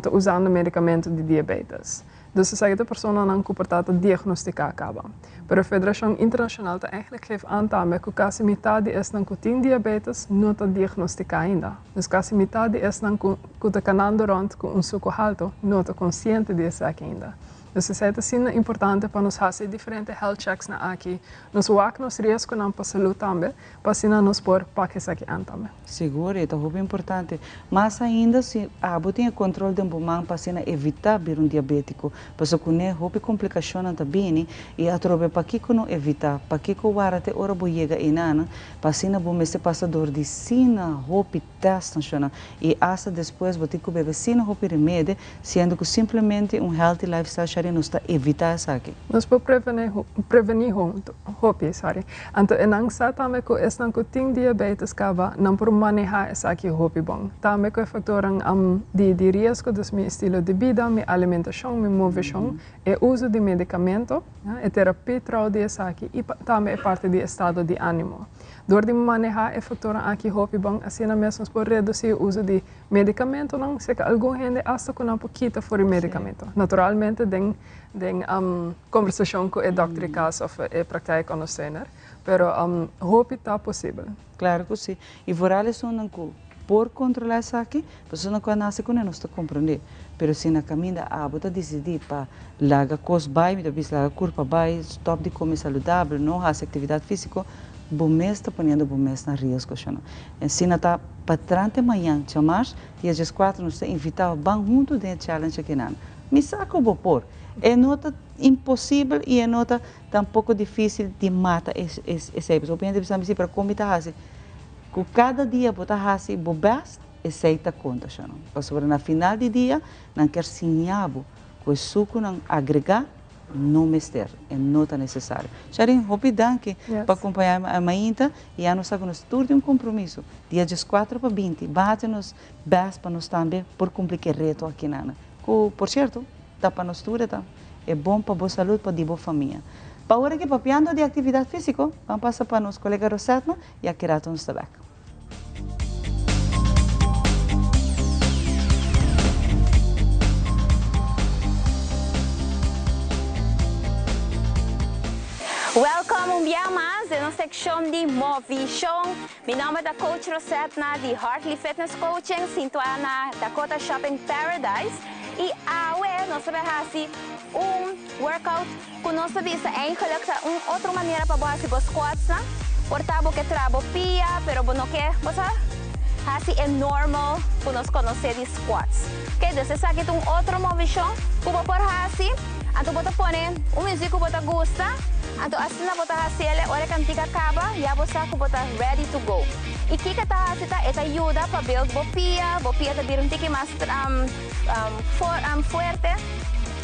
ta usando medicamento di diabetes. Dus esaki ta personanan ku por ta ta diagnostiká kaba. Pero Federashon Internashonal ta eigenlijk geef aan tambe ku kasi mitad di esnan ku tin diabetes no ta diagnostiká ainda. Dus kasi mitad di esnan ku ku ta kanando rònt ku un suku haltu no ta konsiente di esaki ainda. Dus esei ta asina importante pa nos hasi e diferente health checks nan aki, nos wak nos riesgonan pa salú tambe, pa asina nos por pak esaki an tambe. Sigur, e ta hopi importante. Mas ainda si abo tin e control den bo man pa asina evita bira un diabetico. Pasobra cu ne hopi complicacionnan ta bini y atrobe pakico no evita, pakico wara te ora bo yega enanan pa asina bo mester pasa door di sina hopi test nacional y hasta despues bo tin cu bebe sina hopi remede siendo cu simplemente un healthy lifestyle shari nos ta evita esaki. Nos por preveni preveni hopi sorry. Anto e nan sa tambe cu esnan cu tin diabetes caba nan por maneha esaki hopi bon. Tambe cu e factornan di di riesgo dus mi estilo di bida, mi alimentacion, mi movecion, e uso di medicamento, e terapia trouw di esaki y tambe e parti di estado di animo. Door di maneha e factornan aki hopi bon asina mes nos por reduci e uso di Medicamentonan, si ke algun hende hasta ku nan por kita for e medicamento. Naturalmente den den conversacion ku e dokter di kas of e praktijkondersteuner, pero hopi ta posibel. Claro ku si. I vooral esunnan ku por controla esaki, pasobra esunnan ku a nase kuné nos ta comprende. Pero si na caminda abo ta dicidi pa laga cos bai, mi ta bisa laga curpa bai, stop di come saludabel, no haci actividad fisico, bo mes ta poniendo bo mes na riesgo, shona. Asina ta pa trante mañan djamars dia dieskuater nos ta invitá bo ban huntu den e challenge akinan. Mi sa ku bo por. E no ta imposibel i e no ta tampoko difísil di mata esei. Pasobra hopi hende bisa mi si, pero kon mi ta hasi? Ku kada dia bo ta hasi bo bèst, esei ta konta shona. Pasobra na final di dia nan kier siña bo ku e sukunan agregá No mester, e no ta necesario. Sharin, hopi danki pa acompaña mi mainta y ya nos sa cu nos tur tin un compromiso. Dia diescuatro pa binti, ban haci nos best pa nos tambe por cumpli cu e reto aki nan. Cu, por cierto, ta pa nos tur e ta. E bon pa bo salud, pa di bo famia. Pa ora ki papiando di actividad fisico, ban pasa pa nos colega Rosetna y aki rato nos ta bek. Welcome un bia mas den nos seccion di Movishon. Mi nomber ta Coach Rosetna di Hartley Fitness Coaching sintua na Dakota Shopping Paradise y awe nos ta bay haci un workout Ku nos ta bisa eigenlijk ta un otro manera pa bo hasi bo squatsnan. Por ta bo ke traha bo pia, pero bo no ke, bo sa, hasi e normal ku nos konosé di squats. Oke, dus esaki ta un otro movishon ku bo por hasi. Anto bo ta pone un muzik ku bo ta gusta, anto asina bo ta hasiel e ora e kantika kaba, ya bo sa ku bo ta ready to go. I kiko e ta hasi ta, e ta yuda pa build bo pia, bo pia ta bira un tiki mas fuerte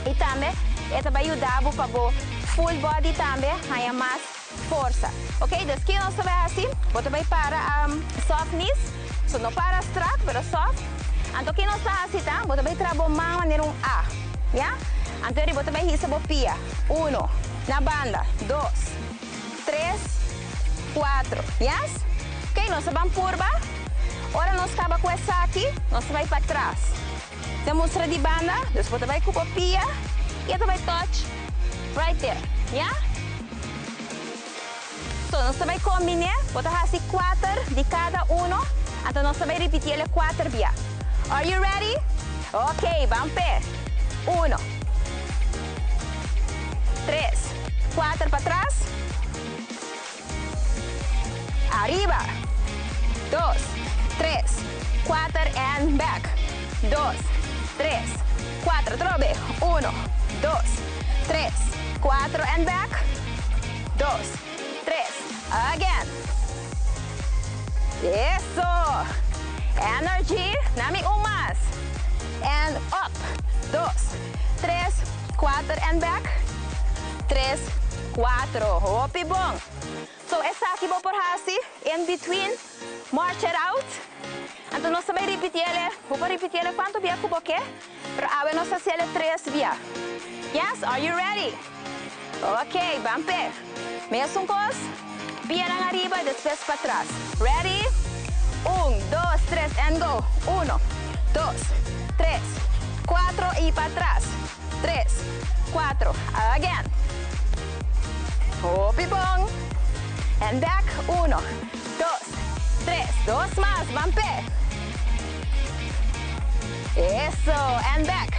i tambe e ta bai yuda bo pa bo full body tambe haña mas forsa. Ok, dus kiko nos ta bai hasi? Bo ta bai para soft knees, so no para strak pero soft. Anto kiko nos ta hasi ta, bo ta bai traha bo man manera un A, ya? Anto eri bo ta bai hisa bo pia, uno, na banda, dos, tres, cuatro, yes? Ok, nos ta ban purba. Ora nos caba cu esaki, nos ta bay patras. Ta mustra di banda, dus bo ta bay cu bo pia y e ta bay touch right there, ya? So, nos ta bay combine, bo ta haci cuater di cada uno, anto nos ta bay ripiti el e cuater bia. Are you ready? Ok, ban p'e. Uno. Tres. Cuater patras. Ariba. Dos, tres, cuater and back. Dos, tres, cuater. Trobe. Uno, dos, tres, cuater and back. Dos, tres. Again. Eso. Energy. Nami un mas. And up. Dos, tres, cuater and back. Tres, cuatro. Hopi bon. So esaki bo por haci in between march it out. Anto nos ta bay ripitiele, bo por ripitiele cuanto bia cu bo ke, pero awe nos ta haciele tres bia. Yes, are you ready? Ok, ban p'e. Mesun cos, pianan ariba y despues patras. Ready? Un, dos, tres and go. Uno, dos, tres, cuatro y patras. Tres, cuatro, again. Hopi bon. And back, uno, dos, tres, dos mas, ban p'e. Eso, and back.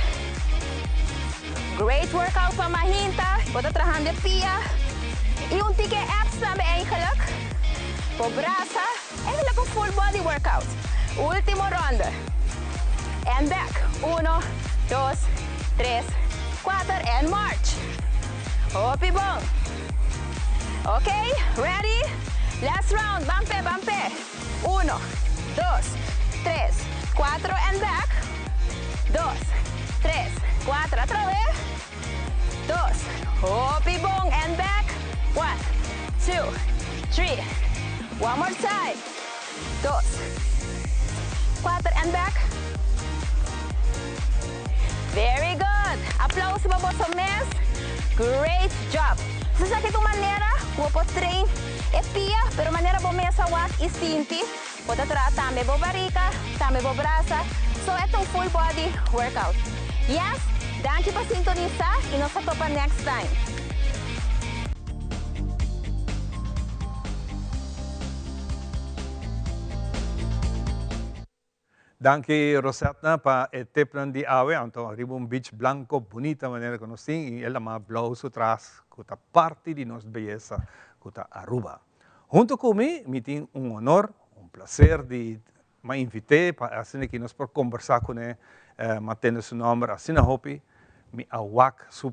Great workout pa mahinta, bo ta trahando e pia y un tiki e abs tambe eigenlijk. Bo brasa, eigenlijk un full body workout. Ultimo ronde. And back. Uno, dos, tres, cuater and march. Hopi bon. Ok, ready? Last round, ban p'e, ban p'e. Uno, dos, tres, cuatro and back. Dos, tres, cuatro atrobe. Dos, hopi bon and back. One, two, three. One more time. Dos, cuater and back. Very good. Aplauso pa boso mes. Great job. Bo sa ki ta un manera ku bo por train e pia, pero manera bo mes a wak i sinti, bo ta traha tambe bo barika, tambe bo brasa. So e ta un full body workout. Yes, danki pa sintonisa i nos ta topa next time. Danki Rosetna pa e tipnan di awe. Anto riba un beach blanco bunita manera cu nos tin y e lama blauw su tras cu ta parti di nos beyesa cu ta Aruba. Hunto cu mi, mi tin un honor, un placer di m'a invite pa asina ki nos por combersa cune, m'a tende su nomber asina hopi, mi a wak su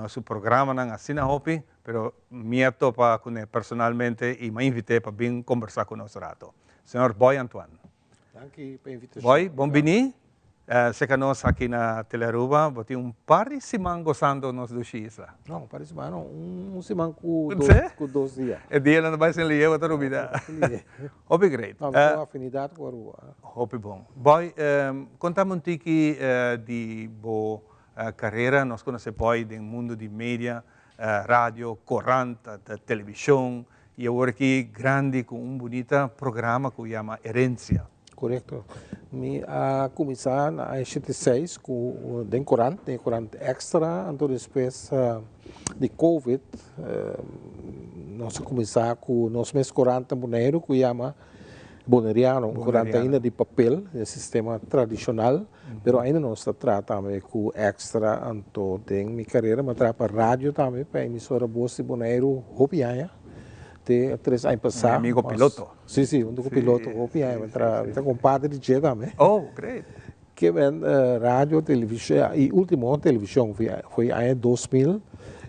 su programanan asina hopi, pero mi a topa cune personalmente y m'a invite pa bin combersa cu nos rato. Señor Boy Antoine. Danki pa invitacion. Boy, bon bini. Cerca nos aki na Telearuba. Bo tin un par di siman gozando nos dushi isla. No, un par di siman no. Un siman cu dos dia. E dianan ta bay sin liye, bo ta rubida. Hopi great. No, mi tin un afinidad cu Aruba. Hopi bon. Boy, conta mi un tiki di bo carera. Nos conoce Boy den mundo di media, radio, corant, television. Y awor aki grandi cu un bunita programa cu yama Herencia. Corecto. Mi a cuminsa na aña shete i seis cu den corant, den e corant Extra, anto despues di Covid nos a cuminsa cu nos mes corant na Boneiru cu yama Boneriano, un corant ainda di papel, den sistema tradicional. Pero ainda nos ta traha tambe ku Extra, anto den mi karera mi a traha pa radio tambe, pa emisora Bos di Boneiru hopi aña, te tres aña pasá. Mi amigo piloto. Si, si, huntu ku piloto hopi aña mi a traha, mi ta kompadre di dje tambe. Oh, great. Ke men radio, televishon, i ultimo televishon foi aña 2000,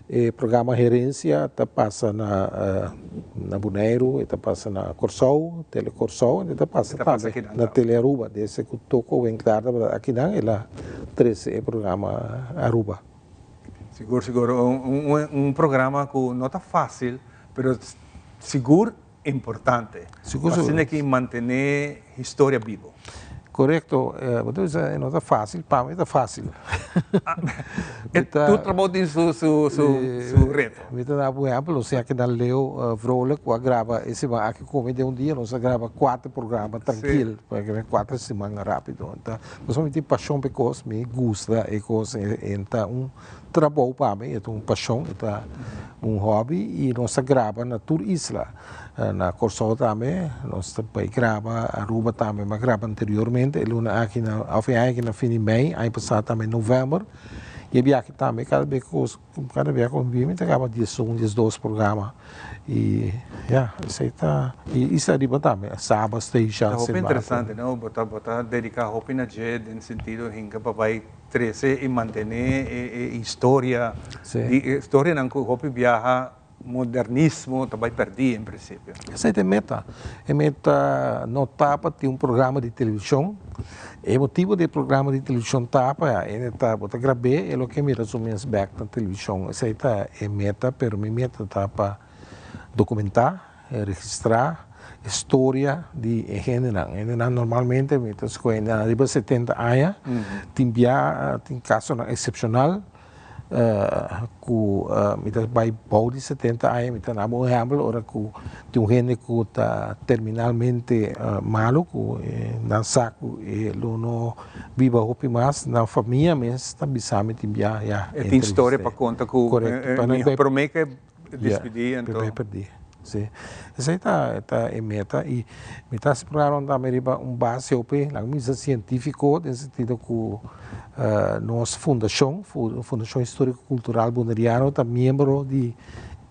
e programa Herencia ta pasa na na Boneiru, e ta pasa na Kòrsou, Tele Kòrsou, e ta pasa tambe na Tele Aruba. Desde ku Toko Winklaar tabata akinan el a trese e programa Aruba. Sigur, sigur. Un programa ku no ta fásil, pero sigur importante. Sigur, sigur. Asina ki mantené historia bibo. Korekto. Bo ta bisa e no ta fásil, pa mi ta fásil. Tur trabou tin su su su reto. Mi ta da bo ehèmpel, nos tin aki na Leo Vrolijk ku a graba e siman aki ku mi den un dia nos a graba kuater programa trankil, kuater siman rápido. Pasobra mi tin pashon pa e kos, mi gusta e kos, e ta un trabou pa mi, e ta un pashon, e ta un hobby y nos ta graba na tur isla. Na Corsou tambe nos ta bay graba, Aruba tambe mi a graba anteriormente e luna aki na, of e aña aki na fin di mei, aña pasa tambe november. Y e biaha tambe cada bes cu cada biaha cu mi bin mi ta graba diesun, diesdos programa y ya, esey ta, y isla ariba tambe, Saba, Statia, Ta hopi interesante no, bo ta bo ta dedica hopi na dje den sentido hinca pa bay Trece y mantene e historia di e historianan cu hopi biaha modernismo ta bay perdi en principio. Esey ta e meta. E meta no ta pa tin un programa di television. E motibo di e programa di television ta pa hende ta bo ta grab'é e loke mira su mes bek na television. Esey ta e meta, pero mi meta ta pa documenta Registrá e storia di e hendenan. Hendenan normalmente mi ta skohe hendenan riba setenta aña. Tin bia tin kasonan eksepshonal ku mi ta bai bou di setenta aña. Mi ta daba un ehèmpel ora ku tin un hende ku ta terminalmente malu ku nan sa ku e lo no biba hopi mas. Nan famia mes ta bisa mi tin bia ya E tin storia pa konta ku promé ke despidí anto. Promé perdí. Si. Esei ta ta e meta i mi ta hasi programa tambe riba un base hopi laga mi bisa sientífiko den sentido ku nos fundashon, Fundashon Históriko Kultural Boneriano ta miembro di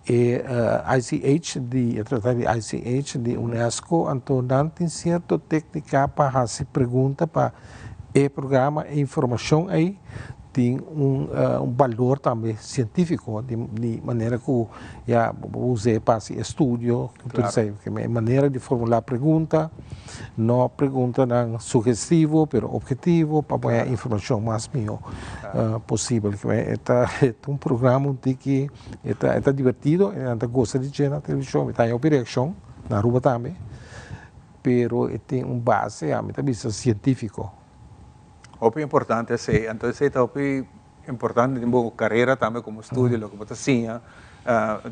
e ICH di e tratado di ICH di UNESCO anto nan tin sierto téknika pa hasi pregunta pa e programa e informashon ei tin un un balor tambe sientífiko di di manera ku ya bo por us'é pa hasi estudio ku tur esei. E manera di formulá pregunta no preguntanan sugestivo pero objetivo pa bo haña informashon mas mihó posibel. E ta un programa un tiki e ta e ta divertido e nan ta gosta di dje na televishon mi ta haña hopi reakshon na Aruba tambe pero e tin un base ami ta bisa sientífiko. Hopi importante esei. Anto esei ta hopi importante den bo carera tambe como studio, loke bo ta siña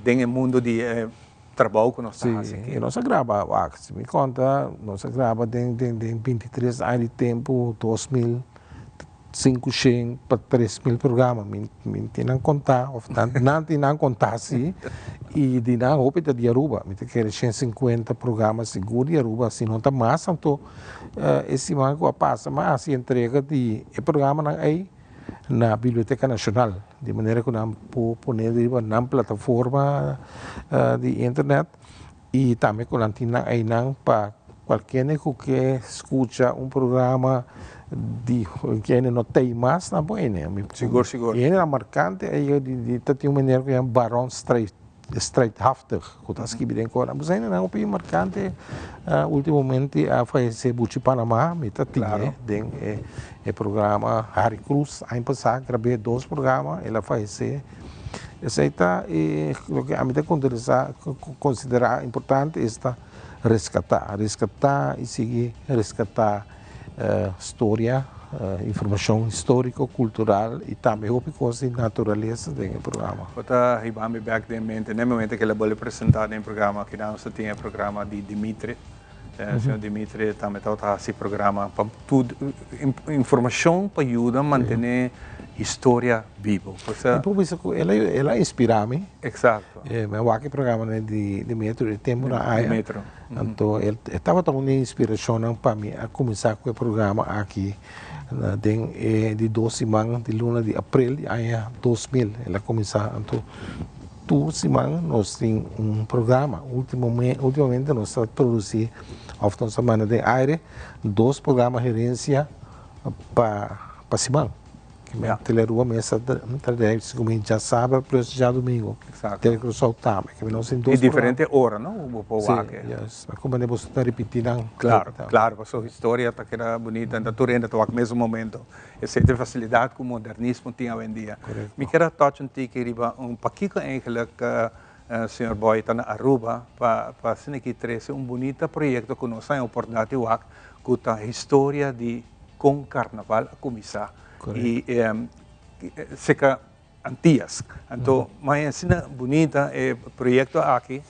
den e mundo di e trabou cu nos ta haci aki. Si, y nos a graba, wak, si mi conta, nos a graba den den den bintitres aña di tempo, 2500 pa 3000 programa, mi mi tin nan conta, of nan nan tin nan conta si, y di nan hopi ta di Aruba, mi ta kere 150 programa sigur di Aruba, si no ta mas, anto e siman cu a pasa mi a haci entrega di e programanan ey na Biblioteca Nacional, di manera cu nan por pone riba nan plataforma di internet y tambe cu nan tin nan eynan pa cualkende cu ke scucha un programa di kende no tey mas nan por ene. Sigur, sigur. Y hende marcante ey di ta tin un meneer cu yama Baron Strijdhaftig cu ta skibi den Corant. Pues hende nan hopi marcante ultimamente a fayece Buchi Panama, mi ta tine den e programa Harry Cruz aña pasa grabé dos programa el a fayece. Esey ta e loke ami ta considera importante esta rescata, rescata y sigui rescata storia, informacion historico, cultural y tambe hopi cos di naturalesa den e programa. Bo ta hiba mi bek den mente n'e momento ke el a bolbe presenta den e programa kinan nos ta tin e programa di Dimitri. Señor Dimitri tambe tabata hasi programa pa tur informacion pa yuda mantene historia bibo. Mi por bisa cu el a inspira mi. Exacto. Mi a wak e programa di Dimitri e tempo na aya. Dimitri. Anto e tabata un di e inspirashonnan pa mi a kuminsá ku e programa aki den e di dos siman di luna di aprel di aña 2000 el a kuminsá. Anto tur siman nos tin un programa. Ultimamente nos ta produsí òf nos ta manda den aire dos programa herensia pa siman. Ja. Telearuba mes ta ta si djasabra plus djadumingu. Exacto. Telecuraçao tambe. Ke nos tin dos Y diferente ora, no? Bo por Sí, wak. yes. Ma como boso ta ripiti nan. Claro, claro, pasobra historia ta keda bunita, ta tur hende ta wak mesun momento. Esei ta e facilidad cu modernismo tin awendia. Correcto. Mi kier a touch un tiki riba un pakico eigenlijk señor Boy ta na Aruba pa pa asina ki trece un bunita proyecto cu nos a haña oportunidad di wak cu ta historia di con carnaval a cuminsa y seca Antillas. Anto maya asina bunita e proyecto aki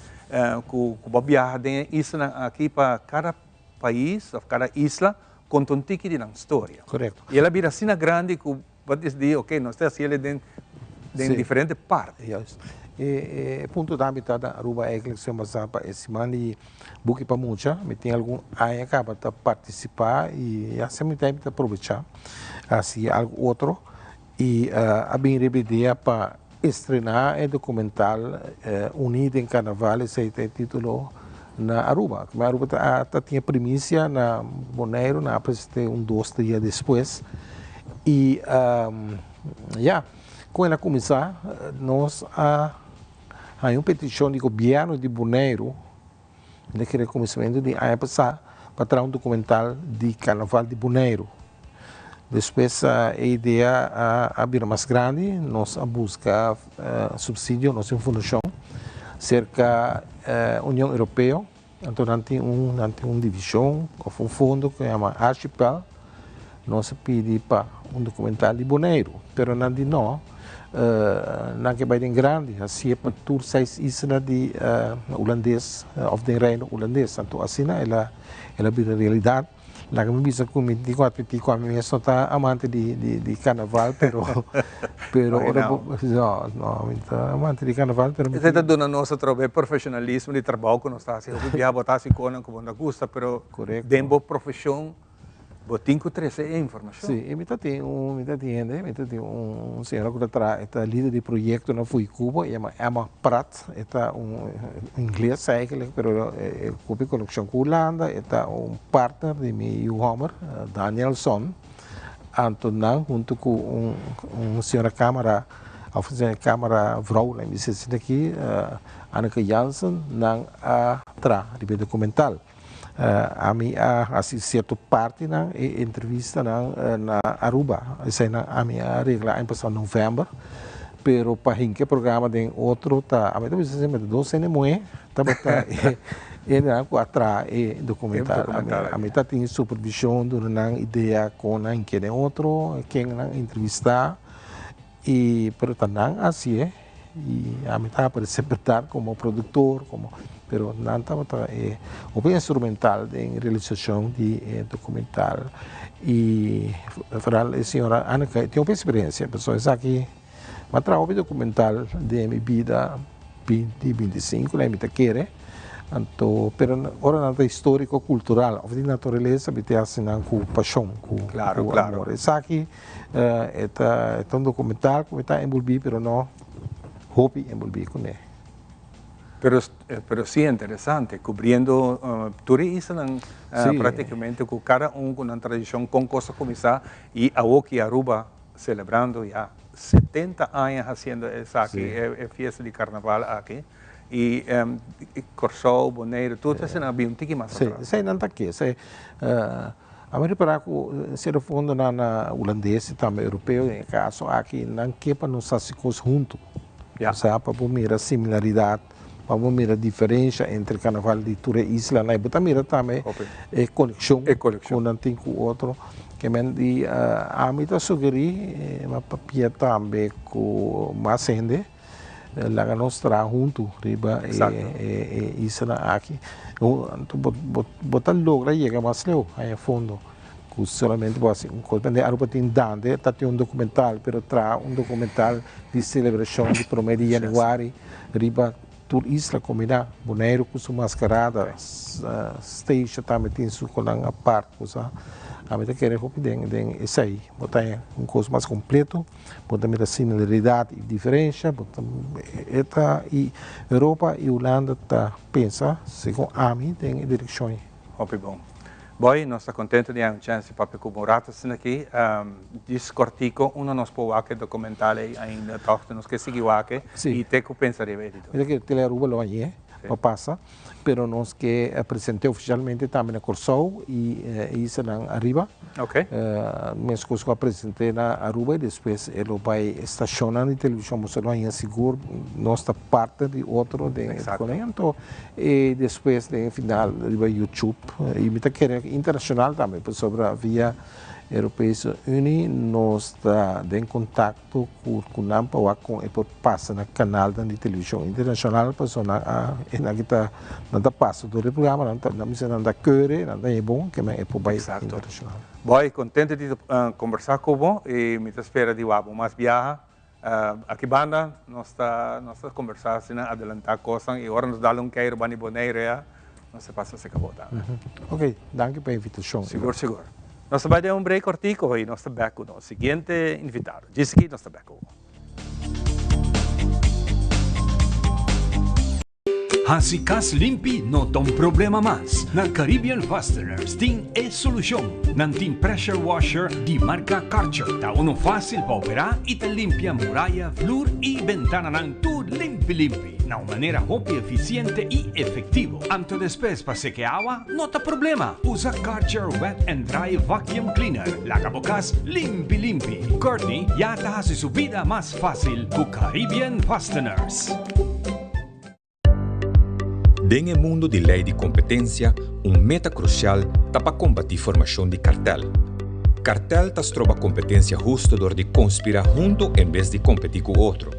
cu bo a biaha den e islanan aki pa cada pais of cada isla conta un tiki di nan storia. Y el a bira asina grandi cu bo a disidi ok nos ta haciele den diferente parti. Juist. E punto tambe ta na Aruba eigenlijk siman pasa pa e siman di Buki pa Mucha. Mi tin algun aña caba ta participa y ya semper mi ta mi ta probecha haci algo otro y a bin riba idea pa estrena e documental Uni den Carnaval, esey ta e titulo na Aruba. Como Aruba ta tin e primicia na Boneiru, nan a presente un dos dia despues y ya con el a cuminsa nos a Haña un petishon di gobièrnu di Boneiru den e kuminsamentu di aña pasá pa traha un dokumental di karnaval di Boneiru. Despues e idea a bira mas grandi, nos a buska supsidio, nos tin un fundashon serka Union Europeo, anto nan tin un nan tin un divishon òf un fondo ku yama Archipel. Nos a pidi pa un documental di Boneiru, pero nan di no, nan ke bai den grandi, hacié pa tur seis isla di Hulandes of den Reino Hulandes. Anto asina el a el a bira realidad. Laga mi bisa ku mi tin ku atmití ku ami mes no ta amante di di di karnaval pero pero ora bo no no mi no ta amante di karnaval pero mi Esei ta duna nos atrobe e profesionalismo di trabou ku nos ta hasi. Hopi biaha bo ta hasi konan ku bo no ta gusta pero den bo profesion bo tin ku trese e informashon. Si, i mi ta tin un mi ta tin hende mi ta tin un señora ku ta traha e ta lider di proyekto na Fuikubo e yama Emma Pratt. E ta un ingles eigenlijk, pero e hopi konekshon ku Hulanda. E ta un partner di mi yu hòmber, Danielson. Anto nan huntu ku un un señora kámara òf un kámara vrou, laat mi bisa asina aki, Anneke Jansen, nan a traha riba e dokumental. Ami a hasi sierto partinan e entrevistanan na Aruba. Eseinan ami a regla aña pasá novèmber, pero pa hinka e programa den otro ta, ami ta bisa semper dos hende muhé tabata e hendenan ku a traha e dokumental. Ami ta tin supervishon, duna nan idea kon nan hinka den otro, ken nan entrevistá. Y pero ta nan hacié y ami ta aparece berdad como productor como pero nan tabata e hopi instrumental den realisacion di e documental y vooral e señora Anneke tin hopi experiencia pasobra esaki mi a traha hopi documental den mi bida binti binticinco mi ta kere Anto, pero ora nan ta historico cultural of di naturalesa mi ta haci nan cu pasion, cu amor. Esaki e ta e ta un documental cu mi ta envolvi pero no hopi envolvi cune. Pero pero si interesante, cubriendo tur e islanan practicamente cu cada un cu nan tradicion con cos a cuminsa y awoki Aruba celebrando ya 70 aña haciendo esaki e fiesta di carnaval aki. Y Kòrsou, Boneiru, tur esei nan a bin un tiki mas atras. Sí, esei nan ta ke. Esei, a mi repará ku en sierto fondo nan hulandes i tambe europeo den e kaso aki nan ke pa nos hasi kos huntu. Osea pa bo mira similaridat, pa bo mira diferensha entre karnaval di tur e islanan i bo ta mira tambe e konekshon ku nan tin ku otro. Ke men di ami ta sugerí, mi a papia tambe ku mas hende. Laga nos traha huntu riba e islanan aki. Anto bo ta logra yega mas leu haña fondo ku solamente bo hasi un kos. Pende Aruba tin Dande ta tin un dokumental pero traha un dokumental di selebrashon di prome di yanüari riba tur isla kombiná. Boneiru ku su maskarada, Statia tambe tin su konan apart. Ami ta kere hopi den esei. Bo ta haña un kos mas kompleto. Bo ta mira similaridat i diferensha, bo ta e ta i Europa i Hulanda ta pensa segun ami den e direkshon ei. Hopi bon. Boy, nos ta kontento di haña un chèns di papia ku bo un rato asina aki. Djis kòrtiko, unda nos por wak e dokumental ei ainda tòg? Nos ke sigui wak e i te ku pensa riba e di tur. Mira ke Telearuba lo hañ'é pa pasa. Pero nos ke present'é ofisialmente tambe na Kòrsou i e islanan ariba. Meskos ku a present'é na Aruba i despues e lo bai e stashonnan di televishon boso lo haña sigur nos ta partner di otro den e konen. Anto e despues den e final riba YouTube i mi ta kere internashonal tambe pasobra via Europese Unie nos ta den kontakto. Ku ku nan pa wak kon e por pasa na kanalnan di televishon internashonal pasobra nan a e nan ki ta nan ta pasa tur e programa nan ta nan bisa nan ta keure nan ta haña bon ke men e por bai internashonal. Boy, kontento di kombersá ku bo i mi ta spera di wak bo mas biaha. Aki banda nos ta nos ta kombersá asina adelantá kosnan i ora nos dal un keiro banda di Bonaire ya nos ta pasa serka bo tambe. Ok, danki pa e invitashon. Sigur sigur. Nos ta bai den un break kortiko i nos ta bek ku nos siguiente invitado. Djis aki nos ta bek ku bo. Hasi kas limpi no ta un problema mas. Na Caribbean Fasteners tin e solushon. Nan tin pressure washer di marka Karcher. Ta unu fásil pa operá i ta limpia muraya, flur i bentananan tur limpi limpi na un manera hopi efisiente i efektivo. Anto despues pa seke awa no ta problema. Usa Karcher Wet and Dry Vacuum Cleaner. Laga bo kas limpi limpi. Courtney ya ta hasi su bida mas fásil ku Caribbean Fasteners. Den e mundu di lei di kompetensia, un meta krusial ta pa kombatí formashon di kartèl. Kartèl ta stroba kompetensia hustu dor di konspirá huntu en bes di kompetí ku otro.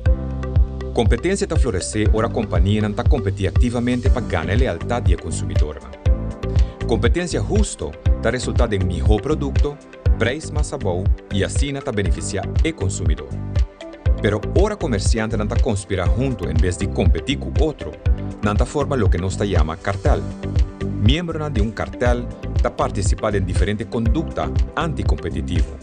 Kompetensia ta floresé ora kompanianan ta kompetí aktivamente pa gana e lealtat di e konsumidornan. Kompetensia husto. ta resultá den mihó produkto, preis mas abou i asina ta benefisiá e konsumidó. Pero ora komersiantenan ta konspirá huntu en bes di kompetí ku otro, nan ta forma loke nos ta yama kartèl. Miembronan di un kartèl ta partisipá den diferente kondukta antikompetitivo,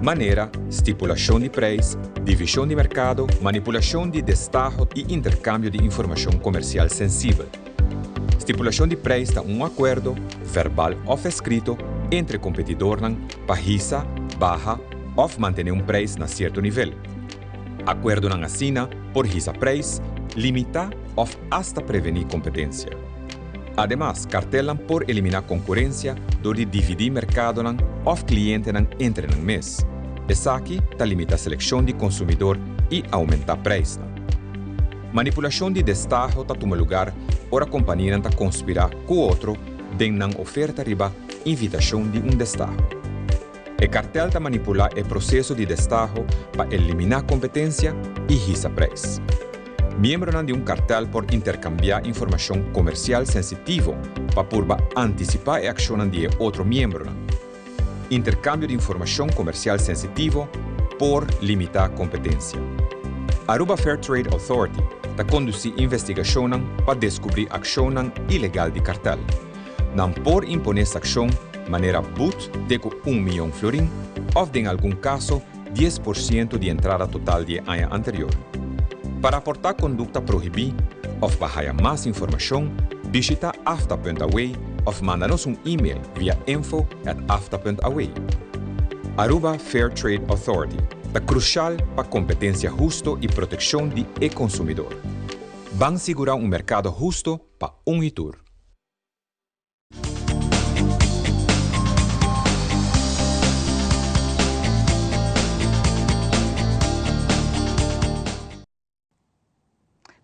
manera stipulashon di preis, divishon di merkado, manipulashon di destaho i interkambio di informashon komersial sensibel. Stipulashon di preis ta un akuerdo, verbal òf eskrito, entre kompetidornan pa hisa, baha òf mantené un preis na sierto nivel. Akuerdonan asina por hisa preis, limitá òf asta prevení kompetensia. Ademas, kartelnan por eliminá konkurensia dor di dividí merkadonan òf klientenan entre nan mes. Esaki ta limitá selekshon di konsumidor i oumentá preisnan. Manipulashon di destaho ta tuma lugar ora kompanianan ta konspirá ku otro den nan oferta riba invitashon di un destaho. E kartel ta manipulá e proseso di destaho pa eliminá kompetensia i hisa preis. Miembronan di un kartel por interkambiá informashon komersial sensitivo pa purba antisipá e akshonnan di e otro miembronan. Interkambio di informashon komersial sensitivo por limitá kompetensia. Aruba Fair Trade Authority ta kondusí investigashonnan pa deskubrí akshonnan ilegal di kartel. Nan por imponé sakshon manera but te ku un mion florin òf den algun kaso 10% di entrada total di e aña anterior. Pa raportá kondukta prohibí òf pa haya mas informashon, bishitá afta.aw òf manda nos un e-mail via info@afta.aw. Aruba Fair Trade Authority ta krushal pa kompetensia husto i protekshon di e konsumidor. Ban sigurá un merkado husto pa un i tur.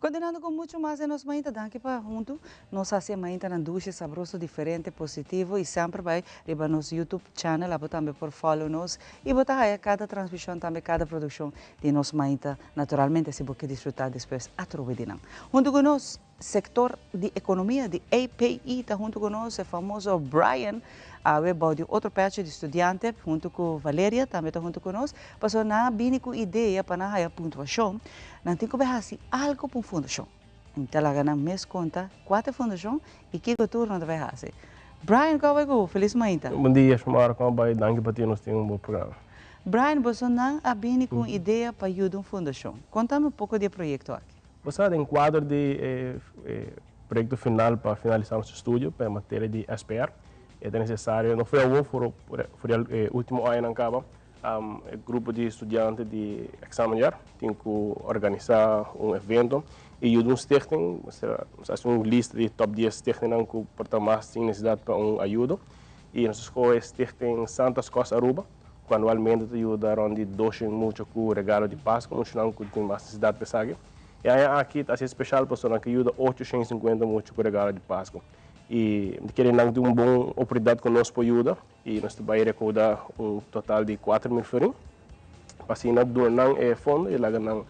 Continuando cu mucho mas den nos mainta, danki pa hunto nos haci e maintanan dushi, sabroso, diferente, positivo y semper bay riba nos YouTube channel, abo tambe por follow nos y bo ta haya cada transmision tambe cada produccion di nos mainta, naturalmente si bo ke disfruta despues atrobe di nan. Hunto cu nos. Sector di economia di API ta hunto cu nos, e famoso Brian, awe bou di otro pecho di studiante, hunto cu Valeria tambe ta hunto cu nos, pasobra nan a bini cu idea pa nan haya puntuacion, nan tin cu bay haci algo pa un fundacion. Mi ta laga nan mes conta cua ta e fundacion y kico tur nan ta bay haci. Brian, cua bay cu bo? Feliz mainta. Bon dia, Xiomara, cua bay? Danki pa tin nos tin un bo programa. Brian, boso nan a bini cu un idea pa yuda un fundacion. Contami un poco di e proyecto aki. Bo sa den kuadro di e proyekto final pa finalisá nos estudio pa e materia di SPR, e ta nesesario, no foi awor, for e último añanan kaba, e grupo di studiante di èksamenjaar tin ku organisá un evento i yuda un stichting, nos a hasi un lista di tòp dies stichtingnan ku por ta mas tin nesesidat pa un ayudo i nos a skohe stichting Santa's Cos Aruba ku anualmente ta yuda rònt di doshen mucha ku regalo di Paskua, muchanan ku tin mas nesesidat pa esaki. E aña aki ta hasi speshal pasobra nan ke yuda 850 mucha ku regalo di Paskua. I mi ta kere nan tin un bon oportunidat ku nos por yuda i nos ta bai rekouda un total di 4000 florin pa asina duna nan e fondo i laga nan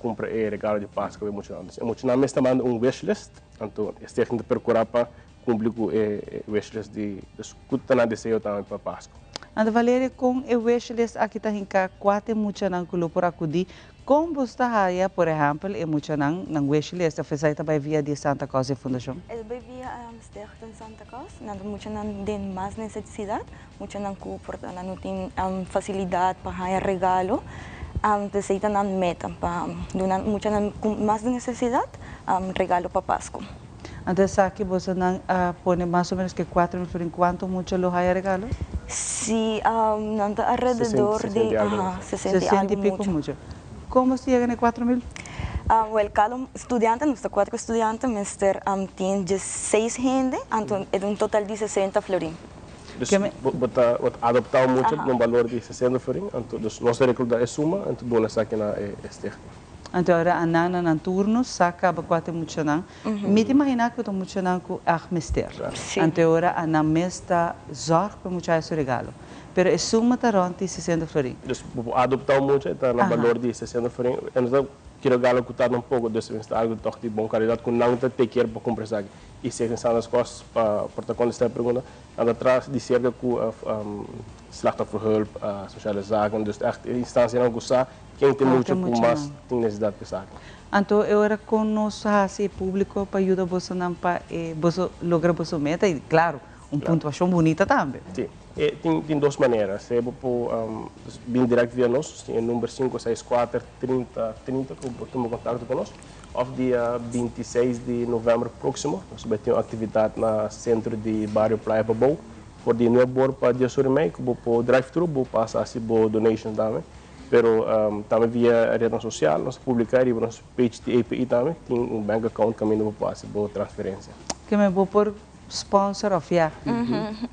kumpra e regalo di Paskua pa e muchanan. E muchanan mes ta manda un wishlist, anto e stichting ta perkurá pa Cumpli cu e wishlist di cu ta nan deseo tambe pa Pascu. Anto Valeria, con e wishlist aki ta hinca cua ta e muchanan cu lo por acudi? Con bo sta haya, por ehempel, e muchanan nan wishlist of esai ta bay via di Santa Cos e fundacion? E ta bay via Stichting Santa Cos. Nan ta muchanan den mas necesidad, muchanan cu por ta nan no tin facilidad pa haya regalo. Esey ta nan meta, pa duna muchanan cu mas necesidad regalo pa Pascu. Anto esaki bosonan a pone mas o menos ke 4000 florin cuanto mucha lo haya regalo? Si, nan ta alrededor di 60 y algo 60 y pico mucha. Con boso yega na e 4000? Wel, cada un studiante, nos ta cuatro studiante, mester tin 16 hende, anto e ta un total di 60 florin. Dus bo ta adopta un mucha na un balor di 60 florin, anto dus nos ta recluta e suma anto duna esaki na e stichting. Anto ora a nan na nan turno sa caba cua ta e muchanan. Mi ta imagina cu ta muchanan cu echt mester. Anto e ora a nan mes ta zorg pa e mucha haya su regalo. Pero e suma ta rond di 60 florin. Dus bo por adopta un mucha e ta na balor di 60 florin. E no ta ki regalo cu ta tampoco, dus mester ta algo toch di bon calidad cu nan ta te kier pa cumpra esaki. Y Stichting Santa's Cos pa por ta contesta e pregunta, nan ta tras di cerca cu Slachtofferhulp, Sociale Zaken, dus echt e instancianan cu sa ken tin mucha cu mas tin necesidad pa esaki. Anto e ora con nos haci e publico pa yuda bosonan pa e boso logra boso meta y claro un puntuacion bunita tambe. Si, e tin tin dos manera, sea bo por bin direct via nos, nos tin e number sinku seis kuater trinta trinta cu bo por tuma contacto cu nos. Of dia 26 di november proximo nos ta bay tin un actividad na centro di bario Playa Pabou for di nuebe or pa dies or y mei cu bo por drive thru bo pasa haci bo donation tambe. Pero tambe via rednan social nos ta publica riba nos page di API tambe tin un bank account caminda bo por haci bo transferencia. Keme bo por sponsor of ya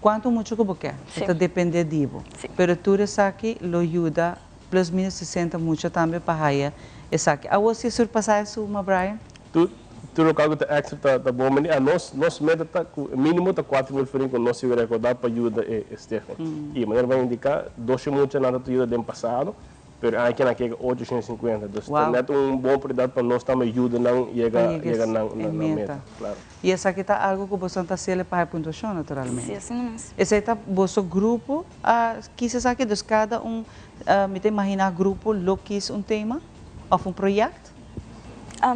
cuanto mucho cu bo kier e ta depende di bo pero tur esaki lo yuda Plus minus 60 mucha tambe pa haya esaki. Awor si e surpasa e suma, Brian? Tur tur local cu ta extra ta ta bon meni. A nos nos meta ta cu e minimo ta 4000 florin cu nos sibi recorda pa yuda e e stichting. Y manera bo a indica doce mucha nan ta ta yuda den pasado pero e aña aki nan a kega 850. Dus ta net un bon oportunidad pa nos tambe yuda nan yega yega nan nan meta. Claro. Y esaki ta algo cu boso ta haciele pa haya puntuacion naturalmente. Si, asina mes. Esey ta boso grupo a kies esaki, dus cada un, mi ta imagina grupo lo kies un tema of un project?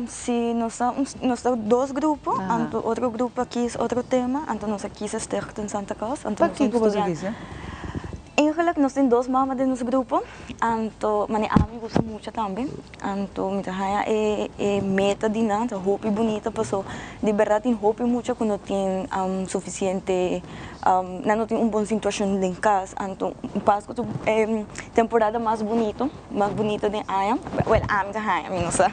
Si, nos ta, nos ta dos grupo, anto otro grupo a kies otro tema, anto nos a kies Stichting Santa Claus, anto nos Pakico boso a kies? Eigenlijk nos tin dos mama den nos grupo, anto mane ami gusta mucha tambe, anto mi ta haña e e meta di nan ta hopi bunita paso di berdad tin hopi mucha ku no tin sufisiente nan no tin un bon situashon den kas, anto Pasku ta e temporada mas bunito, mas bunito den aña, wèl ami ta haña mi no sa.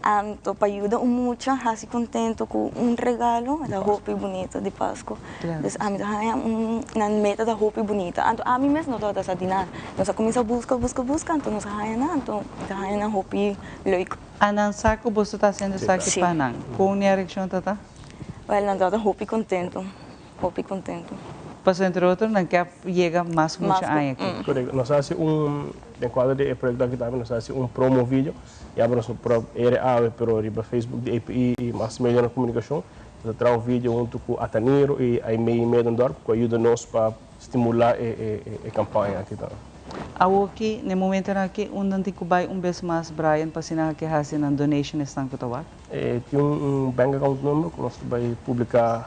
Anto pa yuda un mucha hasi contento cu un regalo ta hopi bunito di Pascu. Dus ami ta haña un nan meta ta hopi bunita. Anto ami mes no tabata sa di nada. Nos a cuminsa busca busca busca anto nos a haña nan anto mi ta haña nan hopi leuk. A nan sa cu boso ta haciendo esaki pa nan? Con nan reaccion ta ta? Wel nan tabata hopi contento. Hopi contento. Pasobra entre otro nan ke a yega mas mucha aña aki. Correcto. Nos a haci un, den cuadro di e proyecto aki tambe, nos a haci un promo video. Ya nos no por a ere awe, pero riba Facebook di API y mas medionan di comunicacion, nos a traha un video hunto cu Ataniro y Aimee Medendorp cu a yuda nos pa stimula e campaña aki tambe. Awoki, na e momentonan aki, unda nan tin cu bay un bes mas, Brian, pa asina nan ke haci nan donation esnan cu ta wak? E tin un bank account number cu nos ta bay publica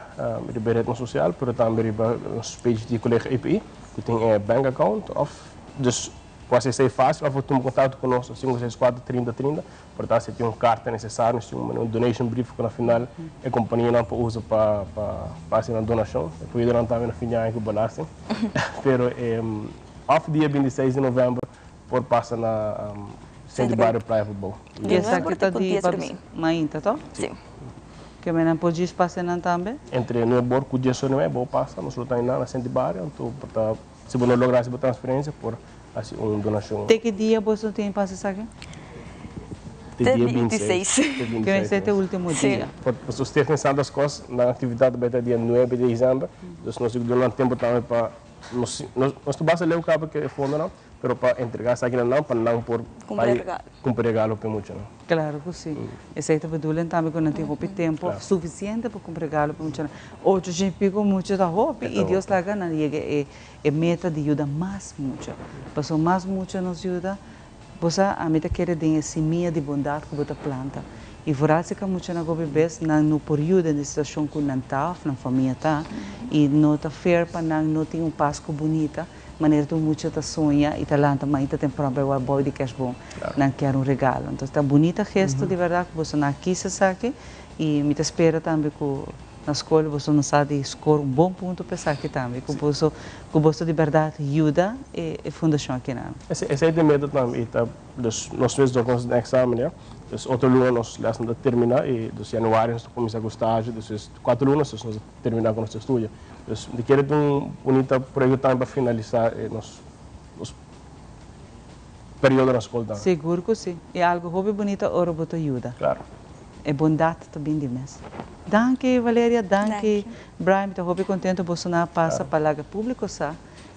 riba e rednan social, pero tambe riba nos page di Colegio API cu tin e bank account of dus por haci esey facil of por tuma contacto cu nos na sinku seis kuater trinta trinta por ta si tin un carta necesario, nos tin un donation brief cu na final e companianan por usa pa pa haci nan donacion. E por yuda nan tambe na fin di aña cu belasting. Pero of dia bintiseis di november Por pasa na Centro Barrio Playa Pabou. Y esaki ta di mainta to? Si. Ke men nan por djis pasa nan tambe? Entre nuebe or ku dies or y mei bo pasa, nos lo ta einan na Centro Barrio, anto por ta si bo no logra hasi bo transferencia por hasi un donacion. Te ki dia boso tin pasa esaki? Te dia 26. Ke mester te ultimo dia. Pasobra Stichting Santa's Cos nan actividad ta bay ta dia nuebe di december, dus nos tin ku duna nan tempo tambe pa nos nos ta basa leu kaba ke e fondonan. Pero pa entrega esaki na nan pa nan por bai cumpra regalo pa e muchanan. Claro cu si. Esey ta bedoeling tambe cu nan tin hopi tempo suficiente pa cumpra regalo pa e muchanan. Ocho shen pico mucha ta hopi y Dios laga nan yega e meta di yuda mas mucha. Pasobra mas mucha nos yuda, bo sa ami ta kere den e simia di bondad cu bo ta planta. Y vooral si ka muchanan hopi bes nan no por yuda den e situacion cu nan ta of nan famia ta y no ta fair pa nan no tin un Pascu bunita. Manera tur mucha ta soña y ta lanta mainta tempran pa e wak boy di kerstboom. Nan kier un regalo. Entonces ta un bunita gesto di berdad cu boso nan a kis esaki y mi ta spera tambe cu na scol boso no sa di score un bon punto pa esaki tambe. Cu boso cu boso di berdad yuda e fundacion akinan. Esey ta e meta tambe y ta dus nos mes dor nos den examen ya. Dus otro luna nos lesnan ta termina y dus januari nos ta cuminsa cu stage dus es cuatro luna dus nos ta termina cu nos estudio. Dus mi kere ta un bunita proyecto tambe pa finalisa e nos nos periodo na skol tambe. Sigur cu si. E algo hopi bunita ora bo ta yuda. Claro. E bondad ta bin di mes. Danki Valeria, danki Brian, mi ta hopi contento boso nan a pasa pa laga publico sa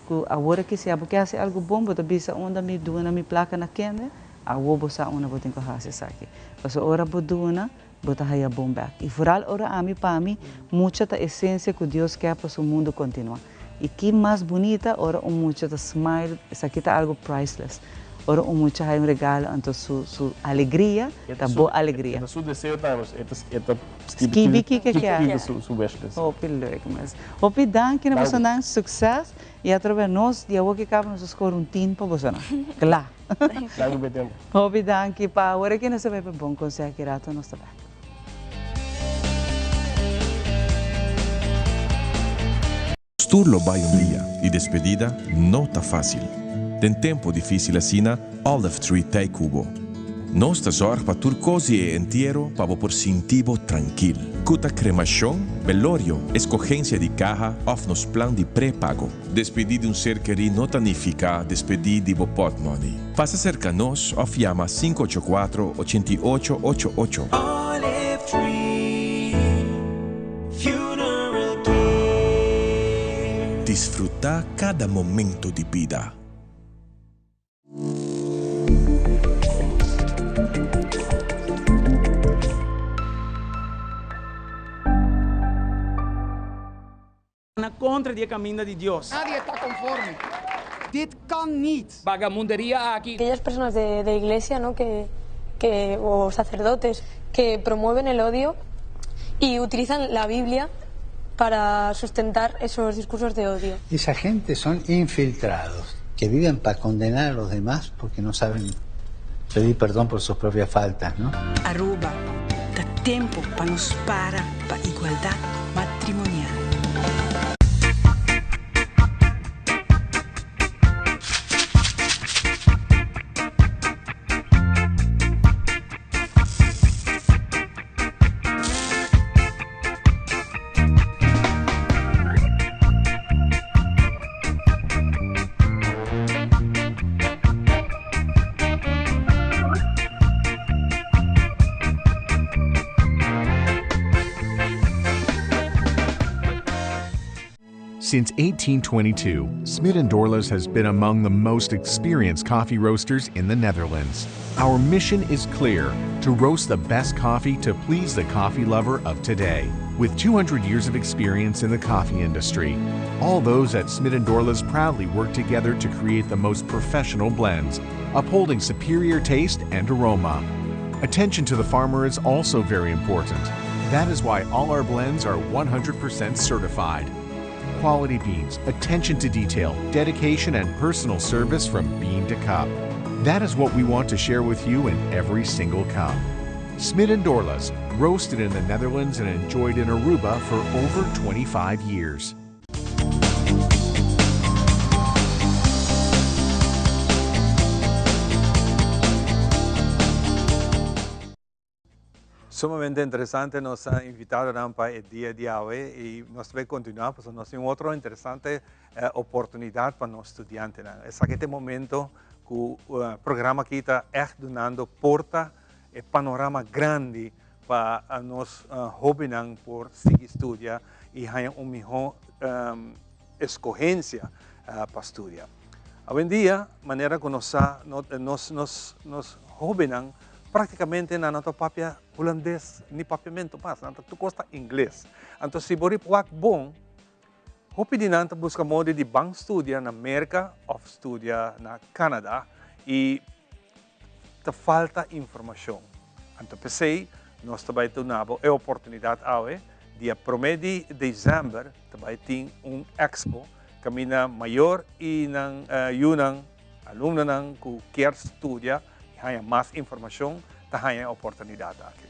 cu awor aki si abo ke haci algo bon bo ta bisa unda mi duna mi placa na kende, awor bo sa unda bo tin cu haci esaki. Pasobra ora bo duna. Bo ta haya bon bek. I vooral ora ami pa mi, mucha ta esencia cu Dios kier pa su mundo continua. I ki mas bunita ora un mucha ta smile, esaki ta algo priceless. Ora un mucha haya un regalo anto su su alegria ta bo alegria. E ta su deseo tambe, e ta e ta skibi kiko e kier. Skibi su su wishlist. Hopi leuk mes. Hopi danki na bosonan, succes i atrobe nos di awor ki caba nos a score un tin pa bosonan. Kla. Danki pa e tempo. Hopi danki pa awor aki nos ta bai pa bon conseho ki rato nos ta bek. Tur lo bai un dia y despedida no ta facil. Den tempo dificil asina, Olive Tree t'ey cu bo. Nos ta zorg pa tur cos di e entiero pa bo por sinti bo trankil. Cu ta cremacion, belorio, escogencia di caha of nos plan di prepago. Despedí di un ser kerí no ta nifiká despedí di bo pòtmòni. Pasa serka nos òf yama 584 88 88. Olive Tree Funeral Care. Disfrutá kada momento di bida. Na kontra di e kaminda di Dios. Nadie ta conforme. Dit kan niet. Bagamunderia aki. Aquellas personas de, de iglesia ¿no? que, que, o sacerdotes que promueven el odio y utilizan la Biblia para sustentar esos discursos de odio. Esa gente son infiltrados, que viven para condenar a los demás porque no saben pedir perdón por sus propias faltas, ¿no? Aruba, ta tempo pa nos para pa igualdad matrimonial. Since 1822, Smit & Dorlas has been among the most experienced coffee roasters in the Netherlands. Our mission is clear, to roast the best coffee to please the coffee lover of today. With 200 years of experience in the coffee industry, all those at Smit & Dorlas proudly work together to create the most professional blends, upholding superior taste and aroma. Attention to the farmer is also very important. That is why all our blends are 100% certified. Quality beans, attention to detail, dedication, and personal service from bean to cup. That is what we want to share with you in every single cup. Smit & Dorlas, roasted in the Netherlands and enjoyed in Aruba for over 25 years. Sumamente interesante nos invitadonan pa e dia di awe y nos ta bay continua pasobra nos tin un otro interesante oportunidad pa nos studiantenan. Esaki ta e momento cu programa aki ta echt dunando porta e panorama grandi pa nos hobennan por sigui studia y haña un miho escogencia pa studia. Awendia manera cu nos sa nos nos hobennan Práktikamente nan no ta papia hulandes ni papiamentu mas, nan ta tur kos ta ingles. Anto si bo rip wak bon, hopi di nan ta buska modo di ban studia na Merka òf studia na Kanada i ta falta informashon. Anto p'esei nos ta bai duna bo e oportunidat awe, dia promé di desèmber ta bai tin un expo kaminda mayor i nan yunan, alumnonan ku kier studia, i haña mas informashon ta haña e oportunidat aki.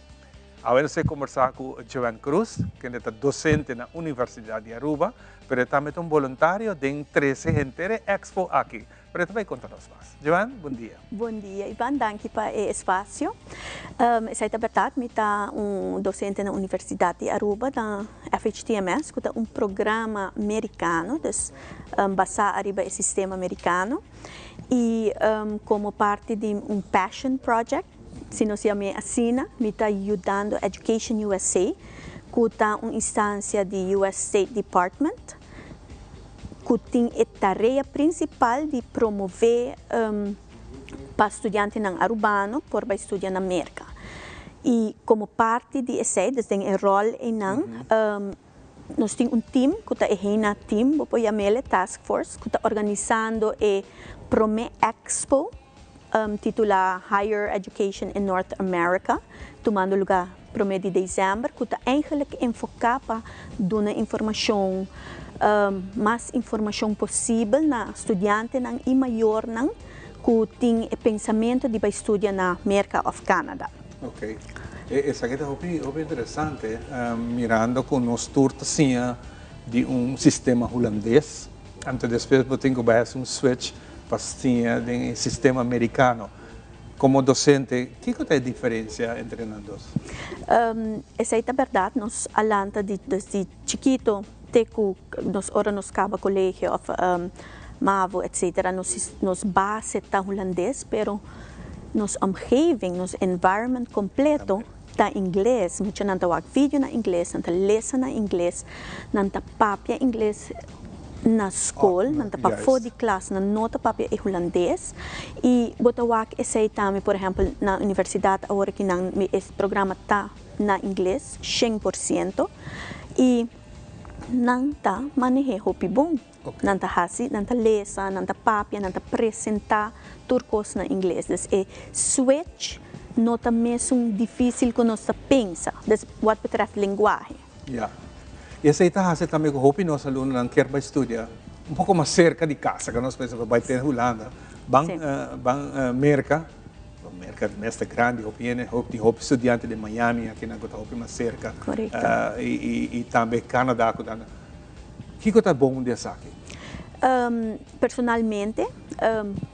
Awe nos ta kombersá ku Joanne Cruz, kende ta dosente na Universidat di Aruba, pero e tambe ta un boluntario den trese henter e expo aki. Pero e ta bai konta nos mas. Joanne, bon dia. Bon dia Ivan, danki pa e espasio. Esei ta bèrdat, mi ta un dosente na Universidat di Aruba na FHTMS, ku ta un programa merikano, dus basá ariba e sistema merikano. Y como parti di un passion project, si nos yam'é asina, mi ta yudando Education USA, cu ta un instancia di US State Department, cu tin e tarea principal di promove pa studiantenan Arubano por bay studia na Merca. Y como parti di esey, dus den e rol eynan, nos tin un team cu ta e HENA team, bo por yam'ele task force, cu ta organisando e prome expo titula Higher Education in North America, tumando lugar prome di december, cu ta eigenlijk enfoca pa duna informacion, mas informacion posibel na studiantenan y mayornan cu tin e pensamento di bay studia na Merca of Canada. Ok. Esaki ta hopi hopi interesante, mirando cu nos tur ta siña di un sistema Hulandes, anto despues bo tin cu bay haci un switch pa siña den e sistema Mericano. Como docente, kico ta e diferencia entre nan dos? Esey ta berdad, nos a lanta di desde chikito te cu nos ora nos caba colegio of mavo etcetera, nos nos base ta Hulandes, pero nos omgeving, nos environment completo ta Ingles. Muchanan ta wak video na Ingles, nan ta lesa na Ingles, nan ta papia Ingles na skol, nan ta pafó di klas, nan no ta papia e hulandes. I bo ta wak esei tambe, por ehèmpel, na universidat awor aki nan e programa ta na ingles 100% i nan ta maneh'é hopi bon. Nan ta hasi, nan ta lesa, nan ta papia, nan ta presentá tur kos na ingles. Dus e switch no ta mesun difísil ku nos ta pensa, dus wat betreft lenguahe. Ya. I esei ta hasi tambe ku hopi nos alumnonan kier bai studia un poko mas serka di kasa ku nos pensa pa bai te Hulanda. Ban ban Merka, Merka mes ta grandi, hopi hende, tin hopi studiante den Miami akinan ku ta hopi mas serka. Korekto. I tambe Canada ku ta. Kiko ta bon di esaki? Personalmente,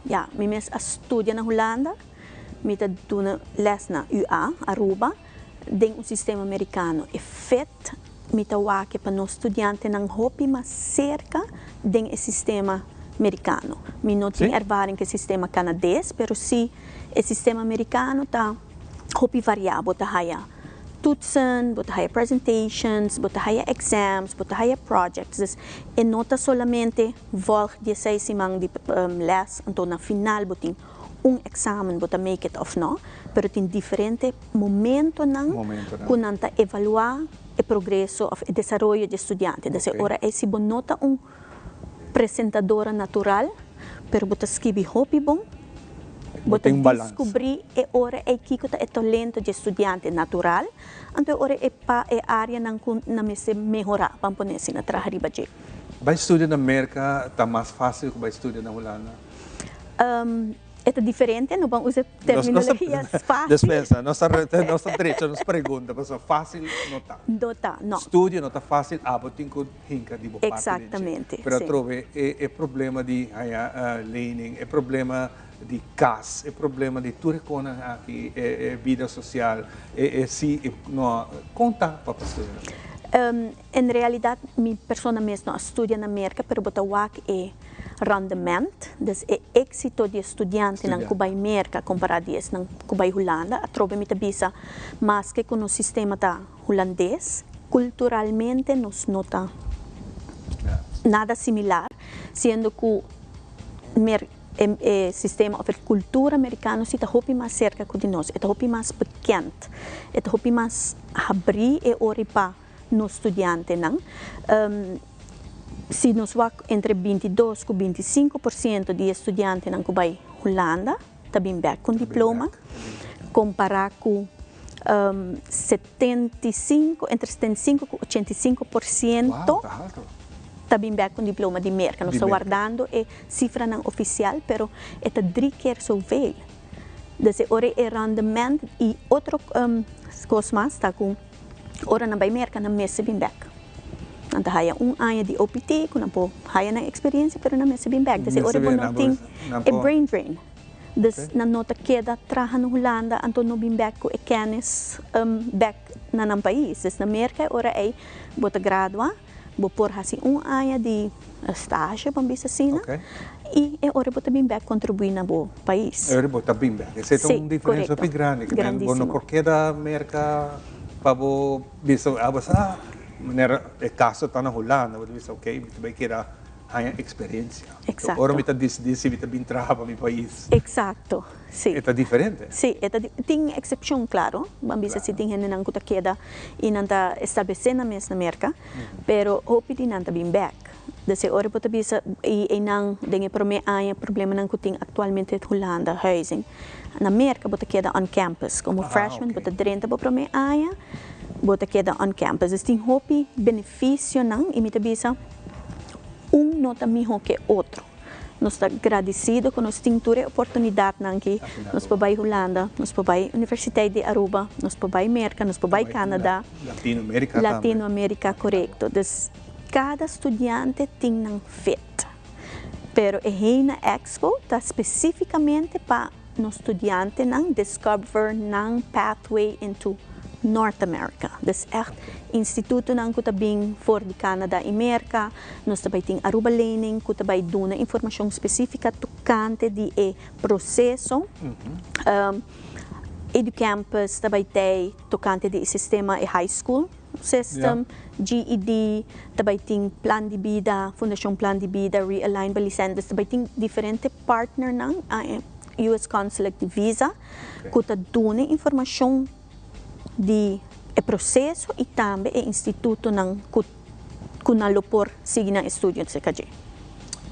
ya, mi mes a studia na Hulanda, mi ta duna les na UA, Aruba, den un sistema merikano. E fet mi ta wak pa nos studiantenan hopi mas serka den e sistema merikano. Mi no tin ervaring ku e sistema kanades, pero si e sistema merikano ta hopi variá. Bo ta haya toetsen, bo ta haya presentations, bo ta haya exams, bo ta haya projects. Dus e no ta solamente volg dieseis siman di les, anto na final bo tin un examen, bo ta make it of no, pero tin diferente momentonan ku nan ta evaluá e progreso of e desaroyo di e studiante. Dus e ora ei si bo no ta un presentadora natural, pero bo ta skibi hopi bon, bo ta diskubrí e ora ei kiko ta e talento dje studiante natural, anto e ora ei pa e áreanan ku nan mester mehorá, ban pone asina, traha riba dje. Bai studia na Merka ta mas fásil ku bai studia na Hulanda? E ta diferente, no ban usa terminologia fácil. Despensa, nos ta nos ta drecha nos pregunta, pasobra fácil no ta. No ta, no. Studio no ta fácil, abo tin ku hinka di bo parti den dje. Exactamente, Pero si. atrobe e e problema di haña lening, e problema di kas, e problema di tur e konan aki, e e bida sosial, e e si e no, kon ta pa pa studia na Merka? En realidad mi persona mes no a studia na Merca pero bo ta wak e rendement, dus e exito di e studiantenan cu bay Merca compara di esnan cu bay Hulanda. Atrobe mi ta bisa maske cu nos sistema ta Hulandes, culturalmente nos no ta nada similar, siendo cu Mer e sistema of e cultura Mericano si ta hopi mas cerca cu di nos, e ta hopi mas bekend, e ta hopi mas habri e ora pa nos studiantenan. Si nos wak entre 22 ku 25% di e studiantenan ku bai Hulanda ta bin bek ku un diploma, kompará ku 75, entre 75 ku 85% ta bin bek ku un diploma di Merka. Nos ta wardando e sifranan ofisial, pero e ta dri keer zoveel. Dus e ora e rendement i otro kos mas ta ku Ora nan bai Merka nan mester bin bek. Nan ta haya un aña di OPT ku nan por haya nan eksperensia pero nan mester bin bek. Des e ora bo no tin e brain drain. Des nan no ta keda traha na Hulanda anto no bin bek ku e kennis bek na nan pais. Des na Merka e ora ei bo ta gradua, bo por hasi un aña di stage ban bisa asina i e ora bo ta bin bek kontribuí na bo pais. E ora bo ta bin bek. Esei ta un diferensia hopi grandi. Bo no por keda Merka pa bo bisa abo sa manera e kaso ta na Hulanda bo ta bisa ok mi ta bai keda. haña eksperensia. Eksakto. Ora mi ta disidí si mi ta bin traha pa mi pais. Eksakto, si. E ta diferente. Si, e ta tin eksepshon klaro, ban bisa si tin hendenan ku ta keda i nan ta establesé nan mes na Merka, pero hopi di nan ta bin bèk. Dese ora bo ta bisa i einan den e promé aña problemanan ku tin aktualmente Hulanda, huizing. Na Merka bo ta keda on campus, komo freshman bo ta drenta bo promé aña, bo ta keda on campus. Dus tin hopi benefisionan i mi ta bisa un no ta mihó ke otro. Nos ta gradisido ku nos tin tur e oportunidatnan aki. Nos por bai Hulanda, nos por bai Universiteit di Aruba, nos por bai Merka, nos por bai Canada. Latinoamerica tambe. Latinoamerica, korekto. Dus kada studiante tin nan fit. Pero e Heina Expo ta spesífikamente pa nos studiantenan discover nan pathway into North America. Dus ègt institutonan ku ta bin for di Canada i Merka, nos ta bai tin Aruba Lening ku ta bai duna informashon spesífika tokante di e proseso. EduCampus ta bai tei tokante di e sistema e high school system, GED, ta bai tin Plan di Bida, Fundashon Plan di Bida, Realign Belize, dus ta bai tin diferente partnernan, US Consulate di Visa, ku ta duna informashon di e proseso i tambe e institutonan ku ku nan lo por sigui nan estudio serka dje.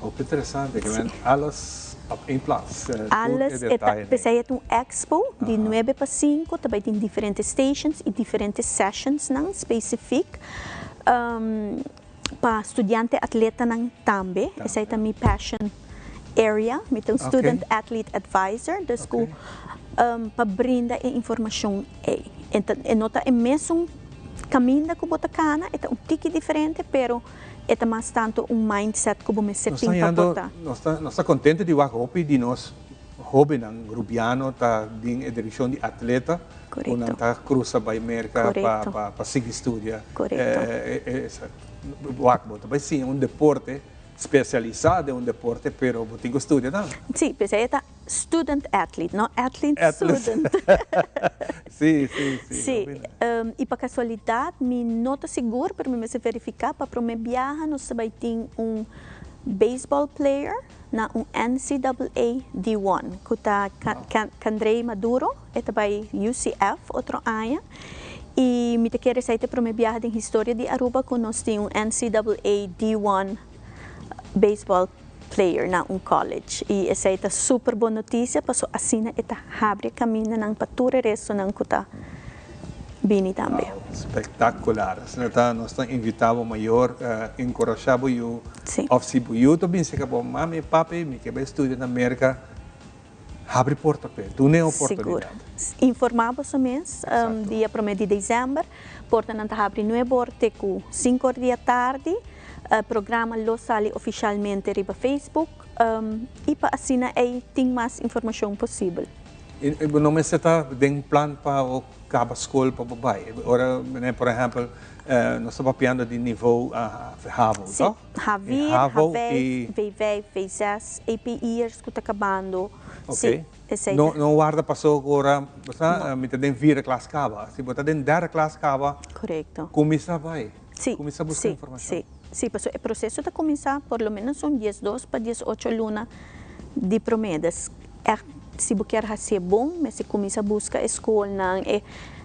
Hopi interesante, ke men alles op één plaats, tur Alles, e e ta, detayenan. p'esei e ta un expo di nuebe pa sinku, ta bai tin diferente stations i diferente sessionsnan spesifik pa studiante atletanan tambe, esei ta mi passion area, mi ta un student athlete advisor, dus ku pa brinda e informashon ei. E ta e no ta e mesun kaminda ku bo ta kana, e ta un tiki diferente, pero e ta mas tantu un mindset ku bo mester Nos ta tin pa hañando, por ta. nos ta nos ta kontento di wak hopi di nos hóbennan rubiano ta den e direkshon di atleta ku nan Korekto. ta krusa bai Merka pa Korekto. pa pa sigui studia. Korekto. Wak bo ta bai siña un deporte spesialisá den un deporte pero bo tin ku studia tambe. Sí, p'esei e ta Student athlete, no athlete, student. Sí, sí, sí. Sí, y pa casualidad mi no ta sigur, pero mi mester verifica, pa prome biaha nos ta bay tin un baseball player na un NCAA D1, cu ta Candrey Maduro, e ta bay UCF otro aña, y mi ta kere esey ta e prome biaha den historia di Aruba cu nos tin un NCAA D1 baseball player na un college y esey ta super bon noticia paso asina e ta habri e camindanan pa tur e restonan cu ta bini tambe. Wow, spectacular. Asina ta nos ta invita bo mayor, encorasha bo yu of si bo yu ta bin seca bo mami y papi mi ke bay studia na Merca, habri porta p'e, dun'e oportunidad. Sigur. Informa boso mes dia prome di december, portanan ta habri nuebe or te cu cinco or di atardi. Programa lo sali ofishalmente riba Facebook i pa asina ei tin mas informashon posibel. I bo no mester ta den plan pa bo kaba skol pa bo bai. Ora, por ehèmpel, nos ta papiando di nivou havo, Sí, toh? H-vier, H-vijf, V-vijf, V-zes, EPI'ers ku ta kabando. Sí, esei ta. No warda paso ku ora bo sa mi ta den vierde klas kaba. Si bo ta den derde klas kaba, kuminsá bai. Sí, Kuminsá buska sí, informashon. sí, sí, pasobra e proseso ta kuminsá por lo menos un diesdos pa diesocho luna di promé. Dus ègt si bo kier hasié bon mester kuminsá buska e skolnan, e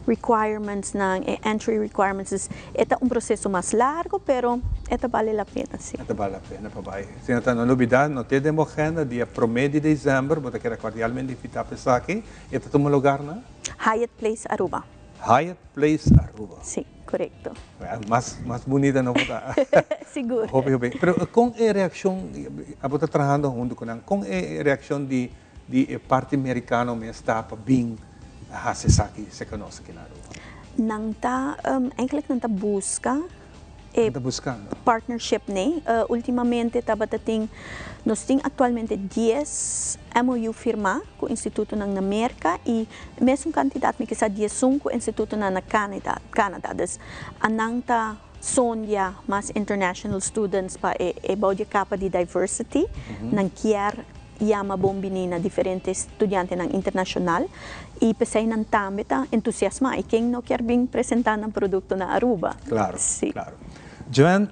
requirementsnan, e entry requirements. Dus e ta un proseso mas largo pero e ta bale la pena, sí. E ta bale la pena pa bai. Si no ta no lubidá, no te den bo agenda dia promé di desèmber bo ta keda kordialmente invitá pa esaki. E ta tuma lugar na? Hyatt Place Aruba. Hyatt Place Aruba. Sí, korekto. Mas, mas bunita no por ta. Sigur. Hopi, hopi. Pero kon e reakshon, abo ta trahando huntu ku nan, kon e reakshon di di e parti merikano mes ta pa bin hasi esaki serka nos aki na Aruba? Nan ta, eigenlijk nan ta buska e partnership ne. Ultimamente tabata tin, nos tin actualmente dies MOU firma cu institutonan na Merca y mesun cantidad, mi kisa diesun cu institutonan na Canada, Canada. Dus anan ta sondia mas international students pa e e bou di e capa di diversity. Nan kier yama bon bini na diferente studiantenan internacional y p'esey nan tambe ta entusiasma y ken no kier bin presenta nan producto na Aruba. Claro, Sí. claro. Joanne,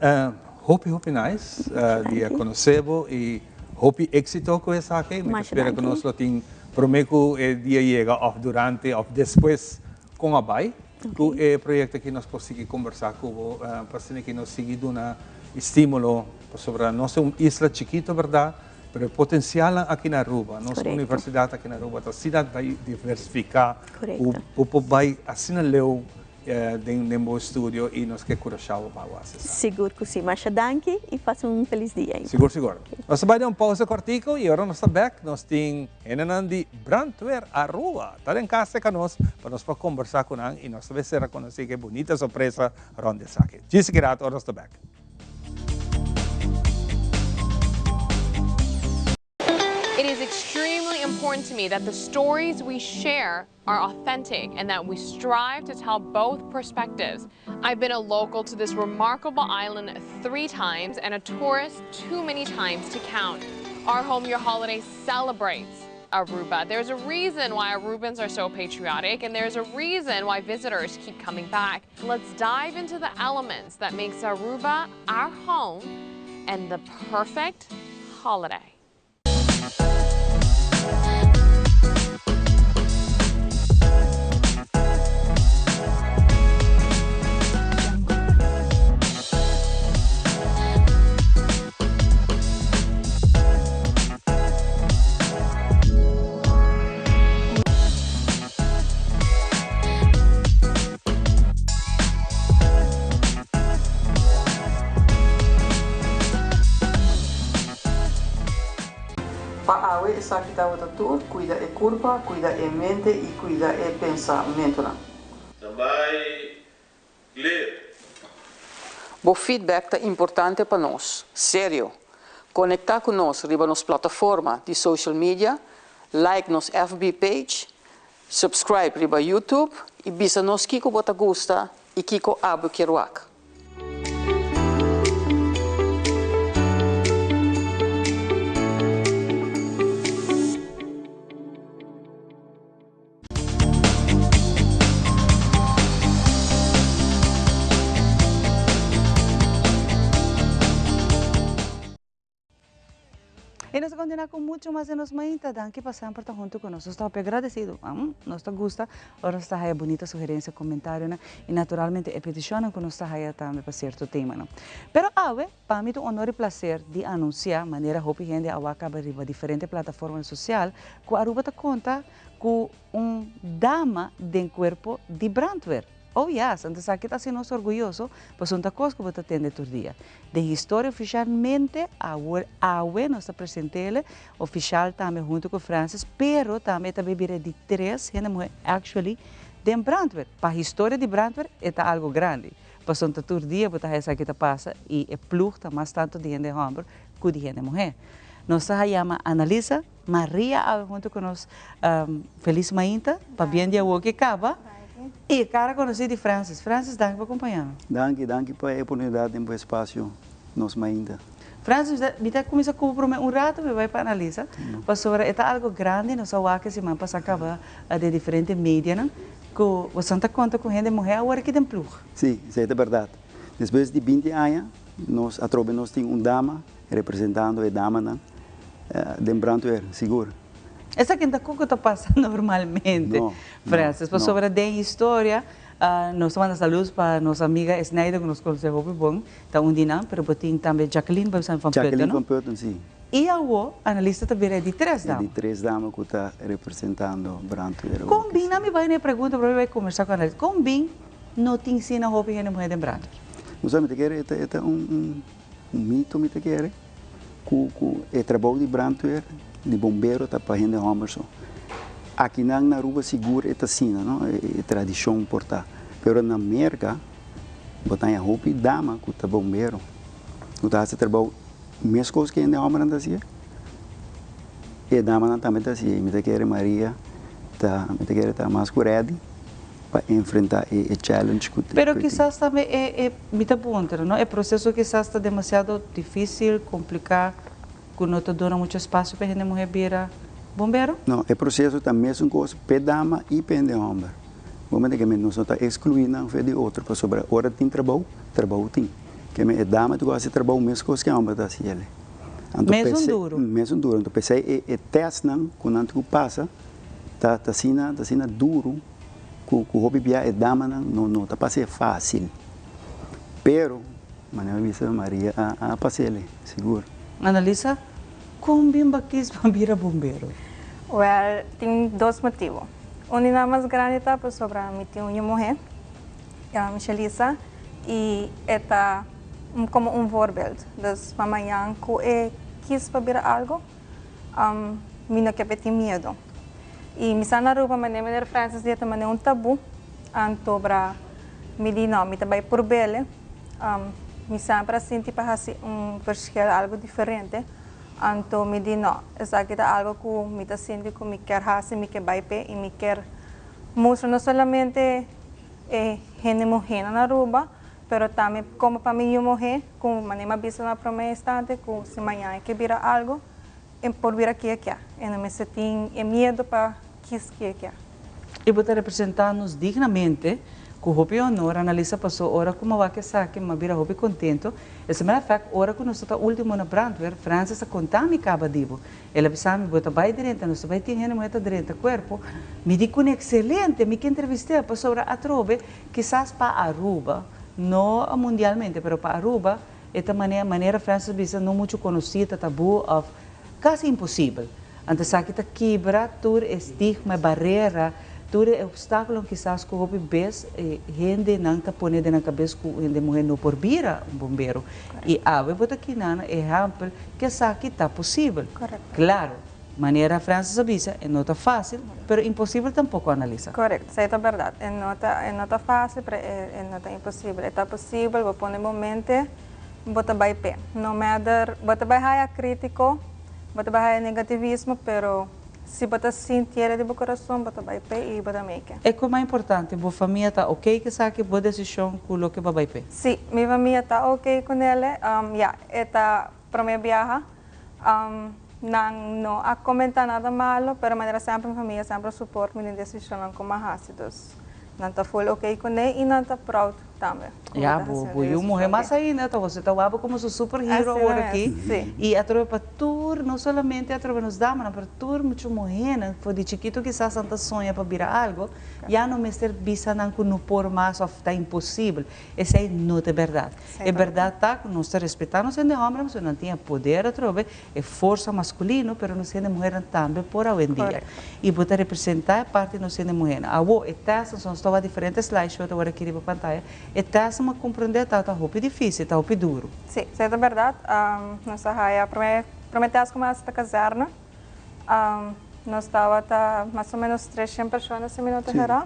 Hopi hopi nice di a conoce bo y hopi exito cu esaki. Mi ta spera cu nos lo tin prome cu e dia yega of durante of despues con a bay cu e proyecto aki nos por sigui combersa cu bo pa asina ki nos sigui duna estimulo pasobra nos ta un isla chikito berdad pero e potencialnan aki na Aruba, nos universidad aki na Aruba ta asina diversifica cu bo por bay asina leu Den bo estudio y nos ke curasha bo pa bo haci esaki. Sigur cu si. Masha danki y pasa un feliz dia ainda. Sigur sigur. Nos ta bay den un pausa cortico y ora nos ta bek nos tin hendenan di Brandweer Aruba ta den cas cerca nos pa nos por combersa cu nan y nos ta bay cera conoci ke bunita sorpresa rond di esaki. Djis aki rato ora nos ta bek. It is extremely important to me that the stories we share are authentic and that we strive to tell both perspectives. I've been a local to this remarkable island three times and a tourist too many times to count. Our Home Your Holiday celebrates Aruba. There's a reason why Arubans are so patriotic and there's a reason why visitors keep coming back. Let's dive into the elements that makes Aruba our home and the perfect holiday. Pa awe esaki tabata tur, cuida e curpa, cuida e mente y cuida e pensamentonan. Tambay clear. Bo feedback ta importante pa nos. Serio! Conecta cu nos riba nos plataforma di social media, like nos FB page, Subscribe riba YouTube y bisa nos kico bo ta gusta y kico abo kier wak. Y nos ta continua cu mucho mas den nos mainta. Danki pa semper ta hunto cu nos. Nos ta hopi agradecido. Nos ta gusta ora nos ta haya bunita sugerencia, comentarionan y naturalmente e peticionnan cu nos ta haya tambe pa cierto temanan. Pero awe, pa mi ta un honor y placer di anuncia, manera hopi hende a wak caba riba diferente plataformanan social, cu Aruba ta conta cu un dama den cuerpo di brandweer. Oh yes, anto esaki ta haci nos orguyoso, pasobra ta cos cu bo ta tende tur dia. Den historia oficialmente, awor awe nos ta presentele, oficial tambe hunto cu Francis, pero tambe e ta bay bira di tres hende muhe actually den brandweer. Pa historia di brandweer e ta algo grandi, pasobra ta tur dia bo ta haci esaki ta pasa y e ploeg ta mas tanto di hende homber cu di hende muhe. Nos ta yama Annalisa Maria awe hunto cu nos Feliz mainta, pabien di awo ke caba y cara conoci di Francis. Francis, danki pa acompaña mi. Danki, danki pa e oportunidad den bo espacio Nos Mainta. Francis, mi ta cuminsa cu bo prome un rato, mi bay pa analiza, pasobra e ta algo grandi, nos a wak e siman pasa caba den diferente medianan, cu boso ta conta cu hende muher awor aki den ploeg. Si, esey ta berdad. Despues di binti aña, nos atrobe nos tin un dama representando e damanan den brandweer, sigur. Esaki ta cu ta pasa normalmente, Francis, pasobra den historia nos ta manda saludos pa nos amiga Esneida cu nos conoce hopi bon, ta un di nan, pero bo tin tambe Jacqueline van Putten, no? Jacqueline van Putten, si. Y awo Annalisa ta bira e di tres dama. E di tres dama cu ta representando brandweer. Con bin, nan mi bay na e pregunta, pero mi bay combersa cu Annalisa, con bin no tin sina hopi hende muher den brandweer? No sa, mi ta kere e ta un mito mi ta kere. Ku ku e trabou di brandweer, di bombero ta pa hende hòmber so. Akinan na Aruba sigur e ta asina no, e tradishon por ta. Pero na Merka bo ta haña hopi dama ku ta bombero, ku ta hasi trabou meskos ku hende hòmbernan ta hasié, e damanan tambe ta hasié. I mi ta kere Maria ta, mi ta kere ta mas ku ready. pa enfrenta e challenge cu Pero kisas tambe e e mi ta puntra no e proceso kisas ta demasiado dificil, complica cu no ta duna mucho espacio pa e hende muher bira bombero? No, e proceso ta mesun cos p'e dama y p'e hende homber. Bo mester ke nos no ta exclui nan fe di otro pasobra ora tin trabou, trabou tin. Ke men e dama ta ku hasi trabou meskos ku e hòmber ta hasi el. Anto Mesun duru. Mesun duru. Anto p'esei e e tèstnan ku nan ta ku pasa ta ta asina ta asina duru ku ku hopi bia e damanan no no ta pas'é fásil. Pero manera mi bisa Maria a a pas'el sigur. Analisa, Kon bin bo kis pa bira bombero? Wèl, tin dos motibu. Un di nan mas grandi ta pasobra mi tin un yu muhé, Shelisa, i e ta komo un voorbeeld. Dus pa mañan ku e kis pa bira algu, mi no ke pa e tin miedu. I mi sa na Aruba manera meneer Francis di e ta manera un tabú, anto bra mi di no, mi ta bai purb'el. Mi semper a sinti pa hasi un verschil, algu diferente, anto mi di no, esaki ta algu ku mi ta sinti ku mi kier hasi, mi ke bai p'e i mi kier mustra no solamente e hende muhénan na Aruba, pero tambe komo pa mi yu muhé, ku manera mi a bisa na promé instante ku si mañana e ke bira algu, e por bira ke e kier, e no mester tin e miedu pa kis ke e kier. I bo ta representá nos dignamente, ku hopi honor, Analisa pasó ora ku mi wak esaki mi a bira hopi kontentu. As a matter of fact, ora ku nos ta ta último na brandweer, Francis a konta mi kaba di bo. El a bisa mi, bo ta bai drenta, nos ta bai tin hende muhé ta drenta kuerpo. Mi di kuné, ekselente, mi ke entrevist'é pasobra atrobe, kisas pa Aruba, no mundialmente, pero pa Aruba, e ta manera, manera Francis a bisa, no muchu konosí, ta tabú òf kasi imposibel. Anto esaki ta kibra tur e stigma, e barera, tur e obstákulonan kisas ku hopi bes e hendenan ta pone den nan kabes ku hende muhé no por bira un bombero. I awe bo ta kina nan ehèmpel ku esaki ta posibel. Klaro, manera Francis a bisa, e no ta fásil, pero imposibel tampoko, Analisa. Korekto, esei ta bèrdat. E no ta e no ta fásil, pero e no ta imposibel. E ta posibel, bo pone bo mente, bo ta bai p'e. No matter, bo ta bai haya krítiko. Bo ta bai haya negativismo pero si bo ta sintiere di bo corazon bo ta bai p'e y bo ta make. E cu mas importante, bo famia ta ok cu esaki, bo decision cu loke bo a bai p'e? Si, mi famia ta ok cu nele. Ya, e ta prome biaha. Nan no a comenta nada malo pero manera semper mi famia semper a support mi den decisionnan cu mi a haci dus nan ta full ok cu ne y nan ta proud tambe. Ya, bo bo yu muhe mas ainda ta José ta wak como su super hero awor aki y atrobe pa tur no solamente atrobe nos damanan pero tur mucho muhenan for di chikito kisas nan ta soña pa bira algo ya no mester bisa nan cu no por mas of ta imposibel esey no ta e berdad e berdad ta cu nos ta respeta nos hende hombernan pasobra nan tin e poder atrobe e forsa masculino pero nos hende muhernan tambe por awendia y bo ta representa e parti nos hende muhernan. Awo e testnan nos ta wak diferente slide show ta word aki riba pantaya e testnan bo comprende ta ta hopi dificil ta hopi duro. Si, esei ta berdad. Nos a haya prome prome test ku mas ta kazerna nos tabata mas o menos treshen persona si mi no ta hera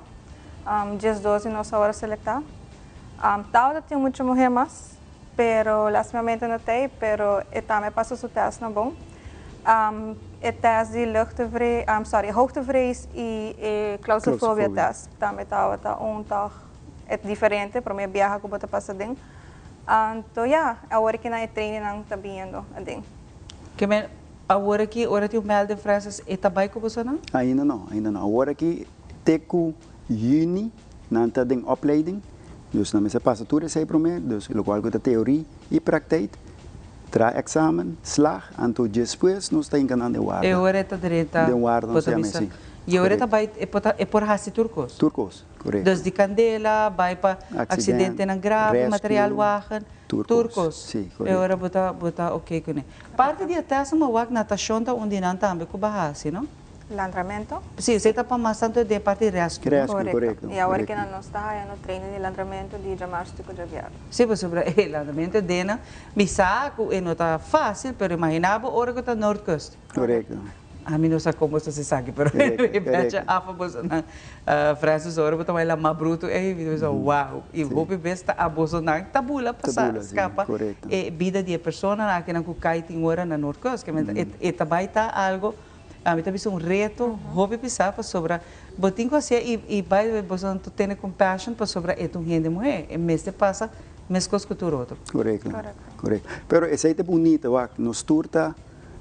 12 di nos a wòrdu selektá. Tabata tin mucha muhé mas. Pero lastimamente no t'ei, pero e tambe pasa su test na bon. E test di luchtvrees, sorry, hoogtevrees y e claustrofobia test tambe tabata un tog e diferente, prome biaha cu bo ta pasa den. Anto ya, awor aki nan e trainingnan ta biniendo aden. Ke men, awor aki ora tin un melding Francis, e ta bay cu bosonan? Ainda no, ainda no. Awor aki te cu juni Nan ta den opleiding, dus nan mester pasa tur esei promé, dus lokual ku ta teorí i praktijk, traha eksamen, slag, anto despues nos ta hinka nan den warda. E ora e ta drenta, Den warda bo nos ta ta yama bisa. esei. I e ora e ta Korekto. bai, e por ta, e por hasi tur kos. Tur kos, korekto. Dus di kandela, bai pa Aksident, aksidentenan grave, rescue, materiaalwagen, tur tur kos. kos. Sí, E korekto. ora bo ta, bo ta oké kuné. Parti di e tèst nan bo wak natashon ta un di nan tambe ku bo a hasi, no? Landramento. Sí, esei ta pa mas tantu den parti rescue, no? Rescue, korekto. I awor kina nos ta haya no training di landramento di djamarsu te ku djabièrnè. Sí, pasobra e landramento den nan, mi sa ku e no ta fásil, pero imaginá bo ora ku ta Noordkust. Korekto. Ami no sa kon boso ta esaki, pero mi becha afa bosonan. Francis, ora bo ta bai lamá brutu ei, mi ta bisa, wow! I hopi bes ta a bosonan ta bula pa sa skapa e bida di e personanan akinan ku kai tin ora na Noordkust. E ta bai ta algo. Ami ta bisa un reto hopi pisá pasobra bo tin ku hasié i i by the way boso nan ta tene compassion pasobra e ta un hende muhé e mester pasa meskos ku tur otro. Korekto, korekto. Pero esei ta bunita wak, nos tur ta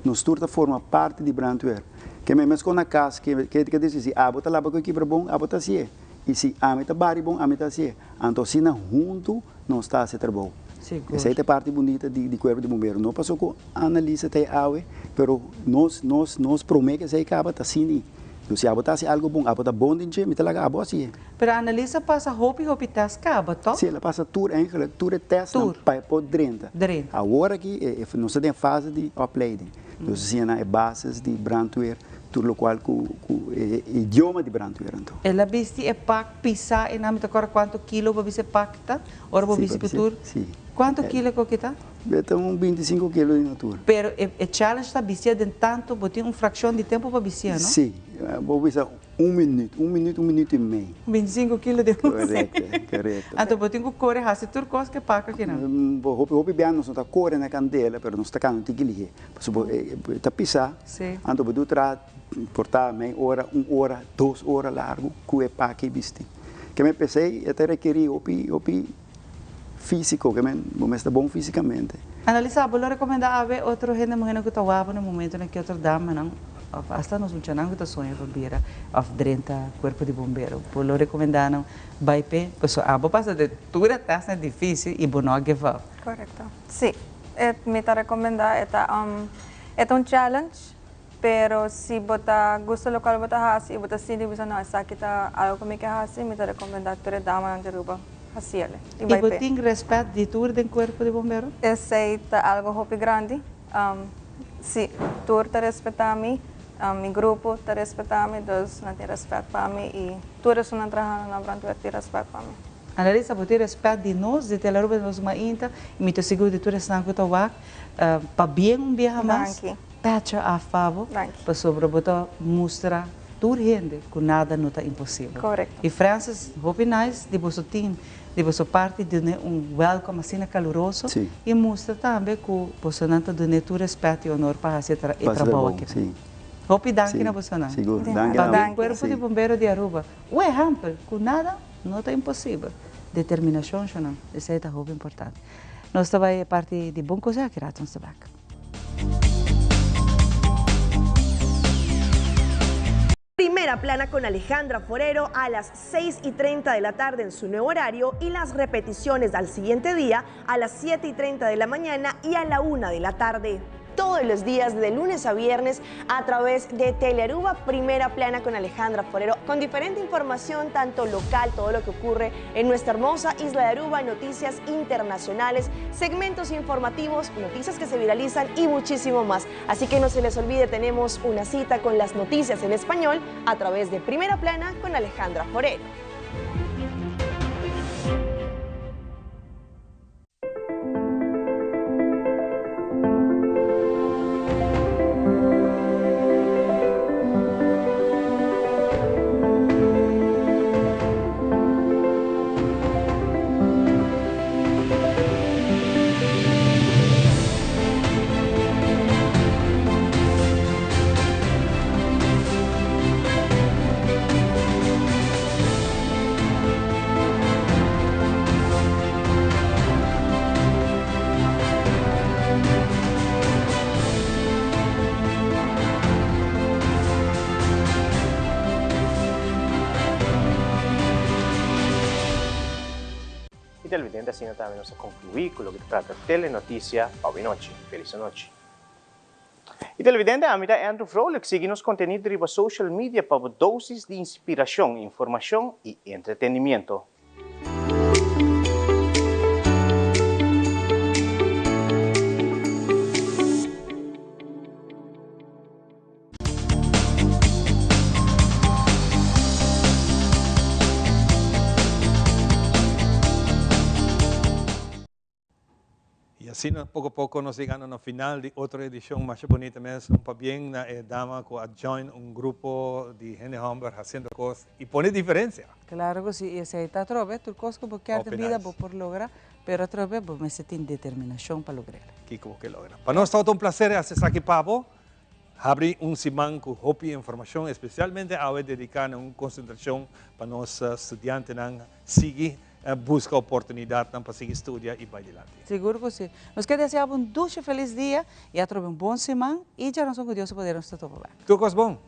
nos tur ta forma parti di brandweer. Ke men meskos na kas ke ke ke disi si abo ta laba ku e kibra bon abo ta hasié i si ami ta bari bon ami ta hasié. Anto asina huntu nos ta hasi trabou. Sigur. Esei ta e parti bunita di di kuerpo di bombero. No paso ku Annalisa ta e awe, pero nos nos nos promé ku esei kaba ta asina. Dus si abo ta hasi algu bon, abo ta bon den dje, mi ta laga abo hasié. Pero Annalisa pasa hopi hopi tèst kaba, tòg? Sí, el a pasa tur eigenlijk, tur e tèstnan pa e por drenta. Drenta. Awor aki e nos ta den fase di opleiding. Nos a siña nan e bases di brandweer, tur lokual ku ku e idioma di brandweer anto. El a bisti e pak pisá e nan mi ta kòrda kuantu kilo bo bisa e pak ta, ora bo bisti ku tur. Sí. Kuantu kilo ku ta? E ta un bintisinko kilo di natur. Pero e e challenge ta bistia den tantu, bo tin un frakshon di tempu pa bistia, no? Sí, bo bisa un minuut, un minuut, un minuut i mei. Bintisinko kilo di un Korekto, korekto. Anto bo tin ku kore hasi tur kos ku e pak akinan. Bo hopi hopi bia nos no ta kore na kandela, pero nos ta kanda un tiki lihé. Pasobra bo e ta pisá, anto bo debe traha por ta mei ora, un ora, dos ora largu ku e pak ei bisti. Ke men p'esei e ta rekerí hopi hopi físiko, ke men bo mester bon físikamente. Analisa, bo lo rekomendá awe otro hende muhénan ku ta wak na momentunan ki otro damanan òf asta nos muchanan ku ta soña pa bira òf drenta kuerpo di bombero, bo lo rekomendá nan bai p'e? Pasobra abo pasa den tur e tèstnan difísil i bo no a give up. Korekto. Sí, e mi ta rekomendá e ta e ta un challenge, pero si bo ta gusta lokual bo ta hasi i bo ta sinti bisa no esaki ta algu ku mi ke hasi, mi ta rekomendá tur e damanan di Aruba hasiel i bai p'e. I bo tin rèspèt di tur den kuerpo di bombero? Esei ta algu hopi grandi. Sí, tur ta respetá mi, mi grupo ta respetá mi, dus nan tin rèspèt pa mi i tur esunnan trahando na brandweer tin rèspèt pa mi. Annalisa, bo tin rèspèt di nos, di Telearuba, di nos mainta, i mi ta sigur di tur esnan ku ta wak. Pabien un biaha mas, pecha af pa bo, pasobra bo ta mustra tur hende ku nada no ta imposibel. I Francis, hopi nice di boso team, di boso parti dun'é un welcome asina kaluroso i mustra tambe ku bosonan ta dun'é tur rèspèt i onor pa hasi e trabou aki. Hopi danki na bosonan. Pabien Kuerpo di Bombero di Aruba, un ehèmpel ku nada no ta imposibel. Determinashon, shonnan, esei ta hopi importante. Nos ta bai e parti di bon kos aki rato nos ta bek. Primera Plana con Alejandra Forero a las 6 y 30 de la tarde en su nuevo horario y las repeticiones al siguiente día a las 7 y 30 de la mañana y a la 1 de la tarde. Todos los días de lunes a viernes a través de Telearuba Primera Plana con Alejandra Forero, con diferente información, tanto local, todo lo que ocurre en nuestra hermosa isla de Aruba, noticias internacionales, segmentos informativos, noticias que se viralizan y muchísimo más. Así que no se les olvide, tenemos una cita con las noticias en español a través de Primera Plana con Alejandra Forero. Y televidente asina tambe nos a conclui cu loke ta trata Telenoticia pa awe nochi. Feliz anochi. Y televidente ami ta Andrew Vrolijk sigui nos contenido riba social media pa bo dosis di inspiracion, informacion y entretenimiento. Y asina poco poco nos yegando na final di otro edicion masha bonita mes. Un pabien na e dama cu a join un grupo di hende homber haciendo cos y pone diferencia. Claro cu si, y esey ta atrobe, tur cos cu bo kier den bida bo por logra, pero atrobe bo mester tin determinacion pa logr'el. Kico bo ke logra. Pa nos tabata un placer haci esaki pa bo. Habri un siman cu hopi informacion, especialmente awe dedica na un concentracion pa nos studiantenan sigui busca oportunidadnan pa sigui studia y bay dilanti. Sigur cu si. Nos ke desea bo un dushi feliz dia y atrobe un bon siman y djaranson cu Dios su poder nos ta topa bek. Tur cos bon!